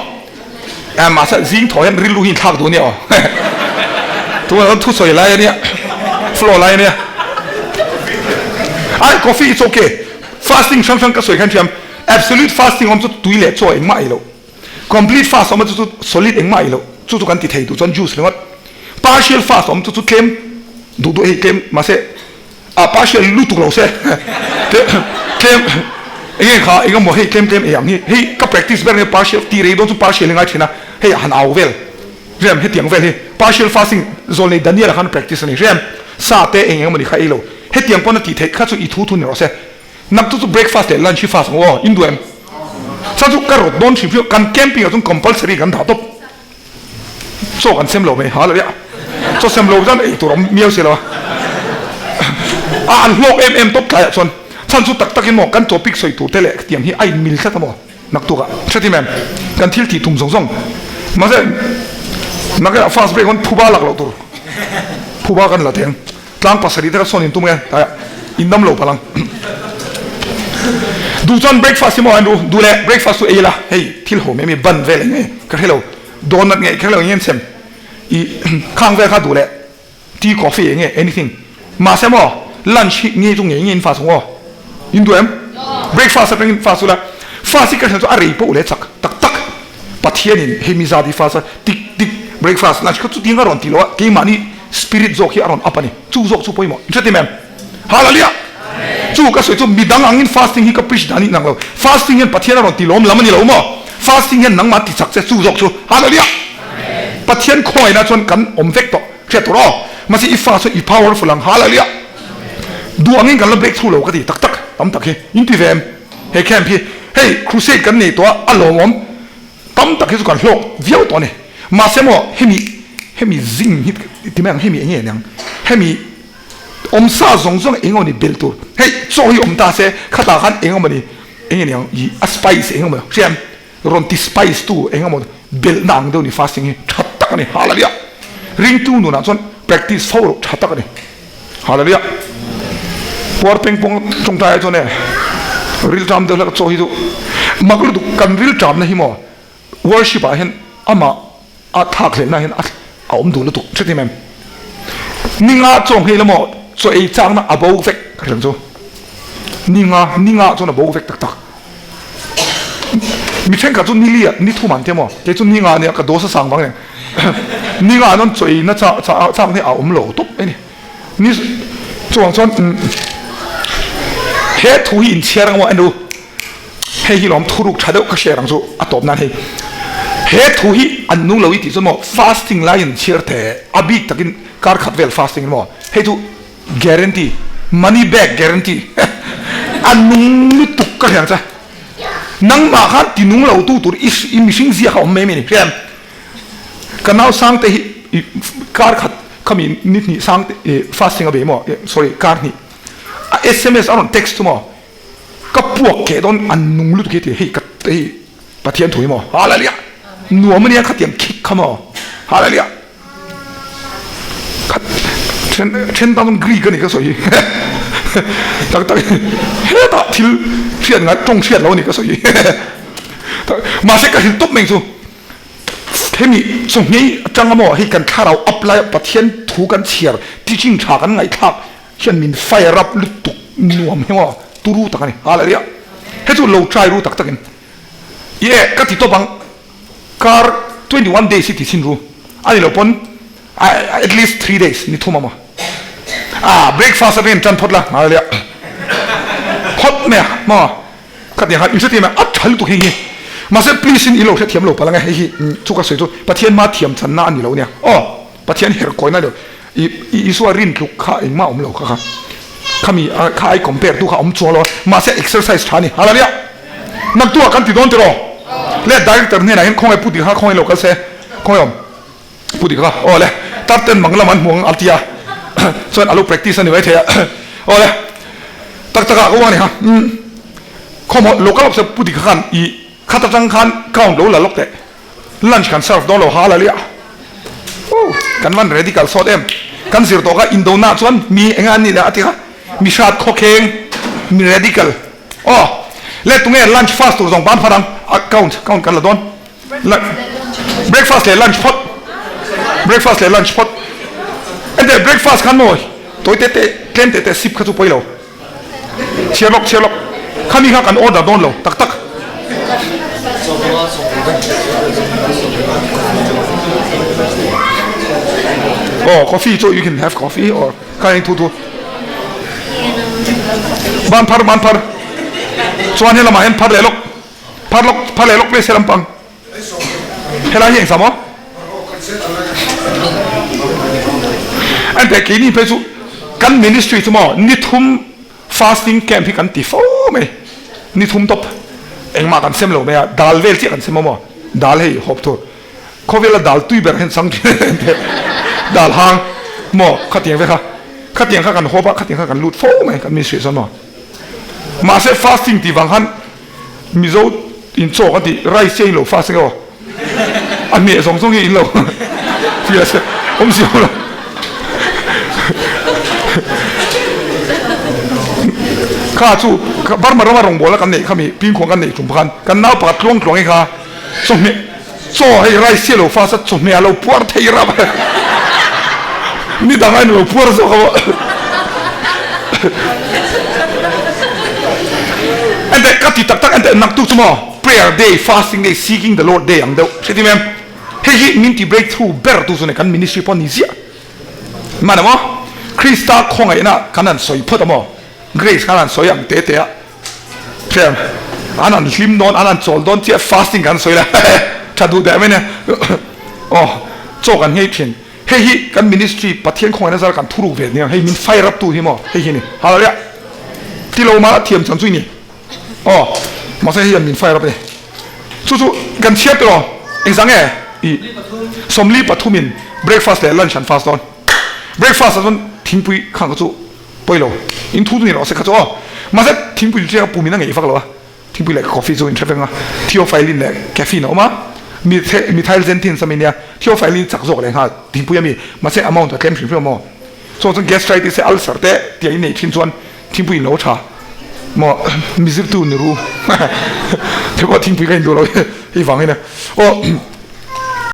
Eh mahse zing thaw hian rilru hi inthlak duh ania aw. Tunah chuan thusawi lai ania. Flow lai ania. Ai coffee it's okay. Fasting hrang hrang ka sawi khan thiam. Absolute fasting awm chu tui leh chaw engmah ei loh. Complete fast awm chu chu solid engmah ei loh. Chu chu kan ti thei duh chuan juice ringawt. Partial fast awm chu chu tlem duh duh hei tlem mahse a partial lutuk lo se tlem enge kha eng emaw hei tlem tlem ei ang hi hei ka practice ber nge partial tih rei dawn chu partial hi ngai thin a hei han au vel rem hetiang vel hi partial fasting zawlnei Daniel a khan practice a ni rem sa te eng eng emaw ni kha ei lo hetiang pawn a tih theih kha chu i thu thu ni rawh se nak chu chu breakfast leh lunch hi fast ang aw in duh em sa chu ka rawt dawn hrim hrim kan camping ah chuan compulsory kan dah tawp. Chaw kan sem lo mai ha lo ia. Chaw sem lo chuan ei tur awm miau si lo a. A an hlawk em em tawp tlaiah chuan chhan chu tak takin maw kan topic sawi tur te leh tiang hi a in mil tlat a maw naktuk ah hretim em kan thil tih tum zawng zawng mahse nakah fast break hawn phuba lak loh tur phuba kan la teng tlang pasarih te kha sawn in tum nge tlaiah in dam lo palh ang duh chuan breakfast hi maw an ru duh leh breakfast chu ei la hei thil ho mai mai ban vel eng nge ka hre lo. Donut nge kher lo eng sem i khang vel kha duh leh tea coffee eng nge anything mahse maw lunch hi nge chu ngei ngei in fast ang aw in duh em breakfast atangin fast ula fast hi ka hriat chu a rei poh leh chak tak tak Pathian in hemi zat hi fast a tik tik breakfast lunch kha chutiang a rawn tih loh a keimahni spirit zawk hi a rawn up a ni chu zawk chu pawimawh in hretim em Hallelujah chu ka sawi chu midang angin fasting hi ka preach dan in ang lo fasting hian Pathian a rawn ti lawm lam a ni lo maw fasting hian nangmah ti chak che chu zawk chu Hallelujah Pathian khawngaihna chuan kan awm vek tawh hriat tur aw mahse i fast chuan i powerful ang Hallelujah duh angin kan la break through lo ka ti tak tak tam tak hi in ti ve em he camp hi hei crusade kan nei tawh a a lawmawm tam tak hi chu kan hlawk viau tawh a ni mahse maw hemi hemi zing hi ti mai ang hemi enge aniang hemi Awmsa zawng zawng eng emaw ni belh tur hei chaw hi awm ta se khatah khan eng emaw ni eng nge niang ih a spice eng emaw hriam rawn ti spice tu eng emaw belhna ang deuh ni fasting hi tha tak a ni hallelujah ringtu nunah chuan practice fo loh tha tak a ni hallelujah puar peng pawng tawngtai ah chuan e rilṭam deuh hlek chaw hi chu mak lutuk kan rilṭamna hi maw worship ah hian amah A thlak hlelna hian a awm duh lutuk hretim em? Ninga chaw nghei la maw chaw ei chakna a bo vek ka hriat chu. Ninga, ninga chuan a bo vek tak tak. Mi thenkhat chu ni li ah ni thum an tia maw? Kei chu ninga ania ka dosa sang vang nen. Ninga ah chuan chaw ei na chakna hi a awm lo tawp mai ni. Ni chuvang chuan he thu hi inchhiar ang maw en u. Hei hi lawm thuruk tha deuh ka share ang chu a tawp nan hei. He thu hi an nung lo i tih chuan maw fasting lai in chhiar the a bik takin kar khat vel fasting in maw hei chu guarantee money back guarantee a nung lutuk ka hria ang che. Nangmah khan ti nung lo tu tur i mihring zia kha awm mai mai ni hria em? Ka nau sang te hi kar khat. Khami ni hnih sang fasting a bei maw sorry kar hnih a sms a rawn text chu maw ka puak keh dawn an nung lutuk hi ti hei ka hei Pathian thu hi maw hallelujah nuam ania khatiang khik kha maw hallelujah khat then then tan Greek ani ka sawi hi tak tak hetah thil hriat ngai tawng hriat lo ani ka sawi hi mahse ka hrilh tawp mai chu Hemi chawhmei atang amaw hei kan thlarau up lai a Pathian thu kan chhiar teaching tha kan ngaihthlak hian min fire up lutuk nuam hi maw turu tak a ni hallelujah he chu lo try ru tak tak in ye ka ti tawp ang kar 21 days hi ti chhin ru a ni lo pawn at least 3 days ni thum amaw ah breakfast atangin tan phawt la hallelujah phawt mai a maw Ka ti ang khan inhrethiam a tha lutuk hei hi. Mahse please in i lo hrethiam lo palh ang e, hei hi chu ka sawi chu Pathian hma thiam channa a ni lo nia. Aw Pathian her kawina lo i Isua rin tluk kha engmah a awm lo kha kha. Khami kha ai compare tu kha a awm chuang lo a, mahse exercise tha a ni. Hallelujah! Naktuah kan ti dawn tiraw? Le director hnenah hian khawngaih pu dik kha khawngaih lo kal se khawngaih awm. Pu dik kha aw le tar ten mang lam an hmu ang a ti a chuan a lo practice a ni maithei a aw le tak tak ah ka uang a ni kha umm khawmaw local officer pu dik kha khan i khat atang khan count lo la lawk teh lunch kan serve dawn lo ha la lia oh kan van radical sawt em kan zir tawh kha indona chuan mi eng a ni le a ti kha mi hrat khawkheng mi radical aw le tunge lunch fast tur zawng ban phat ang count count kan la dawn. Breakfast leh lunch phawt Breakfast leh lunch phawt Ente breakfast khan maw tawi te te tlem te te sip kha chu pawi lo Chhiar lawk chhiar lawk Khami kha kan order dawn lo tak tak Oh coffee chu you can have coffee or kha eng thu thu Ban phar ban phar Chuan helamah hian phar leh lawk Phar lawk phar leh lawk ve se lampang helai hi engzam aw ente keini phei chu kan ministry chu maw ni thum fasting camp hi kan ti fo mai ni thum tawp engmah kan sem lo mai a dal vel chiah kan sem maw dal hei hawp tur khawvela dal tui ber hian chang thin dal hang maw khatiang ve kha khatiang kha kan hawp a khatiang kha kan lut fo mai kan ministry chuan maw mahse fasting tih vang khan Mizo in chaw kan tih rice chiah in lo fast enge aw a hmeh zawng zawng hi in lo hria se awm si lo kha chu Burma rama rawngbawl a kan neih kha mi pingkhuang kan neih tum khan kan nau pakhat tluang tluang hi kha chawhmeh chaw hei rice chiah lo fast a chawhmeh a lo puar thei rap ni dang a in lo puar zawk a Ente ka ti tak tak ente naktuk chu maw prayer day fasting day seeking the Lord day ang deuh hre tim em hei hi min ti breakthrough ber tu chu ne kan ministry pawh ni ziah mana maw Krista khawngaihna kan han sawi phawt a maw grace kan han sawi ang te te a hre an han hlim dawn an han chawl dawn chiah fasting kan sawi la tha duh deh mai nia aw chaw kan nghei thin. Hei hi kan ministry Pathian khawngaihna zar kan thuruk ve nia, hei min fire up tu hi maw hei hi ni Hallelujah ti lo mah thiam chan chu i ni aw mahse hei hian min fire up a ni chu chu kan chhiar tawh engzah nge i 43 in breakfast leh lunch an fast dawn breakfast ah chuan thingpui khang kha chu pawi lo in thu chu ni rawh se kha chu aw mahse thingpui chu chiang pum in a ngeih vak lo a. Thingpui leh coffee chu inhre veng a, theophylline leh caffeine a awm a, methyl xanthine sam ania, theophylline chak zawk leh nghal thingpui ami, mahse amount a tlem hrim hrim a maw? Chuan chuan gastritis te ulcer te tih a inneih thin chuan thingpui in lo tha maw? Mi zirtu ni ru te pawh thingpui ka in duh lo hei vang in aw.